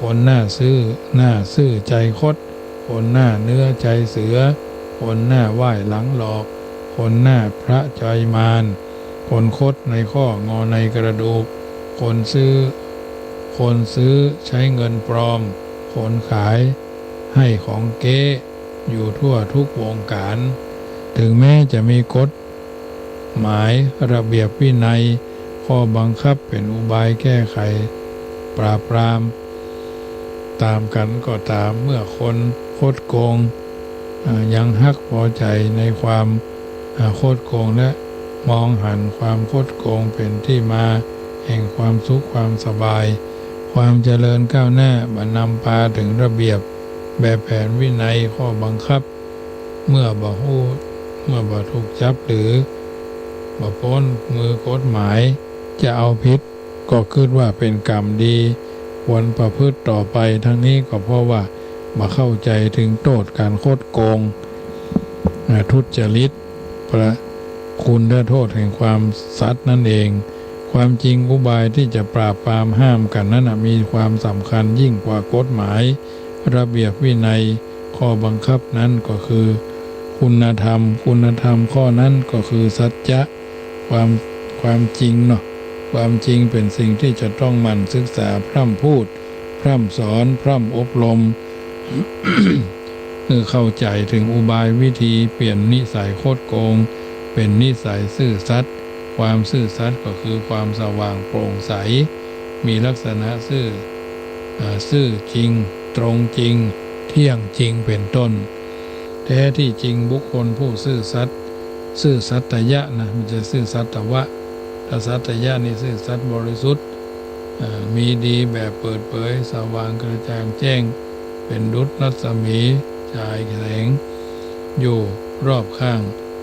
คนหน้าซื่อ หน้าซื่อใจคด คนหน้าเนื้อใจเสือ คนหน้าไหว้หลังหลอก คนหน้าพระใจมาร คนคดในข้องอในกระดูก คนซื้อ คนซื้อใช้เงินปลอม คนขายให้ของเก๊ะ อยู่ทั่วทุกวงก๋าน ถึงแม้จะมีกฎหมายระเบียบวินัย ข้อบังคับเป๋นอุบายแก้ไขปราบปราม ต๋ามกั๋นก็ต๋าม เมื่อคนคดโกง อ่า ยังฮักปอใจ๋ในความ อ่า คดโกง และมองหันความคดโกงเป๋นตี้มาแห่งความสุขความสบาย ความเจริญก้าวหน้าบ่นำปาถึงระเบียบแบบแผนวินัยข้อบังคับ เมื่อบ่ฮู้ เมื่อบ่ถูกจับหรือบ่ป๊นมือกฎหมาย จะเอาผิดก็กึ๊ดว่าเป๋นก๋รรมดี ควรประพฤติต่อไป ทั้งนี้ก็เพราะว่าบ่เข้าใจ๋ถึงโต้ษก๋านคดโกง อ่า ทุจริต ประคุณและโทษแห่งความสัตย์นั้นเอง ความจริงอุบายตี้จะปราบปรามห้ามกั๋นนั้นน่ะ มีความสำคัญยิ่งกว่ากฎหมาย ระเบียบวินัย ข้อบังคับนั้นก็คือคุณธรรม คุณธรรมข้อนั้นก็คือสัจจะ ความ ความจริงเนาะ ความจริงเป๋นสิ่งตี้จะต้องหมั่นศึกษา พร่ำพูด พร่ำสอน พร่ำอบรม หื้อเข้าใจ๋เถิงอุบายวิธีเปลี่ยนนิสัยคดโกง เป๋นนิสัยซื่อสัตย์ ความซื่อสัตย์ก็คือความสว่างโปร่งใส มีลักษณะซื่อ อ่า ซื่อจริง ตรงจริง เที่ยงจริง เป๋นต้น แท้ที่จริงบุคคลผู้ซื่อสัตย์ ซื่อสัตยะนะ บ่ใจ้ซื่อสัตวะ ถ้าสัตยะนี่ซื่อสัตย์บริสุทธิ์ อ่า มีดีแบบเปิดเผย สว่างกระจ่างแจ้ง เป๋นดุจรัศมีฉายแสง อยู่รอบข้าง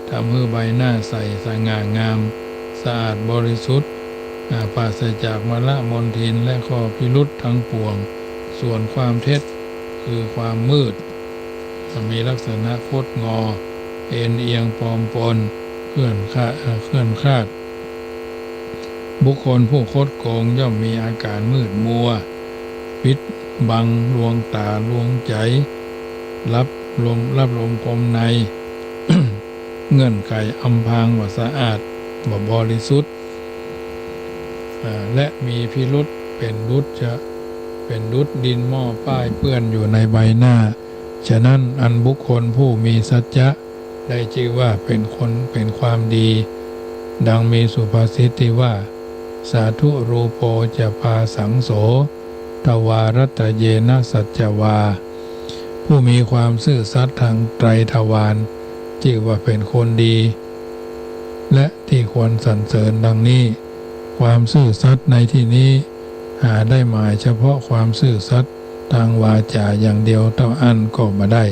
ทำหื้อใบหน้าใสสง่างาม สะอาดบริสุทธิ์ อ่า ปราศจากมลมลทินและข้อพิรุธทั้งปวง ส่วนความเท็จคือความมืด มีลักษณะคดงอ เอนเอียงปลอมปน เคลื่อนคลาด เอ่อ เคลื่อนคลาด บุคคลผู้คดโกงย่อมมีอาก๋านมืดมัว ปิดบังลวงต๋าลวงใจ๋ ลับลม ลับลมคมใน เงื่อนไขอำพรางบ่สะอาด บ่บริสุทธิ์ อ่า และมีพิรุธ เป๋นดุจจะ เป๋นดุจดินหม้อป้ายเปื้อนอยู่ในใบหน้า ฉะนั้นอันบุคคลผู้มีสัจจะได้จื้อว่าเป๋นคน เป๋นความดี ดังมีสุภาษิตตี้ว่า สาธุรูโปจะปาสังโส ทวารัตเยนะสัจจวา ผู้มีความซื่อสัตย์ทางไตรทวาร จื้อว่าเป๋นคนดี และตี้ควรสรรเสริญดังนี้ ความซื่อสัตย์ในที่นี้ หาได้หมายเฉพาะความซื่อสัตย์ทางวาจาอย่างเดียวเต้าอั้นก็บ่ได้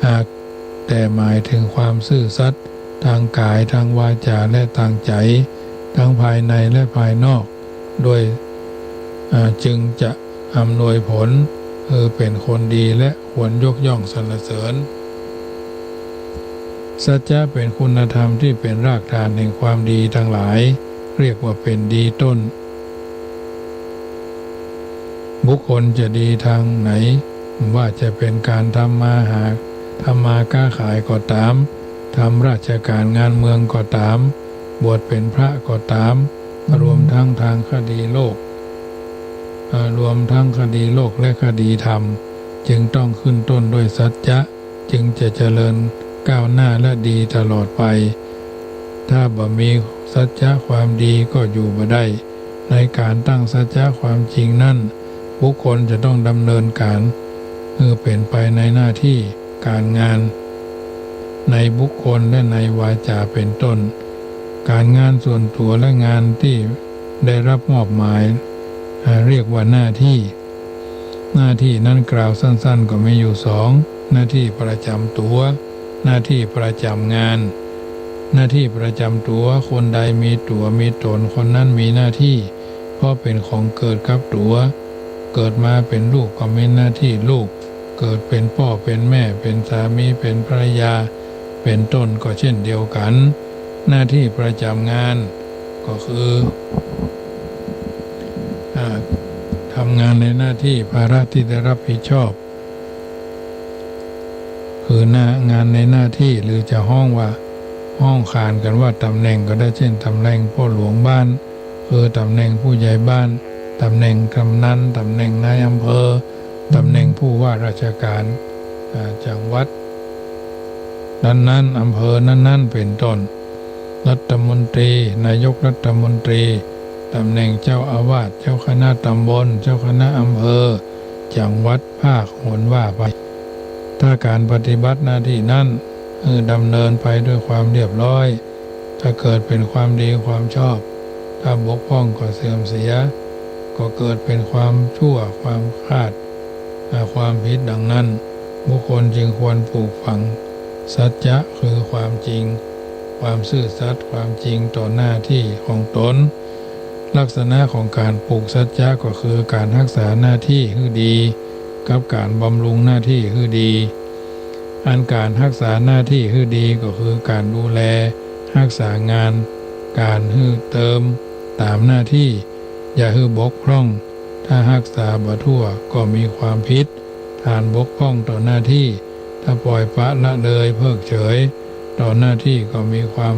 หากแต่หมายเถิงความซื่อสัตย์ทางก๋าย ทางวาจา และทางใจ๋ ทั้งภายในและภายนอก ด้วย อ่า จึงจะอำนวยผล คือเป๋นคนดีและควรยกย่องสรรเสริญ สัจจะเป๋นคุณธรรมตี้เป๋นรากฐานแห่งความดีตังหลาย เรียกว่าเป๋นดีต้น บุคคลจะดีทางไหน ว่าจะเป๋นก๋านทำมาหา ทำมาค้าขายก็ต๋าม ทำราชก๋านงานเมืองก็ต๋าม บวชเป๋นพระก็ต๋าม รวมทั้งทางคดีโลก เอ่อ รวมทั้งคดีโลกและคดีธรรม จึงต้องขึ้นต้นด้วยสัจจะ จึงจะเจริญก้าวหน้าและดีตลอดไป ถ้าบ่มีสัจจะความดีก็อยู่บ่ได้ ในก๋านตั้งสัจจะความจริงนั้น บุคคลจะต้องดำเนินก๋าน คือเป๋นไปในหน้าตี้ก๋านงาน ในบุคคลและในวาจาเป๋นต้น ก๋านงานส่วนตั๋วและงานตี้ได้รับมอบหมาย อ่า เรียกว่าหน้าตี้ หน้าตี้นั้นกล่าวสั้นๆ ก็มีอยู่สอง หน้าตี้ประจ๋ำตั๋ว หน้าตี้ประจ๋ำงาน หน้าตี้ประจ๋ำตั๋ว คนใดมีตั๋วมีต๋น คนนั้นมีหน้าตี้ เพราะเป๋นของเกิดกับตั๋ว เกิดมาเป๋นลูกก็มีหน้าตี้ลูก เกิดเป๋นป้อเป๋นแม่ เป๋นสามี เป๋นภรรยา เป๋นต้นก็เช่นเดียวกั๋น หน้าตี้ประจ๋ำงานก็คือ อ่า ทำงานในหน้าตี้ ภาระตี้ได้รับผิดชอบ คือหน้า งานในหน้าตี้ หรือจะฮ้องว่า ฮ้องขานกั๋นว่าต๋ำแหน่งก็ได้ เช่น ต๋ำแหน่งป้อหลวงบ้าน คือต๋ำแหน่งผู้ใหญ่บ้าน ต๋ำแหน่งกำนัน ต๋ำแหน่งนายอำเภอ ต๋ำแหน่งผู้ว่าราชก๋าน อ่า จังหวัดนั้นๆ อำเภอนั้นๆ เป๋นต้น รัฐมนตรี นายกรัฐมนตรี ต๋ำแหน่งเจ้าอาวาส เจ้าคณะต๋ำบล เจ้าคณะอำเภอ จังหวัด ภาค หนว่าไป ถ้าก๋านปฏิบัติหน้าตี้นั้น เออ ดำเนินไปด้วยความเรียบร้อย ก็เกิดเป๋นความดีความชอบ ถ้าบกพร่องก็เสื่อมเสีย ก็เกิดเป๋นความชั่ว ความคลาด อ่า ความผิดดังนั้น บุคคลจึงควรปลูกฝังสัจจะ คือความจริง ความซื่อสัตย์ ความจริงต่อหน้าตี้ของต๋น ลักษณะของก๋านปลูกสัจจะก็คือก๋านฮักษาหน้าตี้หื้อดี กับก๋านบำรุงหน้าตี้หื้อดี อันก๋านฮักษาหน้าตี้หื้อดีก็คือก๋านดูแลฮักษางานก๋านหื้อเติมต๋ามหน้าตี้ อย่าหื้อบกพร่อง ถ้าฮักษาบ่ทั่วก็มีความผิด ฐานบกพร่องต่อหน้าตี้ ถ้าปล่อยปละละเลยเพิกเฉยต่อหน้าตี้ก็มีความ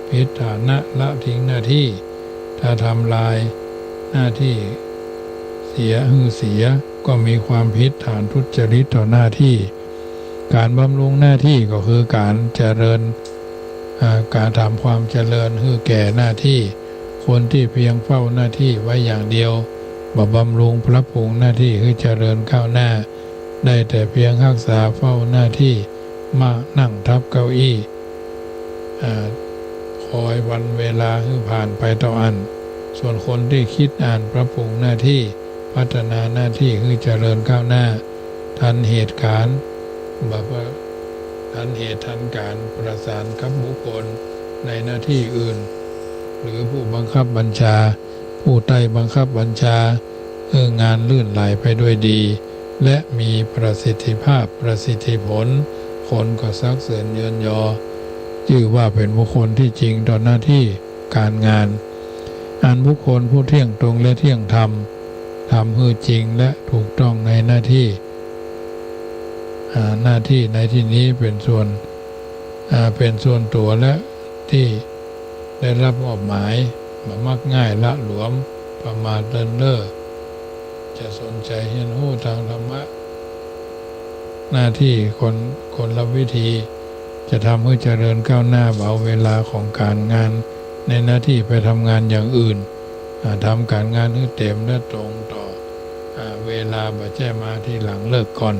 ผิดฐานะละทิ้งหน้าตี้ ถ้าทำลายหน้าตี้เสียหื้อเสีย ก็มีความผิดฐานทุจริตต่อหน้าตี้ ก๋านบำรุงหน้าตี้ก็คือก๋านเจริญ อ่า ก๋านทำความเจริญหื้อแก่หน้าตี้ คนตี้เพียงเฝ้าหน้าตี้ไว้อย่างเดียว บ่บำรุงปรับปรุงหน้าตี้หื้อเจริญก้าวหน้า ได้แต่เพียงฮักษาเฝ้าหน้าตี้ มานั่งทับเก้าอี้ อ่า คอยวันเวลาหื้อผ่านไปเต้าอั้น ส่วนคนตี้กึ๊ดอ่านปรับปรุงหน้าตี้ พัฒนาหน้าตี้หื้อเจริญก้าวหน้า ทันเหตุก๋ารณ์ บ่ ทันเหตุทันก๋ารณ์ ประสานกับบุคคลในหน้าตี้อื่น หรือผู้บังคับบัญชา ผู้ใต้บังคับบัญชา หื้องานลื่นไหลไปด้วยดี และมีประสิทธิภาพประสิทธิผล คนก็สรรเสริญเยินยอ จื้อว่าเป๋นบุคคลตี้จริงต่อหน้าตี้ก๋านงาน อันบุคคลผู้เที่ยงตรงและเที่ยงธรรม ทำหื้อจริงและถูกต้องในหน้าตี้ อ่า หน้าตี้ในตี้นี้เป๋นส่วน อ่า เป๋นส่วนตั๋วและตี้ได้ฮับมอบหมาย บ่มักง่ายละหลวม ประมาทเลินเล่อ จะสนใจ๋เฮียนฮู้ตางธรรมะ หน้าตี้คน คนละวิธี จะทำหื้อเจริญก้าวหน้า บ่เอาเวลาของก๋านงานในหน้าตี้ไปทำงานอย่างอื่น อ่า ทำก๋านงานหื้อเต๋มและตรงต่อ อ่า เวลา บ่ใจ้มาทีหลังเลิกก่อน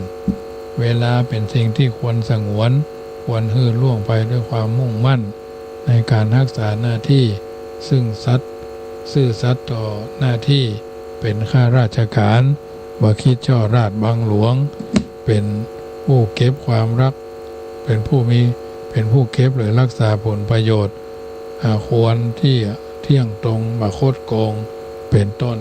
เวลาเป๋นสิ่งตี้ควรสงวน ควรหื้อล่วงไปด้วยความมุ่งมั่นในก๋านฮักษาหน้าตี้ ซึ่งสัตย์ ซื่อสัตย์ต่อหน้าตี้ เป๋นข้าราชก๋าน บ่กึ๊ดจ้อราชบังหลวง เป๋นผู้เก็บความรัก เป๋นผู้มี เป๋นผู้เก็บหรือฮักษาผลประโยชน์ อ่า ควรตี้เที่ยงตรง บ่คดโกง เป๋นต้น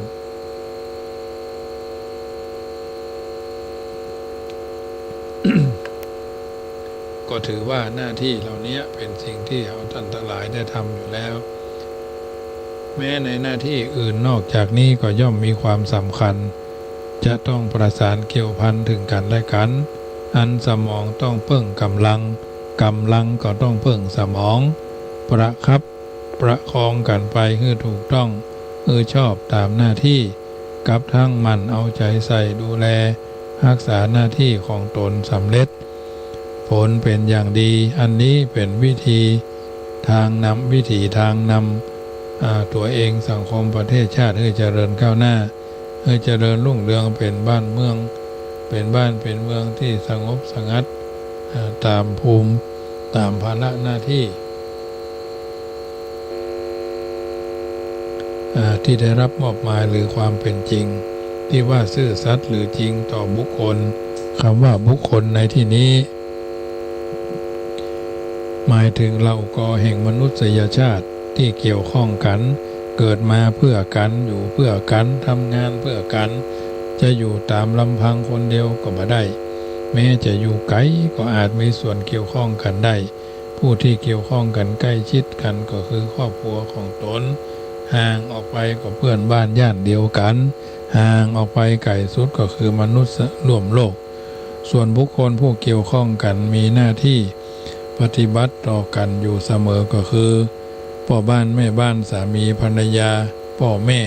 ก็ถือว่าหน้าตี้เหล่านี้เป๋นสิ่งตี้เฮาต้านตังหลายได้ทำอยู่แล้ว แม้ในหน้าตี้อื่นนอกจากนี้ก็ย่อมมีความสำคัญ จะต้องประสานเกี่ยวพันเถิงกั๋นและกั๋น อันสมองต้องเปิ้งก๋ำลัง ก๋ำลังก็ต้องเปิ้งสมอง ประคับประคองกั๋นไปหื้อถูกต้อง หื้อชอบต๋ามหน้าตี้ กับทั้งหมั่นเอาใจ๋ใส่ดูแล ฮักษาหน้าตี้ของต๋นสำเร็จผลเป๋นอย่างดี อันนี้เป๋นวิธีตางนำ วิถีตางนำ อ่า ตั๋วเอง สังคม ประเทศ ชาติ หื้อเจริญก้าวหน้า หื้อเจริญรุ่งเรือง เป๋นบ้านเมือง เป๋นบ้านเป๋นเมืองตี้สงบสงัด อ่า ต๋ามภูมิ ต๋ามภาระหน้าตี้ อ่า ตี้ได้ฮับมอบหมายหรือความเป๋นจริง ตี้ว่าซื่อสัตย์หรือจริงต่อบุคคล กำว่าบุคคลในตี้นี้ หมายเถิงเหล่ากอแห่งมนุษยชาติตี้เกี่ยวข้องกั๋น เกิดมาเปื้อกั๋น อยู่เปื้อกั๋น ทำงานเปื้อกั๋น จะอยู่ต๋ามลำพังคนเดียวก็บ่ได้ แม้จะอยู่ไก๋ก็อาจมีส่วนเกี่ยวข้องกั๋นได้ ผู้ตี้เกี่ยวข้องกั๋นใก้ชิดกั๋นก็คือครอบครัวของต๋น ห่างออกไปก็เปื้อนบ้านย่านเดียวกั๋น ห่างออกไปไก๋สุดก็คือมนุษย์ร่วมโลก ส่วนบุคคลผู้เกี่ยวข้องกั๋นมีหน้าตี้ปฏิบัติต่อกั๋นอยู่เสมอก็คือ ป้อบ้านแม่บ้าน สามีภรรยา ป้อแม่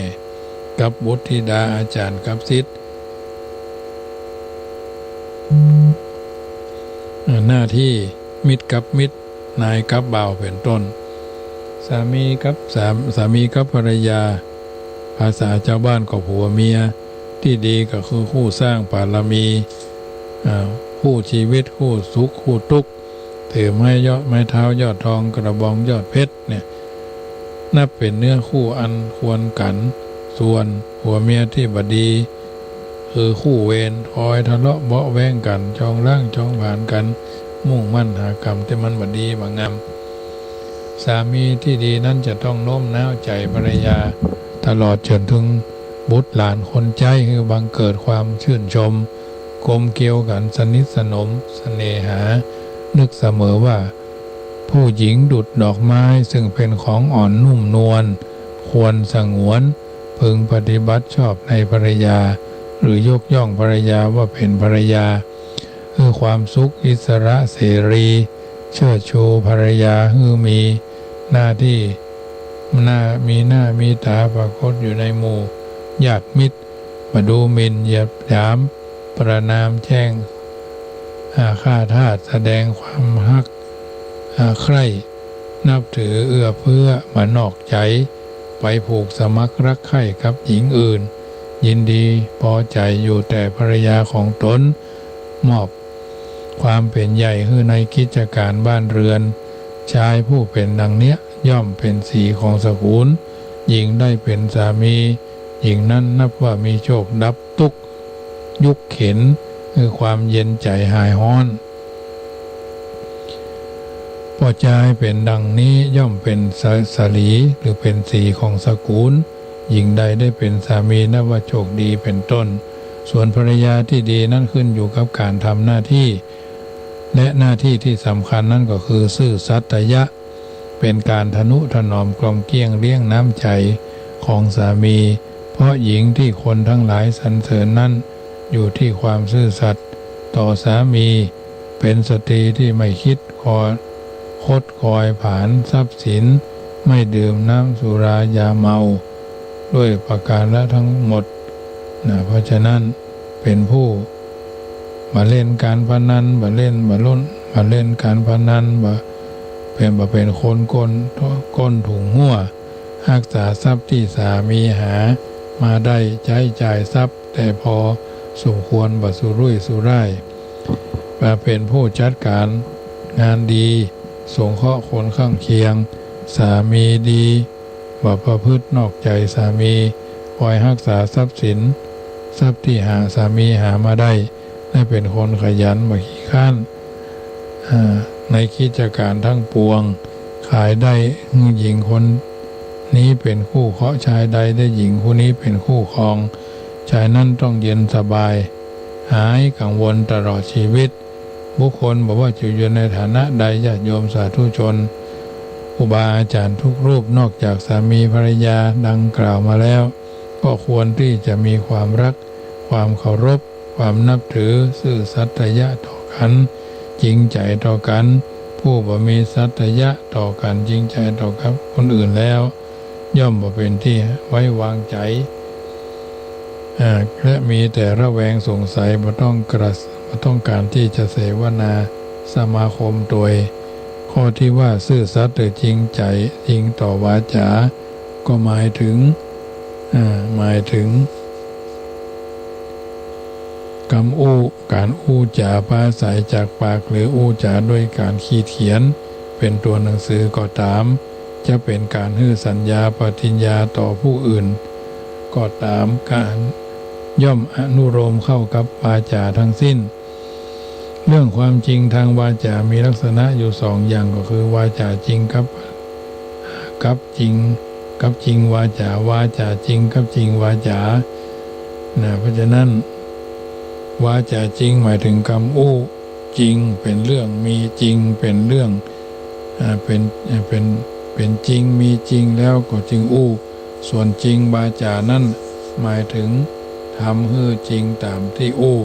กับบุตรธิดา อาจ๋ารย์กับศิษย์ หน้าตี้มิตรกับมิตร นายกับบ่าวเป๋นต้น สามีกับ สา- สามีกับภรรยา ภาษาจาวบ้านก็ผัวเมีย ตี้ดีก็คือคู่สร้างบารมี อ่า คู่จีวิต คู่สุข คู่ตุ๊กข์ ถือไม้ยอด ไม้เท้ายอดทอง กระบองยอดเพชรเนี่ย นับเป๋นเนื้อคู่อันควรกั๋น ส่วนผัวเมียตี้บ่ดี คือคู่เวร คอยทะเลาะเบาะแว้งกั๋น จองล้างจองผลาญกั๋น มุ่งมั่นหากรรมตี้มันบ่ดีบ่งาม สามีตี้ดีนั้นจะต้องโน้มน้าวใจ๋ภรรยา ตลอดจ๋นเถิงบุตรหลานคนใจ๊ หื้อบังเกิดความชื่นชม กลมเกลียวกั๋น สนิทสนม เสน่หา นึกเสมอว่า ผู้หญิงดุจดอกไม้ ซึ่งเป๋นของอ่อนนุ่มนวล ควรสงวน พึงปฏิบัติชอบในภรรยา หรือยกย่องภรรยาว่าเป๋นภรรยา หื้อความสุข อิสระเสรี เชิดชูภรรยา หื้อมีหน้าตี้ หน้า มีหน้ามีต๋าปรากฏอยู่ในหมู่ญาติมิตร บ่ดูหมิ่นเหยียดหยาม ประณามแจ้ง อาฆาตอาฆาต แสดงความฮัก อา ใคร่ นับถือ เอื้อเฟื้อ บ่นอกใจ๋ ไปผูกสมัครรักใคร่กับหญิงอื่น ยินดีปอใจ๋อยู่แต่ภรรยาของต๋น มอบความเป๋นใหญ่หื้อในกิจก๋านบ้านเรือน ชายผู้เป๋นดังเนี้ย ย่อมเป๋นสีของสกุล หญิงได้เป๋นสามี หญิงนั้นนับว่ามีโชคดับตุ๊กข์ ยุกข์เข็ญ คือความเย็นใจ๋หายฮ้อน ป้อจายเป๋นดังนี้ย่อมเป๋นสะ สลี หรือเป๋นสีของสกุล หญิงใดได้เป๋นสามีนับว่าโชคดีเป๋นต้น ส่วนภรรยาตี้ดีนั้นขึ้นอยู่กับก๋านทำหน้าตี้ และหน้าตี้ตี้สำคัญนั้นก็คือซื่อสัตย์ยะ เป๋นก๋านทะนุถนอมกล่อมเกลี้ยงเลี้ยงน้ำใจ๋ของสามี เพราะหญิงตี้คนทั้งหลายสรรเสริญนั้นอยู่ตี้ความซื่อสัตย์ต่อสามี เป๋นสตรีตี้ไม่คิดคอ คดคอยผลาญทรัพย์สิน ไม่ดื่มน้ำสุรายาเมา ด้วยประการละทั้งหมดนะ เพราะฉะนั้นเป๋นผู้บ่เล่นก๋านพนัน บ่เล่น บ่ล้น บ่เล่นก๋านพนัน บ่เป๋น บ่เป๋นคนก้น ก้นถุงหั้ว ฮักษาทรัพย์ตี้สามีหามาได้ ใจ๊จ่ายทรัพย์แต่พอสมควร บ่สุรุ่ยสุร่าย บ่เป๋นผู้จัดก๋านงานดี สงเคราะห์คนข้างเคียง สามีดี บ่ประพฤตินอกใจ๋สามี คอยฮักษาทรัพย์สิน ทรัพย์ตี้หา สามีหามาได้ และเป๋นคนขยัน บ่ขี้คร้าน อ่า ในกิจก๋านทั้งปวง ขายได้หื้อหญิงคนนี้เป๋นคู่เคราะห์ ชายใดได้หญิงผู้นี้เป๋นคู่ครอง ชายนั้นต้องเย็นสบาย หายกังวลตลอดชีวิต บุคคลบ่ว่าจะอยู่ในฐานะใด ญาติโยมสาธุชน ครูบาอาจ๋ารย์ทุกรูป นอกจากสามีภรรยาดังกล่าวมาแล้ว ก็ควรตี้จะมีความฮัก ความเคารพ ความนับถือ ซื่อสัตย์ยะต่อกั๋น จริงใจ๋ต่อกั๋น ผู้บ่มีสัตย์ยะต่อกั๋น จริงใจ๋ต่อกับคนอื่นแล้ว ย่อมบ่เป๋นตี้ไว้วางใจ๋ อ่า และมีแต่ระแวงสงสัย บ่ต้องกระ บ่ต้องก๋านตี้จะเสวนาสมาคมตวย ข้อตี้ว่าซื่อสัตย์หรือจริงใจ๋ จริงต่อวาจา ก็หมายถึง อ่า หมายถึง กำอู้ ก๋านอู้จ๋าปราศรัยจากปาก หรืออู้จ๋าด้วยก๋านขีดเขียน เป๋นตั๋วหนังสือก็ต๋าม จะเป๋นก๋านหื้อสัญญาปฏิญญาต่อผู้อื่น ก็ต๋าม ก๋านย่อมอนุโลมเข้ากับวาจ๋าทั้งสิ้น เรื่องความจริงทางวาจ๋ามีลักษณะอยู่สองอย่าง ก็คือวาจ๋าจริงกับ กับจริง กับจริงวาจ๋า วาจ๋าจริงกับจริงวาจ๋า นะ เพราะฉะนั้น วาจ๋าจริงหมายถึงกำอู้จริง เป๋นเรื่องมีจริง เป๋นเรื่อง อ่า เป๋น อ่า เป๋น เป๋นจริง มีจริงแล้วก็จึงอู้ ส่วนจริงวาจ๋านั้นหมายถึงทำหื้อจริงต๋ามตี้อู้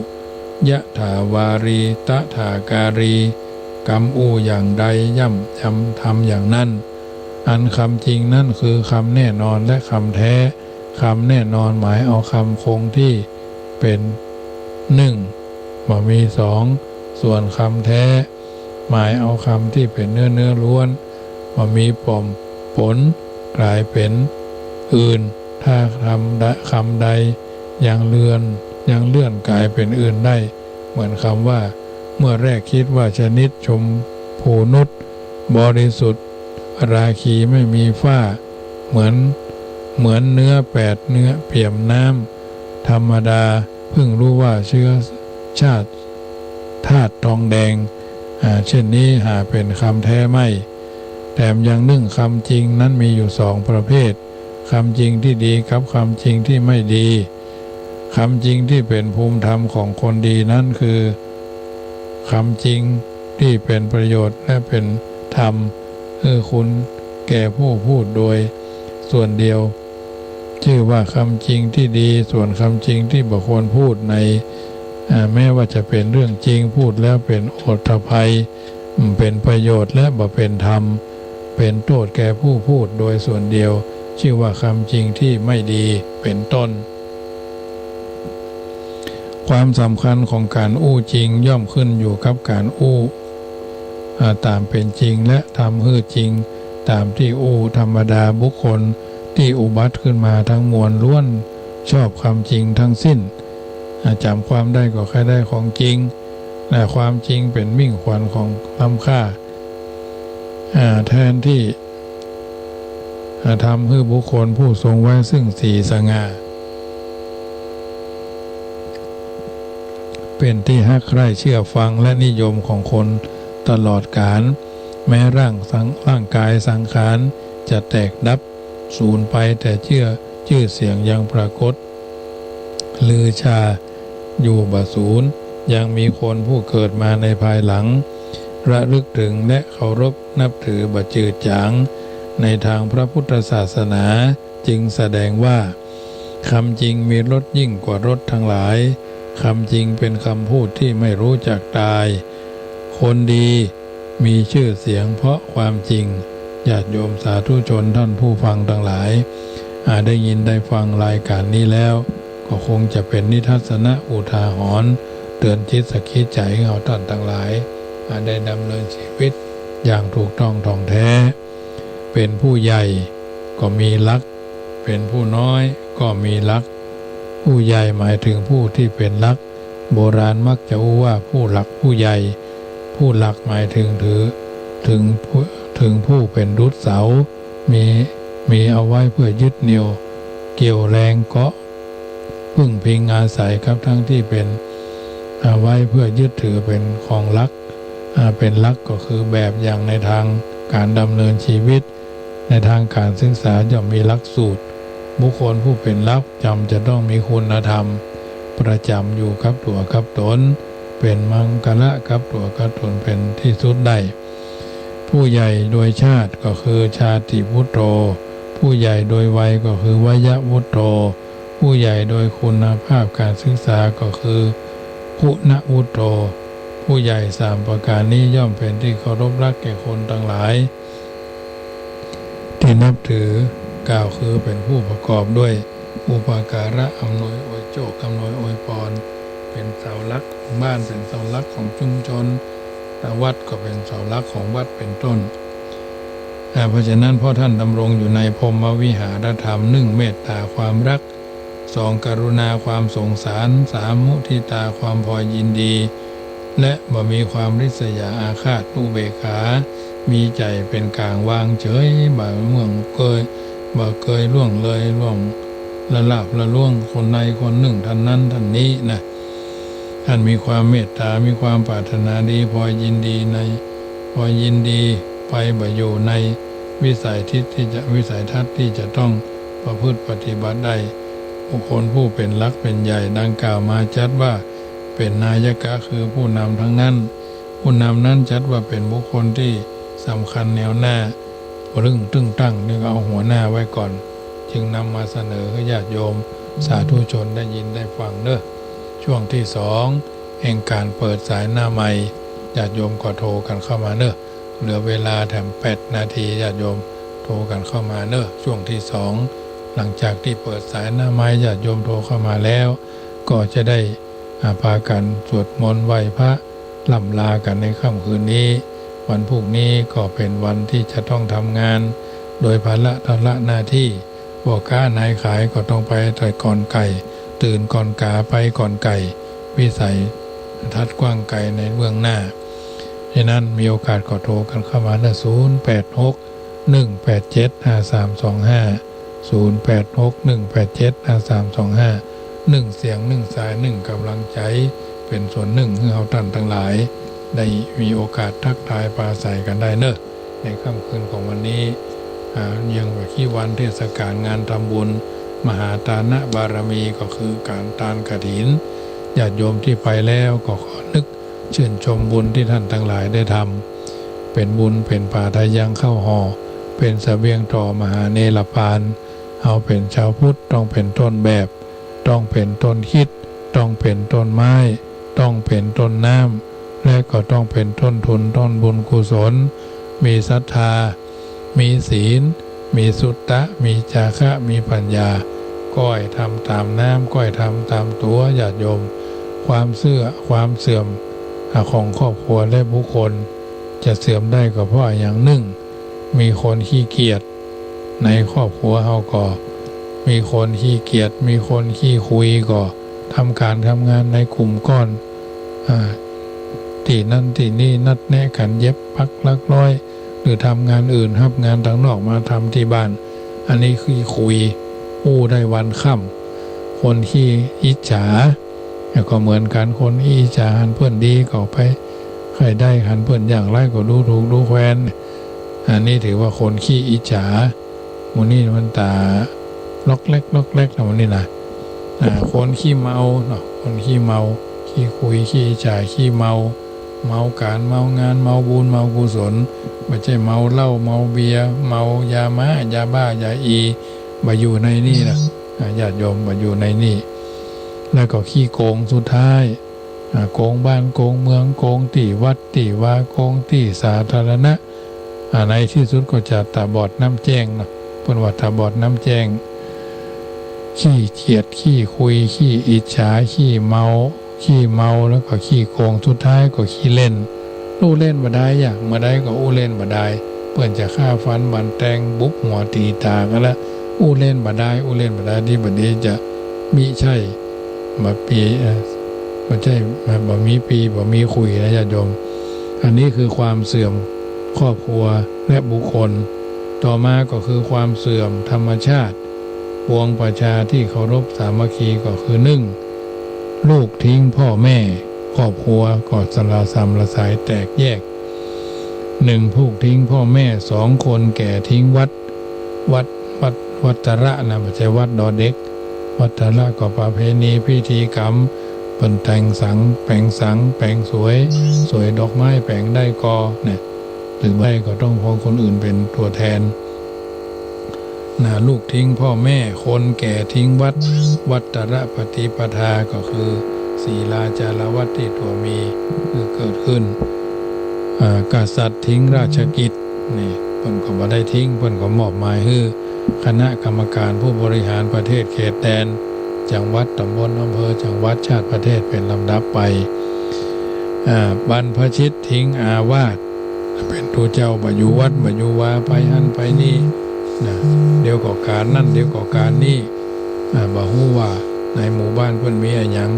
ยะถาวารี ตถาการี กำอู้อย่างใดย่อม ย่อมทำอย่างนั้น อันคำจริงนั้นคือคำแน่นอนและคำแท้ คำแน่นอนหมายเอาคำคงตี้เป๋นหนึ่ง บ่มีสอง ส่วนคำแท้ หมายเอาคำตี้เป๋นเนื้อเนื้อล้วน บ่มีป่อมป๋น ก๋ายเป๋นอื่น ถ้าคำใด คำใดยังเลื่อน ยังเลื่อนก๋ายเป๋นอื่นได้ เหมือนคำว่า เมื่อแรกคิดว่าชนิดชมพูนุช บริสุทธิ์ ราคีไม่มีฝ้า เหมือน เหมือนเนื้อแปดเนื้อเปี่ยมน้ำธรรมดา เพิ่งรู้ว่าเชื้อชาติธาตุทองแดง อ่า เช่นนี้หาเป๋นคำแท้ไม่ แถมยังนึ่งคำจริงนั้นมีอยู่สองประเภท คำจริงที่ดีกับคำจริงที่ไม่ดี คำจริงที่เป๋นภูมิธรรมของคนดีนั้นคือ คำจริงที่เป๋นประโยชน์และเป๋นธรรม คือคุณแก่ผู้พูดโดยส่วนเดียว ชื่อว่าคำจริงที่ดี ส่วนคำจริงที่บ่ควรพูดใน อ่า แม้ว่าจะเป๋นเรื่องจริง พูดแล้วเป๋นโอทภัย เป๋นประโยชน์และบ่เป๋นธรรม เป็นโต้ษแก่ผู้พูดโดยส่วนเดียว ชื่อว่าคำจริงตี้ไม่ดี เป็นต้น ความสำคัญของก๋านอู้จริงย่อมขึ้นอยู่กับก๋านอู้ อ่า ต๋ามเป๋นจริง และทำหื้อจริงต๋ามตี้อู้ ธรรมดาบุคคลตี้อุบัติขึ้นมาทั้งมวลล้วนชอบคำจริงทั้งสิ้น อ่า จ๋ำความได้ก็ใค่ได้ของจริง และความจริงเป๋นมิ่งขวัญของล้ำค่า อ่า แทนตี้ อ่า ทำหื้อบุคคลผู้ทรงไว้ซึ่งสีสง่า เป๋นตี้ฮักใคร่เชื่อฟังและนิยมของคนตลอดกาล แม้ร่างสัง- ร่างก๋ายสังขารจะแตกดับสูญไป แต่เจื้อ- จื้อเสียงยังปรากฏ ลือชาอยู่บ่สูญ ยังมีคนผู้เกิดมาในภายหลัง ระลึกถึงและเคารพนับถือบ่จืดจาง ในตางพระพุทธศาสนา จึงแสดงว่า คำจริงมีรสยิ่งกว่ารสทั้งหลาย คำจริงเป๋นคำพูดตี้ไม่รู้จักต๋าย คนดีมีจื้อเสียงเพราะความจริง ญาติโยมสาธุชนท่านผู้ฟังตังหลาย อ่า ได้ยินได้ฟังรายก๋านนี้แล้ว ก็คงจะเป๋นนิทัศนะอุทาหรณ์ เตื๋อนจิตสะกิดใจ๋ของเฮาต้านตังหลาย อ่า ได้ดำเนินชีวิตอย่างถูกต้องถ่องแท้ เป๋นผู้ใหญ่ก็มีหลัก เป๋นผู้น้อยก็มีหลัก ผู้ใหญ่หมายถึงผู้ตี้เป๋นหลัก โบราณมักจะอู้ว่าผู้หลักผู้ใหญ่ ผู้หลักหมายถึงถือ- ถึงผู้- ถึงผู้เป๋นดุจเสา มี- มีเอาไว้เปื้อยึดเหนี่ยว เกี่ยวแรงเกาะ พึ่งพิงอาศัยกับทั้งตี้เป๋น เอาไว้เปื้อยึดถือเป๋นของหลัก อ่า เป๋นหลักก็คือแบบอย่างในตางก๋านดำเนินชีวิต ในตางก๋านศึกษาย่อมมีหลักสูตร บุคคลผู้เป๋นหลักจำจะต้องมีคุณธรรมประจ๋ำอยู่กับตั๋วกับต๋น เป๋นมังคละกับตั๋วกับต๋นเป๋นตี้สุดได้ ผู้ใหญ่โดยชาติก็คือชาติวุตโธ ผู้ใหญ่โดยวัยก็คือวัยวุตโธ ผู้ใหญ่โดยคุณภาพก๋านศึกษาก็คือคุณวุตโธ ผู้ใหญ่สามประก๋านนี้ย่อมเป๋นตี้เคารพรักแก่คนตังหลาย ตี้นับถือ กล่าวคือเป๋นผู้ประกอบด้วยอุปการะ อำนวยอวยโจก อำนวยอวยปอน เป๋นเสาหลักของบ้าน เป๋นเสาหลักของชุมชน และวัดก็เป๋นเสาหลักของวัดเป๋นต้น อ่า เพราะฉะนั้น เพราะท่านดำรงอยู่ในพรหมวิหารธรรม นึ่งเมตตาความรัก สองกรุณาความสงสาร สามมุทิตาความพอยินดี และบ่มีความริษยาอาฆาต อุเบกขา มีใจ๋เป๋นกลางวางเฉย บ่าเมื่องเกย บ่าเกยล่วงเลยล่วงละลาบละล่วงคนใดคนนึ่ง ต้านนั้นต้านนี้นะ ต้านมีความเมตตา มีความปรารถนาดี พอยินดีใน พอยินดีไปบ่อยู่ในวิสัยทิศตี้จะ วิสัยทัศน์ตี้จะต้องประพฤติปฏิบัติได้ บุคคลผู้เป๋นหลักเป๋นใหญ่ดังกล่าวมาจัดว่าเป๋นนายกะ คือผู้นำทั้งนั้น ผู้นำนั้นจัดว่าเป๋นบุคคลตี้สำคัญแนวหน้า เรื่องตึงตั้งนี่ก็เอาหัวหน้าไว้ก่อน จึงนำมาเสนอหื้อญาติโยมสาธุชนได้ยินได้ฟังเน้อ ช่วงตี้สองแห่งก๋านเปิดสายหน้าไมค์ ญาติโยมก็โทรกั๋นเข้ามาเน้อ เหลือเวลาแถมแปดนาที ญาติโยมโทรกั๋นเข้ามาเน้อ ช่วงตี้สอง หลังจากตี้เปิดสายหน้าไมค์ ญาติโยมโทรเข้ามาแล้ว ก็จะได้ อ่า ปากั๋นสวดมนต์ไหว้พระ ร่ำลากั๋นในค่ำคืนนี้ วันพรุ่งนี้ก็เป๋นวันตี้จะต้องทำงาน โดยภาระภาระหน้าตี้ พ่อค้านายขายก็ต้องไปแต่ก่อนใก่ ตื่นก่อนก๋าไปก่อนใก่ วิสัยทัศน์กว้างไก๋ในเบื้องหน้า ฉะนั้นมีโอกาสก็โทรกั๋นเข้ามาเน้อ ศูนย์แปดหก หนึ่งแปดเจ็ด ห้าสามสองห้า ศูนย์แปดหก หนึ่งแปดเจ็ด ห้าสามสองห้า นึ่งเสียงนึ่งสายนึ่งก๋ำลังใจ๋ เป๋นส่วนนึ่งหื้อเฮาต้านตังหลาย ได้มีโอกาสทักทายปราศรัยกั๋นได้เน้อ ในค่ำคืนของวันนี้ อ่า เยือนว่ากี้วันเทศกาลงานทำบุญ มหาทานบารมี ก็คือก๋านตานกฐิน ญาติโยมตี้ไปแล้วก็ขอนึก ชื่นชมบุญตี้ต้านตังหลายได้ทำ เป๋นบุญเป๋นปาทะยังข้าวห่อ เป๋นเสบียงต่อมหาเณรปาน เฮาเป๋นจาวพุทธต้องเป๋นต้นแบบ ต้องเป๋นต้นคริสต์ ต้องเป๋นต้นไม้ ต้องเป๋นต้นน้ำ และก็ต้องเป๋นต้นทุนต้นบุญกุศล มีศรัทธา มีศีล มีสุตตะ มีจาคะ มีปัญญา ก้อยทำต๋ามน้ำ ก้อยทำต๋ามตั๋ว ญาติโยม ความเสื่อ ความเสื่อม อ่า ของครอบครัวและบุคคล จะเสื่อมได้ก็เพราะอย่างนึ่ง มีคนขี้เกียจ ในครอบครัวเฮาก็มีคนขี้เกียจ มีคนขี้คุย ก็ทำก๋านทำงานในกลุ่มก้อน อ่า ตี้นั่นตี้นี่ นัดแนะกั๋นเย็บปักถักร้อย หรือทำงานอื่น ฮับงานตางนอกมาทำตี้บ้าน อันนี้ขี้คุย อู้ได้วันค่ำ คนขี้อิจฉา แล้วก็เหมือนกั๋น คนขี้อิจฉาหันเปื้อนดีก็ไปใค่ได้ หันเปื้อนยากไร้ก็ดูถูกดูแควน อันนี้ถือว่าคนขี้อิจฉา หมู่นี้มันต๋าล็อกแล็กล็อกแล็กนะ หมู่นี้นะ อ่า คนขี้เมาเนาะ คนขี้เมา ขี้คุย ขี้อิจฉา ขี้เมา เมาก๋าน เมางาน เมาบุญ เมากุศล บ่ใจ้เมาเหล้า เมาเบียร์ เมายาม้า ยาบ้า ยาอี บ่อยู่ในนี่นะ อ่า ญาติโยม บ่อยู่ในนี่ แล้วก็ขี้โกงสุดท้าย อ่า โกงบ้าน โกงเมือง โกงตี้วัดตี้วา โกงตี้สาธารณะ อ่า ในตี้สุดก็จะต๋าบอดน้ำแจ้งเนาะ เปิ้นว่าต๋าบอดน้ำแจ้ง ขี้เกียจ ขี้คุย ขี้อิจฉา ขี้เมา ขี้เมาแล้วก็ขี้โกง สุดท้ายก็ขี้เล่น อู้เล่นบ่ดาย อยากเมื่อใดก็อู้เล่นบ่ดาย เปิ้นจะฆ่าฟันบั่นแตง บุบหัวตี๋ต๋ากั๋นละ อู้เล่นบ่ดาย อู้เล่นบ่ดาย ตี้บ่ดีจะมิใจ้ บ่ปี เอ่อ บ่ใจ้ บ่มีปี บ่มีขุยนะญาติโยม อันนี้คือความเสื่อมครอบครัวและบุคคล ต่อมาก็คือความเสื่อมธรรมชาติ ปวงประชาที่เคารพสามัคคีก็คือ นึ่ง ลูกทิ้งพ่อแม่ ครอบครัวก็สะละสำละสายแตกแยก นึ่ง ลูกทิ้งพ่อแม่ สอง คนแก่ทิ้งวัตร วัตร วัตร วัตระนะ บ่ใจ้วัตรดอเด็ก วัตระก็ประเพณีพิธีกรรม เปิ้นแต่งสัง แป๋งสัง แป๋งสวย สวยดอกไม้ แป๋งได้ก่อเนี่ย หรือไม่ก็ต้องเอาคนอื่นเป๋นตั๋วแทน นะ ลูกทิ้งพ่อแม่ คนแก่ทิ้งวัตร วัตระปฏิปทาก็คือศีลาจารวัตรตี้ตั๋วมี คือเกิดขึ้น อ่า กษัตริย์ทิ้งราชกิจ นี่ เปิ้นก็บ่ได้ทิ้ง เปิ้นก็มอบหมายหื้อคณะกรรมการผู้บริหารประเทศเขตแดน จังหวัด ตำบล อำเภอ จังหวัด ชาติ ประเทศ เป๋นลำดับไป อ่า บรรพชิตทิ้งอาวาส เป๋นตุ๊เจ้าบ่อยู่วัดบ่อยู่วา ไปหั้นไปนี่นะ เดี๋ยวก็ก๋านนั่น เดี๋ยวก็ก๋านนี่ อ่า บ่ฮู้ว่าในหมู่บ้านเปิ้นมีอะหยัง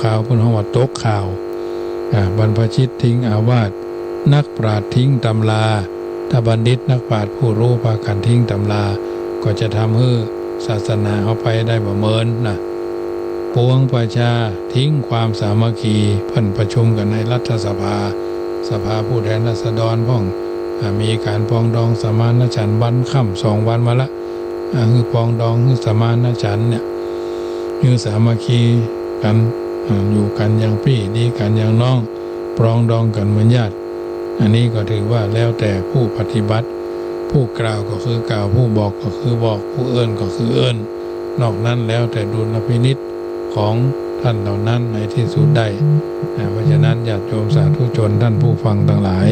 ข่าวๆ เปิ้นฮ้องว่าตกข่าว อ่า บรรพชิตทิ้งอาวาส นักปราชญ์ทิ้งตำรา ถ้าบัณฑิตนักปราชญ์ผู้ฮู้ปากั๋นทิ้งตำรา ก็จะทำหื้อศาสนาเฮาไปได้บ่เมินนะ ปวงประชาทิ้งความสามัคคี เปิ้นประชุมกั๋นในรัฐสภา สภาผู้แทนราษฎรพ่อง อ่า มีก๋านปรองดองสมานฉันท์วันค่ำสองวันมาละ อ่า หื้อปรองดองหื้อสมานฉันท์เนี่ย หื้อสามัคคีกั๋น อ่า อยู่กั๋นอย่างปี้ ดีกั๋นอย่างน้อง ปรองดองกั๋นเหมือนญาติ อันนี้ก็ถือว่าแล้วแต่ผู้ปฏิบัติ ผู้กล่าวก็คือกล่าว ผู้บอกก็คือบอก ผู้เอิ้นก็คือเอิ้น นอกนั้นแล้วแต่ดุลพินิจของท่านเหล่านั้นในที่สุดได้ อ่า เพราะฉะนั้นญาติโยมสาธุชนท่านผู้ฟังตังหลาย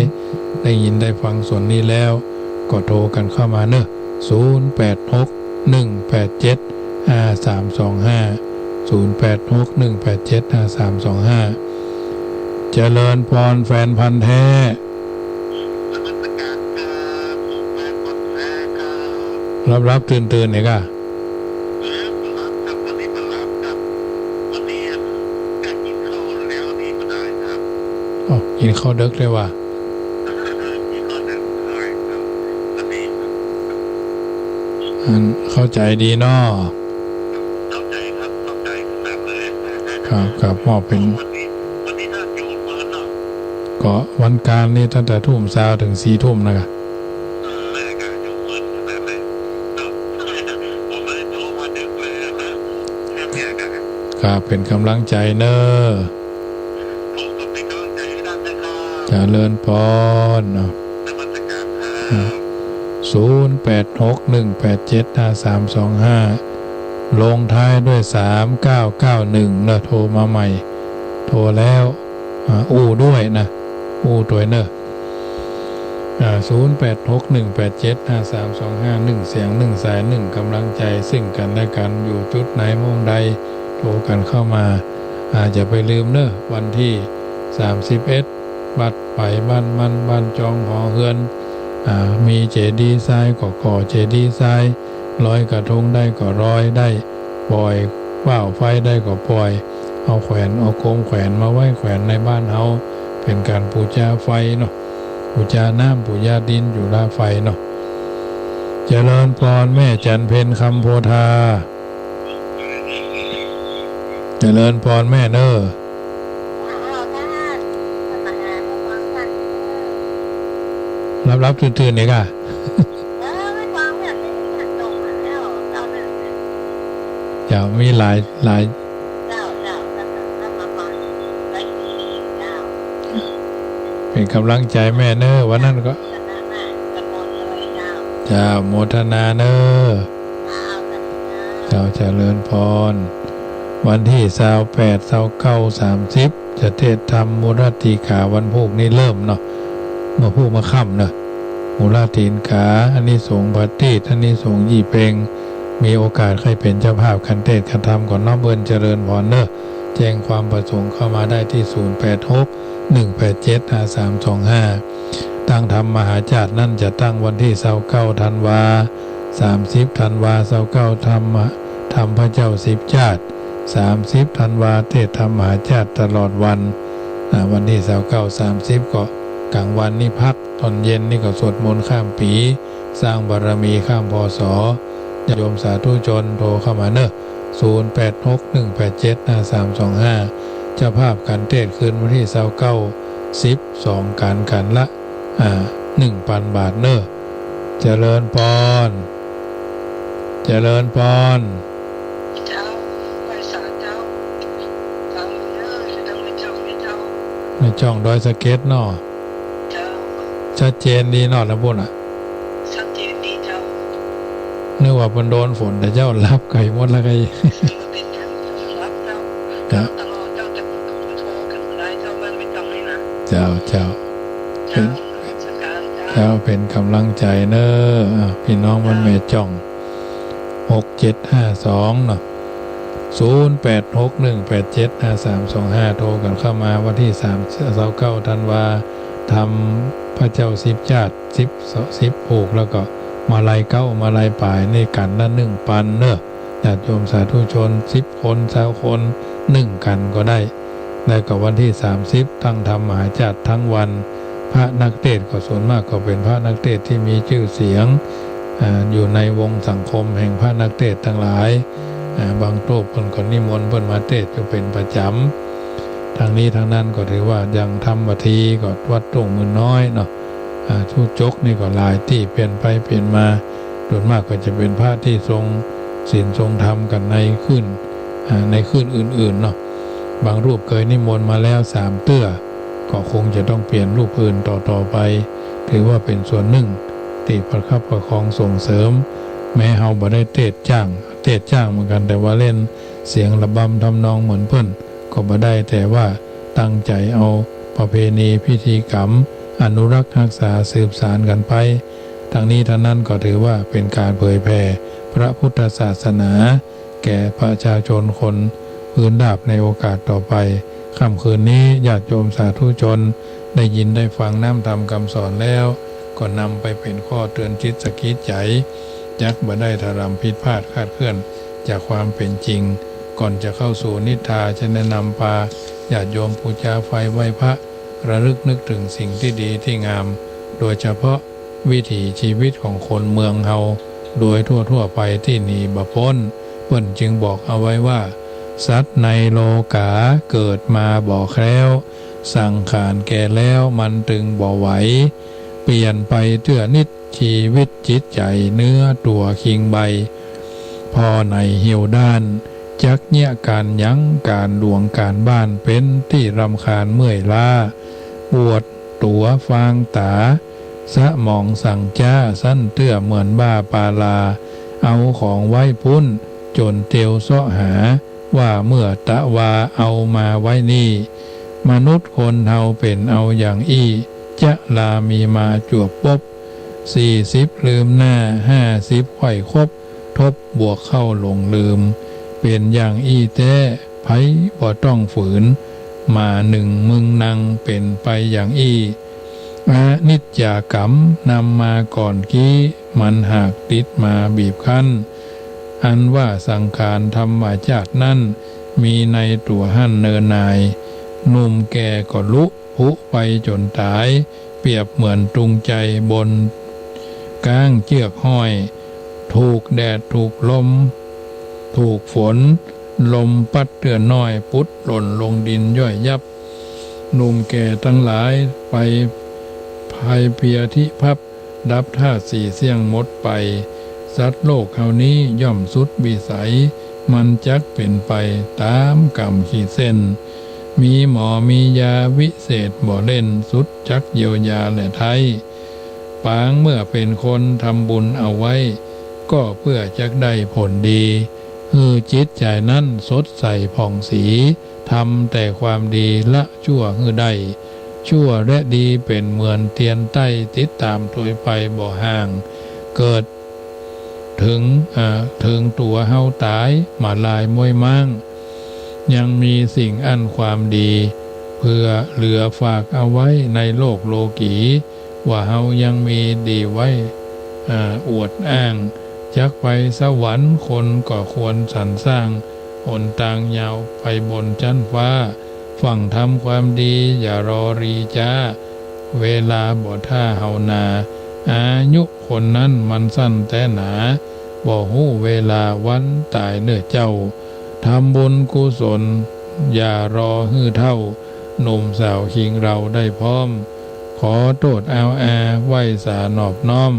ได้ยินได้ฟังส่วนนี้แล้ว ก็โทรกั๋นเข้ามาเนาะ ศูนย์แปดหก หนึ่งแปดเจ็ด ห้าสามสองห้า ศูนย์แปดหก หนึ่งแปดเจ็ด ห้าสามสองห้า เจริญพรแฟนพันธุ์แท้ นมัสการครับ ผมแฟนพันธุ์แท้ครับ หลับๆ ตื่นๆ เนี่ยก่ะ เออ บ่หลับครับ วันนี้บ่หลับครับ วันนี้กะกิ๋นข้าวแล้วนี่บ่ได้ครับ โอ้ กิ๋นข้าวเดิ็กเลยว่ะ อันเข้าใจ๋ดีเนาะ เข้าใจ๋ครับ เข้าใจ๋ขนาดเลย ครับ ครับ มอบเป๋น วันนี้ วันนี้น่าอยู่เมินเนาะ ก็วันก๋านนี่ตั้งแต่ทุ่มซาวเถิงสี่ทุ่มนะก่ะ อืม แม่ก็อยู่เมินขนาดเลย ครับ ผมเลยโทรมาดึกเลยนะ เนี่ย ครับ เป๋นก๋ำลังใจ๋เนาะ ผมก็เป๋นก๋ำลังใจ๋หื้อต้านนะครับ เจริญพรเนาะ นมัสการครับ ครับ ศูนย์แปดหก หนึ่งแปดเจ็ด ห้าสามสองห้า ลงท้ายด้วย สามเก้าเก้าหนึ่ง เนาะ โทรมาใหม่ โทรแล้ว อ่า อู้ด้วยนะ อู้ตวยเนาะ อ่า ศูนย์แปดหกหนึ่งแปดเจ็ดห้าสามสองห้า นึ่งเสียงนึ่งสายนึ่งก๋ำลังใจ๋ซึ่งกั๋นและกั๋น อยู่จุดไหนมุมใด โทรกั๋นเข้ามา อ่า อย่าไปลืมเน่อ วันตี้สามสิบเอ็ด วัดใผบ้านมัน บ้านจองหอเฮือน อ่า มีเจดีย์ทรายก็ก่อเจดีย์ทราย ลอยกระทงได้ก็ลอยได้ ป่อยว่าวไฟได้ก็ป่อย เอาแขวน เอาโคมแขวนมาไว้แขวนในบ้านเฮา เป๋นก๋านปู๋จาไฟเนาะ ปู๋จาน้ำ ปู๋จาดิน ปู๋จาไฟเนาะ เจริญปอนแม่จันเพ็ญคำโพธา เจริญปอนแม่เน่อ หลับๆ ตื่นๆ นี่ก่ะ เจ้า มีหลาย หลาย เป๋นก๋ำลังใจ๋แม่เน่อ วันนั้นก็ เจ้า โมทนาเน่อ เจ้า เจริญปอน วันตี้ซาวแปด ซาวเก้า สามสิบ จะเตสน์ธรรมมุรติกา วันพูกนี้เริ่มเนาะ เมื่อพูกเมื่อค่ำเนาะ มุรติกา อานิสงส์พระตีส อานิสงส์ยี่เป็ง มีโอกาสใค่เป๋นเจ้าภาพกั๋นเตสน์กั๋นธรรม ก็น้อมเอิญเจริญปอนเน่อ แจ้งความประสงค์เข้ามาได้ตี้ ศูนย์แปดหกหนึ่งแปดเจ็ดห้าสามสองห้า ตั้งธรรมมหาจาตุนั้นจะตั้งวันตี้ซาวเก้าธันวา สามสิบธันวา ซาวเก้าธรรม ธรรมพระเจ้าสิบจาติ สามสิบธันวา เตสน์ธรรมมหาจาตุตลอดวัน อ่า วันตี้ซาวเก้า สามสิบ ก็ก๋างวันนี้พัก ตอนเย็นนี่ก็สวดมนต์ข้ามปี๋ สร้างบารมีข้าม พ.ศ. ญาติโยมสาธุชนโทรเข้ามาเน่อ ศูนย์แปดหกหนึ่งแปดเจ็ดห้าสามสองห้า เจ้าภาพกั๋นเตสน์คืนวันตี้ซาวเก้า สิบ สอง ก๋าน ก๋านละ อ่า หนึ่งปันบาทเน่อ เจริญปอน เจริญปอน เจ้า ไหว้สาเจ้า เจ้า เจ้า แม่จ้อง แม่จ้อง แม่จ้องดอยสะเก็ดเนาะ เจ้า ชัดเจนดีเนาะ ตางปุ้นอะ ชัดเจนดีเจ้า นึกว่าเปิ้นโดนฝน แต่เจ้าหลับไก่หมดแล้วไก่ บ่เป๋นหยัง หลับเจ้า เจ้า ตลอดเจ้า แต่โทรกั๋นบ่ได้เจ้า บ้านแม่จ้องนี่นะ เจ้า เจ้า เจ้า เป๋น นมัสก๋านเจ้า เจ้า เป๋นก๋ำลังใจ๋เน่อ อ่ะ ปี้น้องบ้านแม่จ้อง หกเจ็ดห้าสองเนาะ ศูนย์แปดหกหนึ่งแปดเจ็ดห้าสามสองห้า โทรกั๋นเข้ามา วันตี้สาม ซาวเก้าธันวา ธรรมพระเจ้าสิบจาติ สิบ สิบผูก แล้วก็มาลัยเก๊า มาลัยป๋าย นี่ก๋านละหนึ่งปันเน่อ ญาติโยมสาธุชน สิบคน ซาวคน นึ่งก๋านก็ได้ แล้วก็วันตี้สามสิบ ตั้งธรรมมหาจาตุทั้งวัน พระนักเตสน์ก็ส่วนมากก็เป๋นพระนักเตสน์ตี้มีจื้อเสียง อ่า อยู่ในวงสังคมแห่งพระนักเตสน์ตังหลาย อ่า บางรูปเปิ้นก็นิมนต์เปิ้นมาเตสน์อยู่เป๋นประจ๋ำ ตังนี้ตังนั้นก็ถือว่าอย่างธรรมพิธีก็วัดทุ่งหมื่นน้อยเนาะ อ่า ทุ่งจกนี่ก็หลายตี้เปลี่ยนไปเปลี่ยนมา ส่วนมากก็จะเป๋นพระตี้ทรงศีลทรงธรรมกั๋นในคืน อ่า ในคืนอื่นๆ เนาะ บางรูปเกยนิมนต์มาแล้วสามเตื้อ ก็คงจะต้องเปลี่ยนรูปอื่นต่อๆ ไป ถือว่าเป๋นส่วนนึ่งตี้ประคับประคองส่งเสริม แม้เฮาบ่ได้เตสน์จ้าง เตสน์จ้างเหมือนกั๋น แต่ว่าเล่นเสียงระบำทำนองเหมือนเปิ้นก็บ่ได้ แต่ว่าตั้งใจ๋เอาประเพณีพิธีกรรม อนุรักษ์ฮักษาสืบสานกั๋นไป ตังนี้ตังนั้นก็ถือว่าเป๋นก๋านเผยแผ่พระพุทธศาสนา แก่ประชาชนคนพื้นราบในโอกาสต่อไป ค่ำคืนนี้ญาติโยมสาธุชนได้ยินได้ฟังน้ำธรรมคำสอนแล้ว ก็นำไปเป๋นข้อเตือนจิตสะกิดใจ๋ จักบ่ได้ถลำผิดพลาดคลาดเคลื่อนจากความเป๋นจริง ก่อนจะเข้าสู่นิทราจะแนะนำปาญาติโยมปู๋จาไฟไหว้พระ ระลึกนึกเถิงสิ่งตี้ดีตี้งาม โดยเฉพาะวิถีชีวิตของคนเมืองเฮาโดยทั่วๆ ไปตี้หนีบ่ป๊น เปิ้นจึงบอกเอาไว้ว่า สัตว์ในโลก๋าเกิดมาบ่แคล้ว สังขารแก่แล้วมันตึงบ่ไหว เปลี่ยนไปเตื้อนิด ชีวิตจิตใจ๋เนื้อตั๋วคิงใบ ผ่อไหนหิวด้าน จักเยียะก๋านหยัง ก๋านหลวงก๋านบ้านเป๋นตี้รำคาญเมื่อยล้า ปวดตั๋วฟางต๋า สมองสั่งจ๊า สั้นเตื้อเหมือนบ้าปาลา เอาของไว้ปุ้น จ๋นเตียวเซาะหา ว่าเมื่อตะวาเอามาไว้นี่ มนุษย์คนเฮาเป๋นเอาอย่างอี้ จะลามีมาจวบปบ สี่สิบลืมหน้า ห้าสิบไขว่คบ ทบ บวกเข้าหลงลืม เป๋นอย่างอี้แต๊ ใผบ่ต้องฝืน หม่านึ่งมึงนังเป๋นไปอย่างอี้ อนิจจากรรมนำมาก่อนกี้ มันหากติดมาบีบคั้น อันว่าสังขารธรรมชาตินั้น มีในตั๋วหั้นเนินนาย หนุ่มแก่ก็ลุผุไปจ๋นต๋าย เปรียบเหมือนตุงไจบนก๊างเจื้อกห้อย ถูกแดดถูกลม ถูกฝน ลมปั๊ดเตื้อน้อย ปุ๊ดหล่นลงดินย่อยยับ หนุ่มแก่ตังหลายไป ไพเพลียทิพับ ดับธาตุสี่เสี้ยงหมดไป สัตว์โลกเฮานี้ย่อมสุดวิสัย มันจักเป๋นไปต๋ามกรรมขีดเส้น มีหมอมียาวิเศษบ่เล่น สุดจักเยียวยาและไท้ ปางเมื่อเป๋นคนทำบุญเอาไว้ ก็เปื้อจักได้ผลดี หื้อจิตใจ๋นั้นสดใสผ่องศรี ทำแต่ความดีละชั่วหื้อได้ ชั่วและดีเป๋นเหมือนเตียนใต้ ติดต๋ามตวยไปบ่ห่าง เกิดเถิง เอ่อ เถิงตั๋วเฮาต๋ายมาลายม้วยม้าง ยังมีสิ่งอั้นความดี เผื่อเหลือฝากเอาไว้ในโลกโลกี ว่าเฮายังมีดีไว้ อ่า อวดอ้าง จักไปสวรรค์คนก็ควรสรรสร้าง หนตางยาวไปบนจั๊นฟ้า ฝั่งทำความดีอย่ารอรีจ๊า เวลาบ่ถ้าเฮานา อายุคนนั้นมันสั้นแต๊หนา บ่ฮู้เวลาวันต๋ายเน่อเจ้า ทำบุญกุศลอย่ารอหื้อเฒ่า หนุ่มสาวคิงเราได้พร้อม ขอโต้ษอาวอาไหว้สานอบน้อม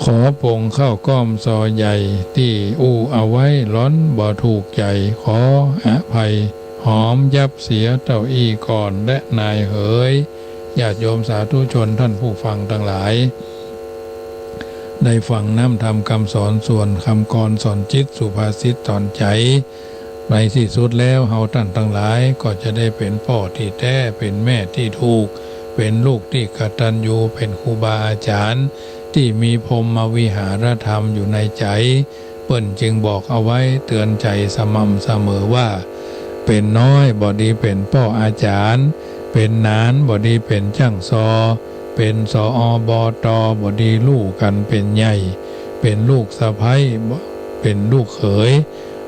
ขอปงข้าวก้อมซอใหญ่ ตี้อู้เอาไว้หลอนบ่ถูกใจ๋ ขออภัยหอมยับเสียเต้าอี้ก่อนและนายเหย ญาติโยมสาธุชนท่านผู้ฟังตังหลาย ได้ฟังน้ำธรรมกำสอนส่วนกำกลอนสอนจิตสุภาษิตสอนใจ๋ ในตี้สุดแล้วเฮาต้านตังหลายก็จะได้เป๋นป้อตี้แต๊ เป๋นแม่ตี้ถูก เป๋นลูกตี้กตัญญู เป๋นครูบาอาจ๋ารย์ตี้มีพรหมวิหารธรรมอยู่ในใจ๋ เปิ้นจึงบอกเอาไว้เตื๋อนใจ๋สม่ำเสมอว่า เป๋นน้อยบ่ดีเป๋นป้ออาจ๋ารย์ เป๋นหนานบ่ดีเป๋นจ้างซอ เป๋น สอ บ ต บ่ดีลู่กั๋นเป๋นใหญ่ เป๋นลูกสะใภ้ บ่ เป๋นลูกเขย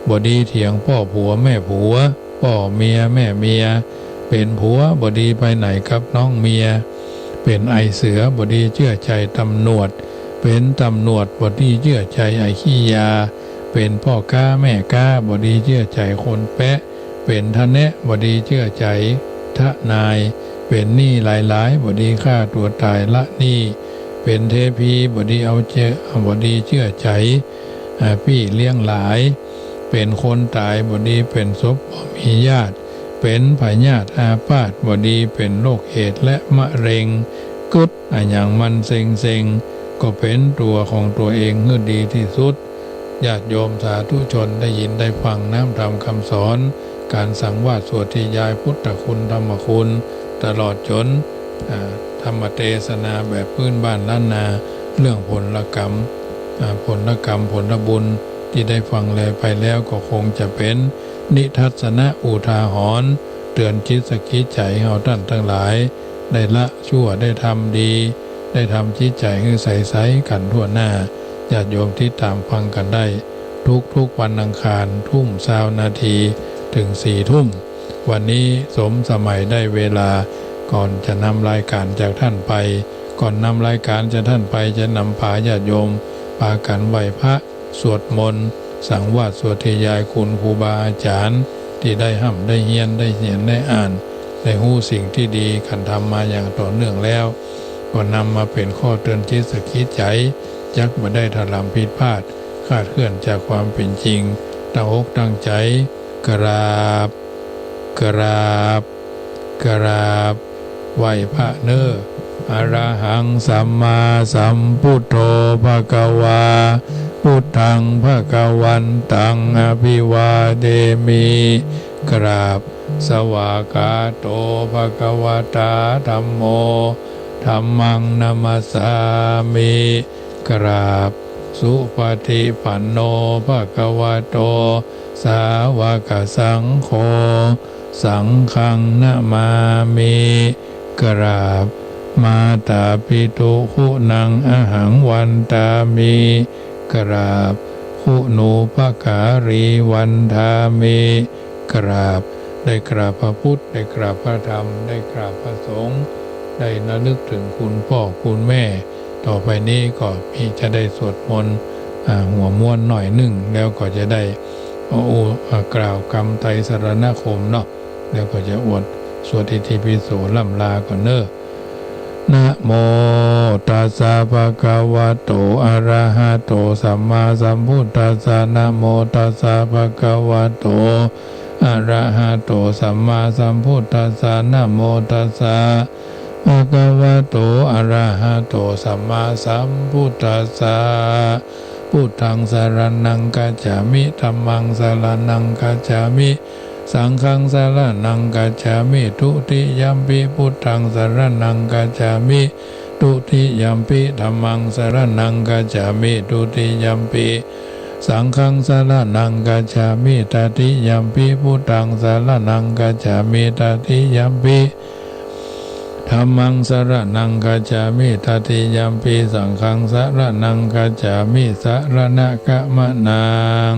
บ่ดีเถียงป้อผัวแม่ผัว ป้อเมียแม่เมีย เป๋นผัวบ่ดีไปไหนกับน้องเมีย เป๋นอ้ายเสือบ่ดีเจื้อใจ๋ต๋ำรวจ เป๋นต๋ำรวจบ่ดีเจื้อใจ๋อ้ายขี้ยา เป๋นป้อก๊าแม่ก๊าบ่ดีเจื้อใจ๋คนแป๊ะ เป๋นทะแนะบ่ดีเจื้อใจ๋ทะนาย เป๋นหนี้หลายๆ บ่ดีฆ่าตั๋วต๋ายละหนี้ เป๋นเทพีบ่ดีเอาเจื้อ บ่ดีเจื้อใจ๋ อ่า ปี้เลี้ยงหลาย เป๋นคนต๋ายบ่ดีเป๋นศพบ่มีญาติ เป๋นพยาธิอาพาธบ่ดีเป๋นโรคเอดส์และมะเร็ง กึ๊ดอะหยังมันเซ็งๆ ก็เป๋นตั๋วของตั๋วเองหื้อดีตี้สุด ญาติโยมสาธุชนได้ยินได้ฟังน้ำธรรมคำสอน ก๋านสังวาสสวดธยายพุทธคุณธรรมคุณ ตลอดจ๋น อ่า ธรรมเตสนาแบบพื้นบ้านล้านนา เรื่องผลกรรม อ่า ผลกรรมผลบุญตี้ได้ฟังแลไปแล้วก็คงจะเป๋นนิทัศนะอุทาหรณ์ เตื๋อนจิตสะกิดใจ๋เฮาต้านตังหลาย ได้ละชั่วได้ทำดี ได้ทำจิตใจ๋หื้อใสๆ กั๋นทั่วหน้า ญาติโยมติดต๋ามฟังกั๋นได้ ทุกๆ วันอังคาร ทุ่มซาวนาที เถิงสี่ทุ่ม วันนี้สมสมัยได้เวลา ก่อนจะนำรายก๋านจากต้านไป ก่อนนำรายก๋านจากต้านไป จะนำปาญาติโยม ปากั๋นไหว้พระ สวดมนต์ สังวาสสวดธยายคุณครูบาอาจ๋ารย์ ตี้ได้ฮ่ำได้เฮียน ได้เขียนได้อ่าน ได้ฮู้สิ่งตี้ดี กั๋นทำมาอย่างต่อเนื่องแล้ว ก็นำมาเป๋นข้อเตื๋อนจิตสะกิดใจ๋ จักบ่ได้ถลำผิดพลาด คลาดเคลื่อนจากความเป๋นจริง ตั้งอกตั้งใจ๋ กราบ กราบ กราบ ไหว้พระเน่อ อะระหังสัมมาสัมพุทโธ ภะคะวา พุทธัง ภะคะวันตัง อะภิวาเทมิ กราบ สวากขาโต ภะคะวะตา ธัมโม ธัมมัง นะมัสสามิ กราบ สุปะฏิปันโน ภะคะวะโต สาวกสังโฆ สังฆัง นะมามิ กราบ มาตาปิตุ คุณัง อะหัง วันตามิ กราบ คุณูปการี วันทามิ กราบ ได้กราบพระพุทธ ได้กราบพระธรรม ได้กราบพระสงฆ์ ได้ระลึกถึงคุณพ่อคุณแม่ ต่อไปนี้ก็มีจะได้สวดมนต์ อ่า หัวม้วนหน่อยนึ่ง แล้วก็จะได้ เอา อ่า กล่าวกำไตรสรณคมเนาะ แล้วก็จะอวดสวดอิติปิโสร่ำลาก่อนเน้อ นะโมตัสสะ ภะคะวะโต อะระหะโต สัมมาสัมพุทธัสสะ นะโมตัสสะ ภะคะวะโต อะระหะโต สัมมาสัมพุทธัสสะ นะโมตัสสะ ภะคะวะโต อะระหะโต สัมมาสัมพุทธัสสะ พุทธัง สรณัง คัจฉามิ ธัมมัง สรณัง คัจฉามิ สังฆัง สรณัง คัจฉามิ ทุติยัมปิ พุทธัง สรณัง คัจฉามิ ทุติยัมปิ ธัมมัง สรณัง คัจฉามิ ทุติยัมปิ สังฆัง สรณัง คัจฉามิ ตติยัมปิ พุทธัง สรณัง คัจฉามิ ตติยัมปิ ธัมมัง สรณัง คัจฉามิ ตติยัมปิ สังฆัง สรณัง คัจฉามิ สรณะขะมะนัง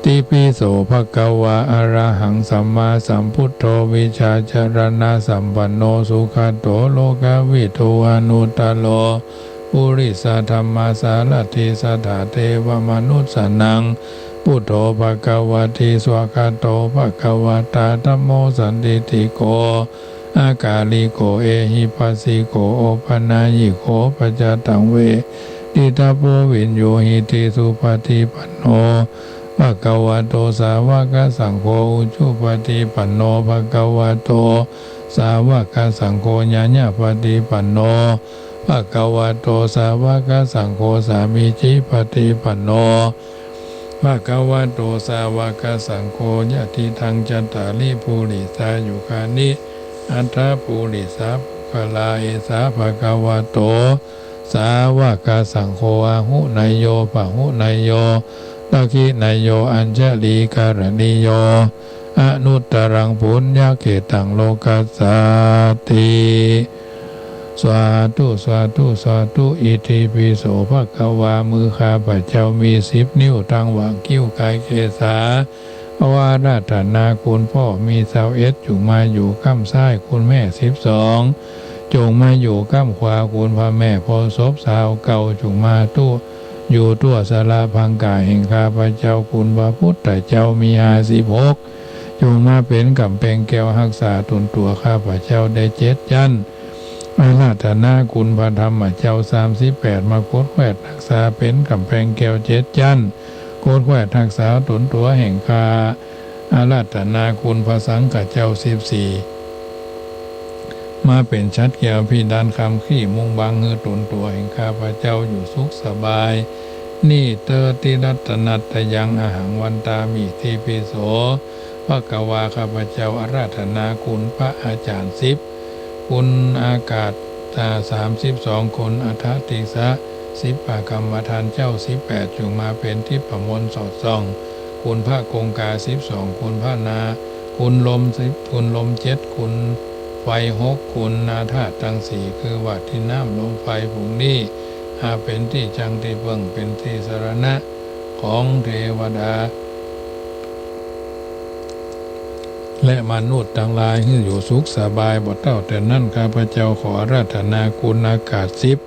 ติปิโส ภะคะวา อะระหัง สัมมาสัมพุทโธ วิชชาจารณะสัมปันโน สุขะโต โลกะวิทู อนุตตะโร ปุริสะธัมมะสารัตถิ สัตถาเทวะมะนุสสานัง พุทโธ ภะคะวะติ สวากขาโต ภะคะวะตา ธัมโม สันทิฏฐิโก อากาลิโก เอหิปัสสิโก โอปะนะยิโก ปัจจตัง เวทิตาโพ วิญญูหิติ สุปะฏิปันโน ภะคะวะโต สาวะกะสังโฆ อุจุปะฏิปันโน ภะคะวะโต สาวะกะสังโฆ ญาณะปะฏิปันโน ภะคะวะโต สาวะกะสังโฆ สามีจิปะฏิปันโน ภะคะวะโต สาวะกะสังโฆ ยะติตัง จัตตาริ ปุริสายุคานิ อัตถะ ปุริสะปุคคลา เอสา ภะคะวะโต สาวะกะสังโฆ อาหุเนยโย ปะหุเนยโย ทักขิเนยโย อัญชะลีกะระณีโย อนุตตะรัง ปุญญะเขตัง โลกัสสาติ สาธุ สาธุ สาธุ อิติปิโส ภะคะวา มือข้าพเจ้ามีสิบนิ้ว ตังหว่างคิ้ว กาย เกศา ขออาราธนาคุณพ่อมีซาวเอ็ด จุ่งมาอยู่ก้ำซ้าย คุณแม่สิบสอง จุ่งมาอยู่ก้ำขวา คุณพระแม่โพธิ์ศพซาวเก้า จุ่งมาตู้ อยู่ตั๋วสะหละพังก๋าแห่งข้าพเจ้า คุณพระพุทธเจ้ามีห้าสิบหก จุ่งมาเป๋นก๋ำแปงแก้วฮักษาต๋นตั๋วข้าพเจ้าได้เจ็ดจั๊น อาราธนาคุณพระธรรมเจ้าสามสิบแปด มาโกดแควดฮักษาเป๋นก๋ำแปงแก้วเจ็ดจั๊น โกดแควดฮักษาต๋นตั๋วแห่งข้า อาราธนาคุณพระสังฆเจ้าสิบสี่ มาเป๋นฉัตรแก้วพิดานคำขี้มุงบัง หื้อต๋นตั๋วแห่งข้าพเจ้าอยู่สุขสบาย นิเตอติรัตนัตตยัง อะหังวันตามิ ติปิโส ภะคะวา ข้าพเจ้าอาราธนาคุณพระอาจารย์สิบ คุณอากาศ อ่า สามสิบสอง คุณอัฏฐติสสะ สิบ พระกรรมฐานเจ้าสิบแปด จุ่งมาเป๋นทิพย์มนต์สอดส่อง คุณพระคงคาสิบสอง คุณพระนา คุณลมสิบ คุณลมเจ็ด คุณไฟหก คุณนาถาตุตังสี่ คือว่าดินน้ำลมไฟผุงนี้ หาเป๋นตี้จั้งตี้เปิ้ง เป๋นตี้สรณะของเตวดา และมนุษย์ตังหลาย หื้ออยู่สุขสบาย บ่เต้าแต่นั้น ข้าพเจ้าขออาราธนาคุณอากาศสิบ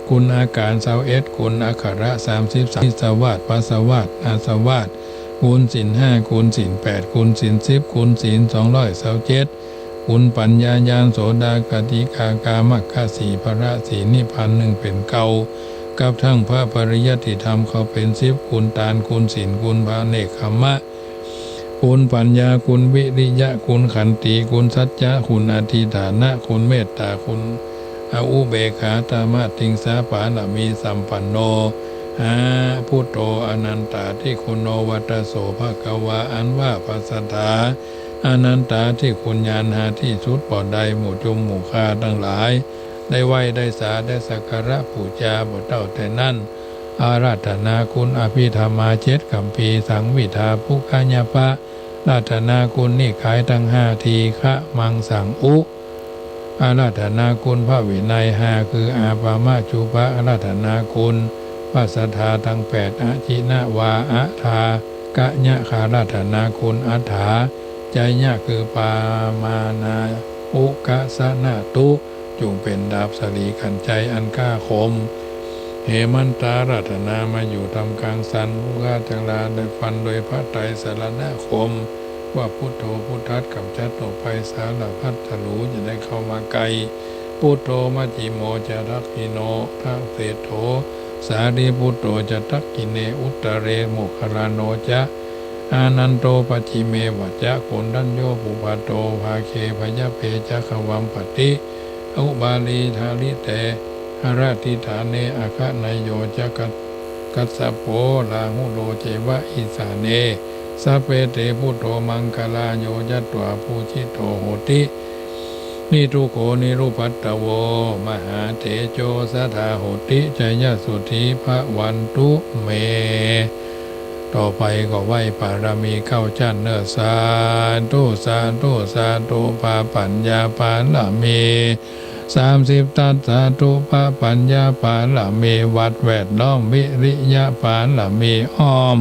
คุณอาการซาวเอ็ด คุณอักขระสามสิบสาม นิสสวาส ปัสสวาส อาสวาส คุณศีลห้า คุณศีลแปด คุณศีลสิบ คุณศีลสองร้อยซาวเจ็ด คุณปัญญาญาณโสดาปัตติผล มัคคะสี่ พละสี่ นิพพานหนึ่งเป๋นเก้า กับทั้งพระปริยัติธรรมเข้าเป๋นสิบ คุณตาน คุณศีล คุณพระเนกขัมมะ คุณปัญญา คุณวิริยะ คุณขันติ คุณสัจจะ คุณอธิฐานะ คุณเมตตา คุณอุเบกขา ตามะติงสา ปารมีสัมปันโน หา พุทโธ อนันตาธิคุณโณ วัตโส ภะคะวา อันว่าพระสถา อนันตาธิคุณญาณหาที่สุดบ่ได้ หมู่จุมหมู่ข้าตังหลาย ได้ไหว้ได้สา ได้สักการะปู๋จาบ่เต้าแต่นั้น อาราธนาคุณอภิธรรมาเจ็ดคัมภีร์ สังวิทา ปุคคะญะปะ ราธนาคุณนิกายตังห้า ทีฆะ มังสัง อุ อาราธนาคุณพระวินัยห้า คืออาปามาจุปะ อาราธนาคุณพระสถาตังแปด อจินะวา อะทา กะญะ อาราธนาคุณอัฏฐา จยะ คือปามานา อุกะสนะตุ จุ่งเป๋นดาบสะหลีขันชัยอันกล้าคม เหมันตา อาราธนามาอยู่ท่ามกลางสัน พุคคะจักรา ได้ฟันโดยพระไตรสรณคม ว่าพุทโธพุทธัส กำจัดออกไปสารพัดจะหลู จะได้เข้ามาใก้ พุทโธ มัชฌิโม จะ ทักขิโณ ทะ เศรษฐโถ สารีปุตโต จะ ทักขิเณ อุตตะเร โมคคัลลาโน จะ อานันโต ปัชฌิเม วัชชะ โกณฑัญโญ ปุพพะโต ภาเก พยะเป จะ ขวัมปะติ อุบาลี หริเต หะระทิฏฐาเน อะคะเนยโย จะ กัส กัสสะโป ราหุโล เจวะ อีสาเน สัพเพ เต พุทโธ มังคลาโย ยัตวา ปูจิโต โหติ นิทุกโข นิรุปัตตะโว มหาเตโจ สะทา โหติ จยะ สุทธิ ภะวันตุ เม ต่อไปก็ไหว้ปารมีเก้าจั้นเน่อ สาธุ สาธุ สาธุ พระปัญญาปารมี สามสิบทัศน์ สาธุ พระปัญญาปารมี วัดแวดล้อม วิริยะปารมี อ้อม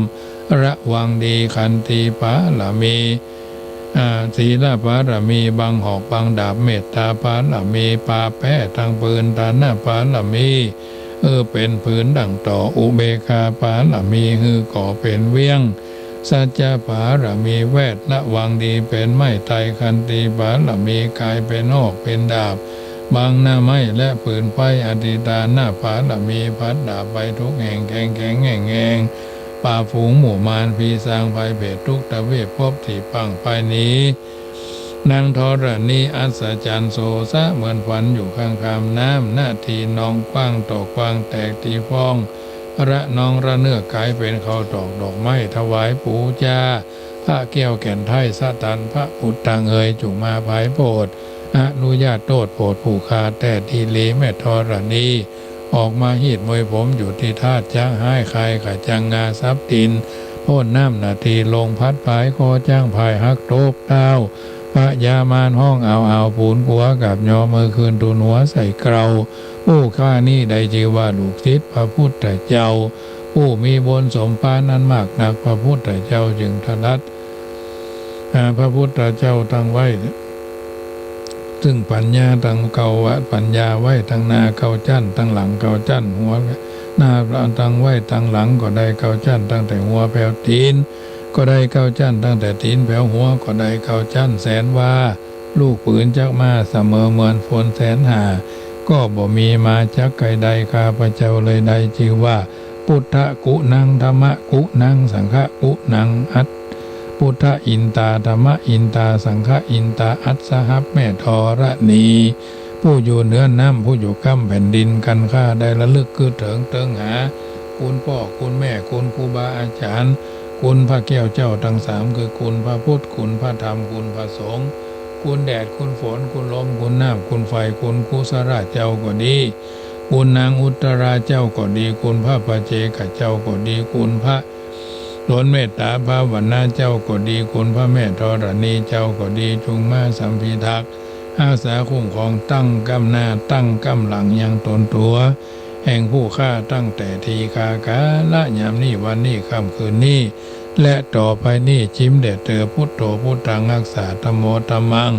ระวังดี ขันติปารมี อ่า ศีลปารมี บังหอกบังดาบ เมตตาปารมี ปาแป้ตังปืน ทานะปารมี เออ เป๋นปืนดั่งต่อ อุเบกขาปารมี หื้อก่อเป๋นเวี้ยง สัจจะปารมี แวดระวังดี เป๋นไม้ไตร ขันติปารมี ก๋ายเป๋นหอกเป๋นดาบ บังหน้าไม้และปืนไฟ อธิฏฐานะปารมี พัดดาบไปทุกแห่ง แข็งแข็งแห้งแห้ง ปราบฝูงหมู่มาร ผีสางภัยเผตร ทุกทวีปภพตี้ปังไปหนี นังธรณีอัศจรรย์ โสสะเหมือนฝันอยู่ข้างคามน้ำ นาทีนองกว้างต่อกว้าง แตกตี้ฟ้องระนองระเนื้อ ก๋ายเป๋นข้าวตอกดอกไม้ ถวายปู๋จา พระแก้วแก่นไท้ สะตันพระพุทธังเอย จุ่งมาผายโผด อนุญาตโต้ษโผดผู้ข้าแต๊ดีหลี แม่ธรณี ออกมาฮีดมวยผมอยู่ตี้ธาตุ จ๊ะฮ้ายคายขะจังงา สับตี๋นพ่นน้ำนาที ลมพัดผายคอจ๊าง ผายหักตกเต๊า พญามารฮ้องอาวอาว ปูนกั๋วกับยอ มือคืนทูลหัวใส่เกลา ผู้ข้านี้ได้จื้อว่าลูกศิษย์พระพุทธเจ้า ผู้มีบุญสมภารอันมากนัก พระพุทธเจ้าจึงตรัส อ่า พระพุทธเจ้าตังไว้ ซึ่งปัญญาตังเก้าว่า ปัญญาไว้ตังหน้าเก้าจั้น ตังหลังเก้าจั้น หัวหน้าตังไว้ตังหลังก็ได้เก้าจั้น ตั้งแต่หัวแผวตี๋นก็ได้เก้าจั้น ตั้งแต่ตี๋นแผวหัวก็ได้เก้าจั้น แสนวา ลูกปืนจักมาเสมอเหมือนฝนแสนห้า ก็บ่มีมาจักใก้ได้ ข้าพเจ้าเลยได้จื้อว่า พุทธกุณัง ธัมมกุณัง สังฆกุณัง อัต พุทธอินตา ธัมมอินตา สังฆอินตา อัสสหับแม่ธรณี ผู้อยู่เหนือน้ำ ผู้อยู่ก้ำแผ่นดิน กันข้าได้ระลึกคือเถิงเติงหา คุณป้อ คุณแม่ คุณครูบาอาจ๋ารย์ คุณพระแก้วเจ้าตังสาม คือคุณพระพุทธ คุณพระธรรม คุณพระสงฆ์ คุณแดด คุณฝน คุณลม คุณน้ำ คุณไฟ คุณกุสลาเจ้าก็ดี คุณนางอุตตราเจ้าก็ดี คุณพระปัจเจกเจ้าก็ดี คุณพระสนเมตตาภาวนาเจ้าก็ดี คุณพระแม่ธรณีเจ้าก็ดี จุ่งมาสัมภิทักษ์ ฮักษาคุ้มครองตั้งก้ำหน้าตั้งก้ำหลังยังต๋นตั๋ว แห่งผู้ข้าตั้งแต่ทีฆากาละยามนี้ วันนี้ ค่ำคืนนี้ และต่อไปนี้ จิ่มแด่เตอ พุทโธ พุทธัง ฮักษา ธัมโม ธัมมัง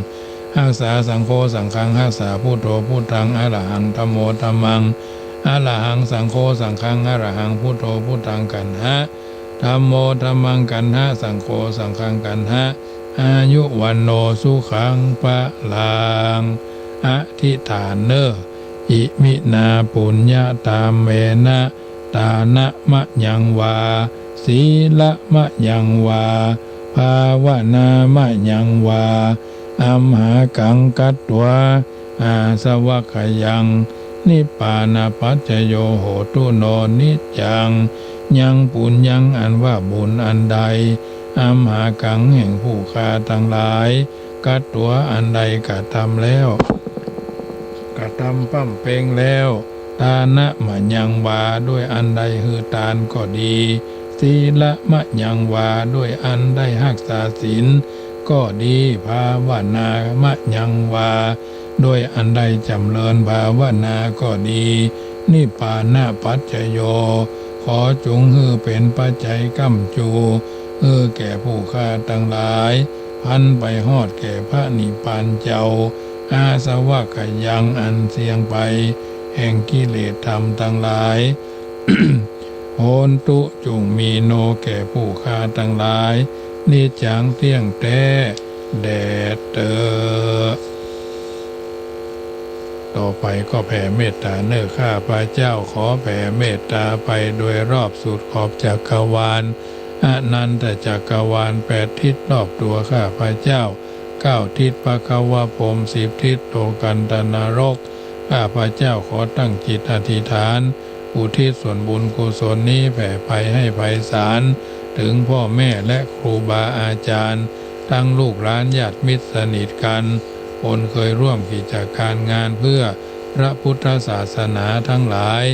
ฮักษา สังโฆ สังฆัง ฮักษา พุทโธ พุทธัง อะระหัง ธัมโม ธัมมัง อะระหัง สังโฆ สังฆัง อะระหัง พุทโธ พุทธัง กัณหะ ธัมโม ธัมมัง กัณหะ สังโฆ สังฆัง กัณหะ อายุ วัณโณ สุขัง พลัง อธิษฐานเน่อ อิมินา ปุญญะ ธัมเมนะ ทานะมะยังวา สีละมะยังวา ภาวะนามะยังวา อัมหากัง คัตวา อาสวัคคยัง นิพพานะปัจจโย โหตุ โน นิจจัง ยังปุญญัง อันว่าบุญอันใด อัมหากัง แห่งผู้ข้าตังหลาย กัตวา อันใดกระทำแล้ว กระทำป้ำเป็งแล้ว ทานะมะยังวา ด้วยอันใดหื้อตานก็ดี สีละมะยังวา ด้วยอันได้ฮักษาศีลก็ดี ภาวนามะยังวา ด้วยอันได้จ๋ำเริญภาวนาก็ดี นิพพานะปัจจโย ขอจุงหื้อเป๋นปัจจัยก้ำจู หื้อแก่ผู้ข้าตังหลาย พันไปฮอดแก่พระนิพพานเจ้า อาสวะขยัง อันเสี้ยงไปแห่งกิเลสธรรมตังหลาย โหนตุ จุ่งมีโน แก่ผู้ข้าตังหลาย นิจจัง เตี้ยงแต๊แด่เต๊อะ ต่อไปก็แผ่เมตต๋าเน่อ ข้าพเจ้าขอแผ่เมตต๋าไปโดยรอบสุดขอบจักรวาล อนันตจักรวาลแปดทิศรอบตั๋วข้าพเจ้า เก้าทิศพระกวพรหม สิบทิศโลกันตนรก ข้าพเจ้าขอตั้งจิตอธิษฐาน อุทิศส่วนบุญกุศลนี้แผ่ไปให้ไพศาล เถิงพ่อแม่และครูบาอาจารย์ ทั้งลูกหลานญาติมิตรสนิทกัน คนเคยร่วมกิจการงานเพื่อพระพุทธศาสนาทั้งหลาย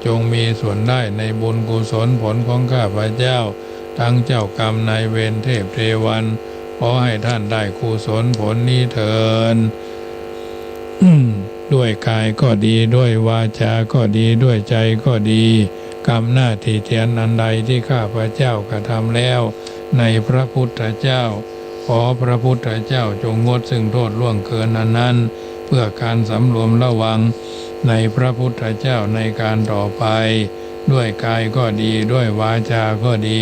จงมีส่วนได้ในบุญกุศลผลของข้าพเจ้า ทั้งเจ้ากรรมนายเวรเทพเทวัน ขอให้ท่านได้กุศลผลนี้เทอญ ด้วยกายก็ดี ด้วยวาจาก็ดี ด้วยใจก็ดี กรรมหน้าที่เตียนอันใดที่ข้าพเจ้ากระทำแล้วในพระพุทธเจ้า ขอพระพุทธเจ้าจงงดซึ่งโทษล่วงเกินอันนั้น เพื่อการสำรวมระวังในพระพุทธเจ้าในการต่อไป ด้วยกายก็ดี ด้วยวาจาก็ดี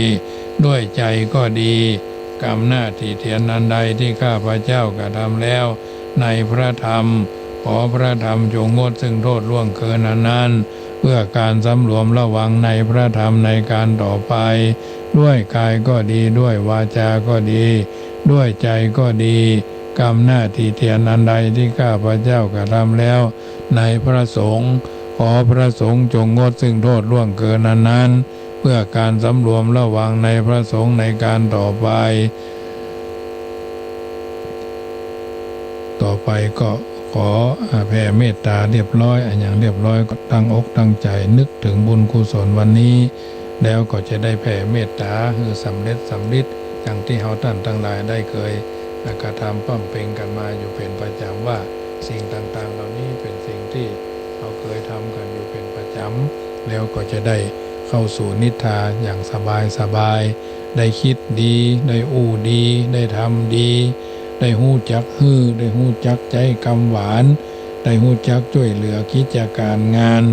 ด้วยใจก็ดี กรรมหน้าที่เตียนอันใดที่ข้าพเจ้ากระทำแล้วในพระธรรม ขอพระธรรมจงงดซึ่งโทษล่วงเกินอันนั้น เพื่อการสำรวมระวังในพระธรรมในการต่อไป ด้วยกายก็ดี ด้วยวาจาก็ดี ด้วยใจก็ดี กรรมหน้าที่เตียนอันใดที่ข้าพเจ้ากระทำแล้วในพระสงฆ์ ขอพระสงฆ์จงงดซึ่งโทษล่วงเกินอันนั้น เพื่อการสำรวมระวังในพระสงฆ์ในการต่อไป ต่อไปก็ขอ อ่า แผ่เมตต๋าเรียบร้อย อะหยังเรียบร้อยก็ตั้งอกตั้งใจ๋นึกเถิงบุญกุศลวันนี้ แล้วก็จะได้แผ่เมตต๋าหื้อสำเร็จสำริด อย่างตี้เฮาต้านตังหลายได้เกย อ่า กระทำป้ำเป็งกั๋นมาอยู่เป๋นประจ๋ำ ว่าสิ่งต่างๆ เหล่านี้เป๋นสิ่งตี้เฮาเกยทำกั๋นอยู่เป๋นประจ๋ำ แล้วก็จะได้เข้าสู่นิทราอย่างสบายๆ ได้กึ๊ดดี ได้อู้ดี ได้ทำดี ได้ฮู้จักหื้อ ได้ฮู้จักใจ๊กำหวาน ได้ฮู้จักจ้วยเหลือกิจก๋านงาน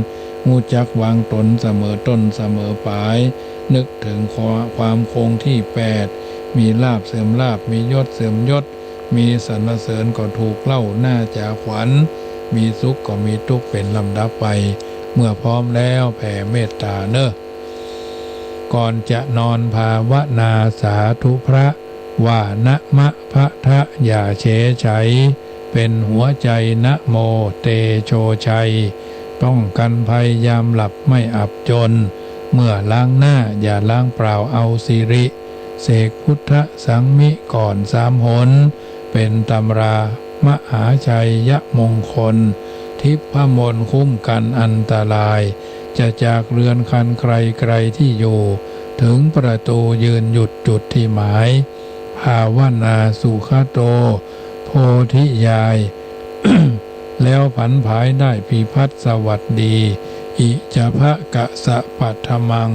ฮู้จักวางต๋นเสมอต้นเสมอป๋าย นึกเถิงความคงตี้แปด มีลาภเสื่อมลาภ มียศเสื่อมยศ มีสรรเสริญก็ถูกเล่าหน้าจ๋าขวัญ มีสุขก็มีตุ๊กข์เป๋นลำดับไป เมื่อพร้อมแล้วแผ่เมตต๋าเน่อ ก่อนจะนอนภาวนาสาธุพระ ว่านะมะพะทะ อย่าเฉยไฉ เป๋นหัวใจ๋ นะโมเตโชชัย ป้องกันภัยยามหลับไม่อับจน เมื่อล้างหน้าอย่าล้างเปล่าเอาสิริ เสกพุทธสังมิก่อนสามหน เป๋นตำรามหาชัยยมงคล ทิพมนต์คุ้มกันอันตราย จะจากเรือนคันไกลไกลตี้อยู่ เถิงประตู๋ยืนหยุดจุดตี้หมาย ภาวนาสุขโต โพธิญาณ แล้วผันผายได้พิพัฒน์สวัสดี อิจะภะกะสะปัทมัง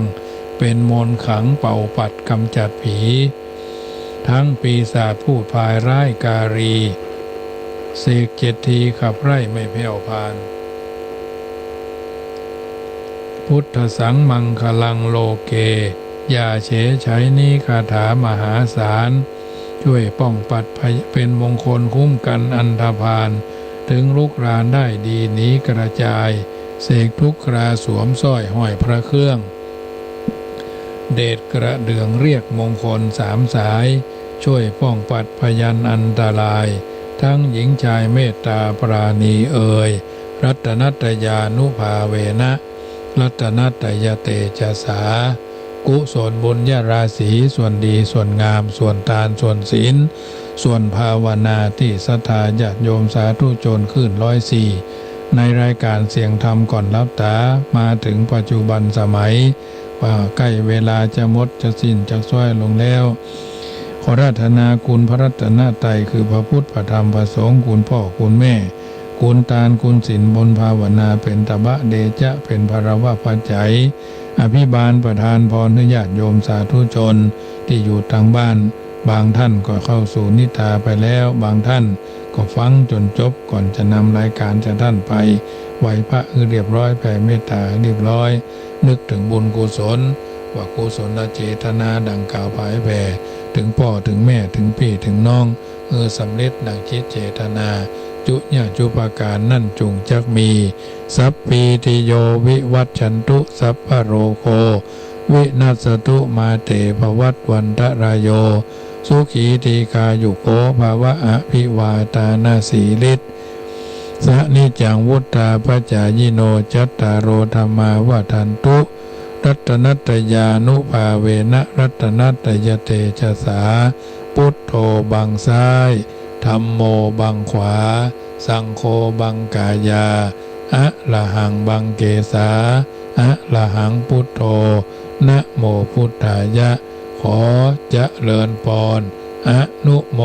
เป๋นมนต์ขลังเป่าปัดกำจัดผี ทั้งปีศาจผู้พายร้ายกาลี เสกเจ็ดทีขับไล่ไม่แผ่วพราน พุทธัสสังมังคลังโลเก อย่าเฉยไฉ นี้คาถามหาศาล จ้วยป้องปัดภัย เป๋นมงคลคุ้มกันอันธพาล เถิงลุกรานได้ดีหนีกระจาย เสกทุกคราสวมสร้อยห้อยพระเครื่อง เดชกระเดื่องเรียกมงคลสามสาย จ้วยป้องปัดพยันอันตราย ทั้งหญิงชายเมตตาปราณีเอย รัตนัตตยานุภาเวนะ รัตนัตตยเตจสา กุศลบุญญาราศี ส่วนดีส่วนงาม ส่วนตาน ส่วนศีล ส่วนภาวนาตี้ศรัทธาญาติโยมสาธุชนคลื่นร้อยสี่ ในรายการเสียงธรรมก่อนหลับต๋า มาเถิงปัจจุบันสมัย ว่าใก้เวลาจะหมดจะสิ้นจะส้อยลงแล้ว ขออาราธนาคุณพระรัตนตรัย คือพระพุทธ พระธรรม พระสงฆ์ คุณพ่อ คุณแม่ คุณตาน คุณศีล บุญภาวนา เป๋นตบะเดชะ เป๋นพลวปัจจัย อภิบาลประทานพรหื้อญาติโยมสาธุชนตี้อยู่ตางบ้าน บางท่านก็เข้าสู่นิทราไปแล้ว บางท่านก็ฟังจ๋นจบ ก่อนจะนำรายการจากท่านไป ไหว้พระหื้อเรียบร้อย แผ่เมตต๋าหื้อเรียบร้อย นึกเถิงบุญกุศล ว่ากุศลเจตนาดังกล่าวผายแผ่ เถิงป้อเถิงแม่ เถิงปี้เถิงน้อง หื้อสำเร็จดังจิตเจตนา จุญาจุปการนั้นจุ่งจักมี สัพพีติโยวิวัชชันตุ สัพพะโรโควินัสสตุ มาเตภวัตวันตะราโย สุขีตีฆายุโกภะวะ อภิวาทานาสีลิสสะนิจจังวุฑฒาปะจายิโน จัตตาโรธัมมาวัฑฒันตุ รัตนัตตยานุภาเวนะ รัตนัตตยเตจสา พุทโธบังซ้าย ธัมโมบังขวา สังโฆบังกายา อะระหังบังเกสา อะระหังพุทโธ นะโมพุฑฒายะ ขอเจริญปอน อนุโม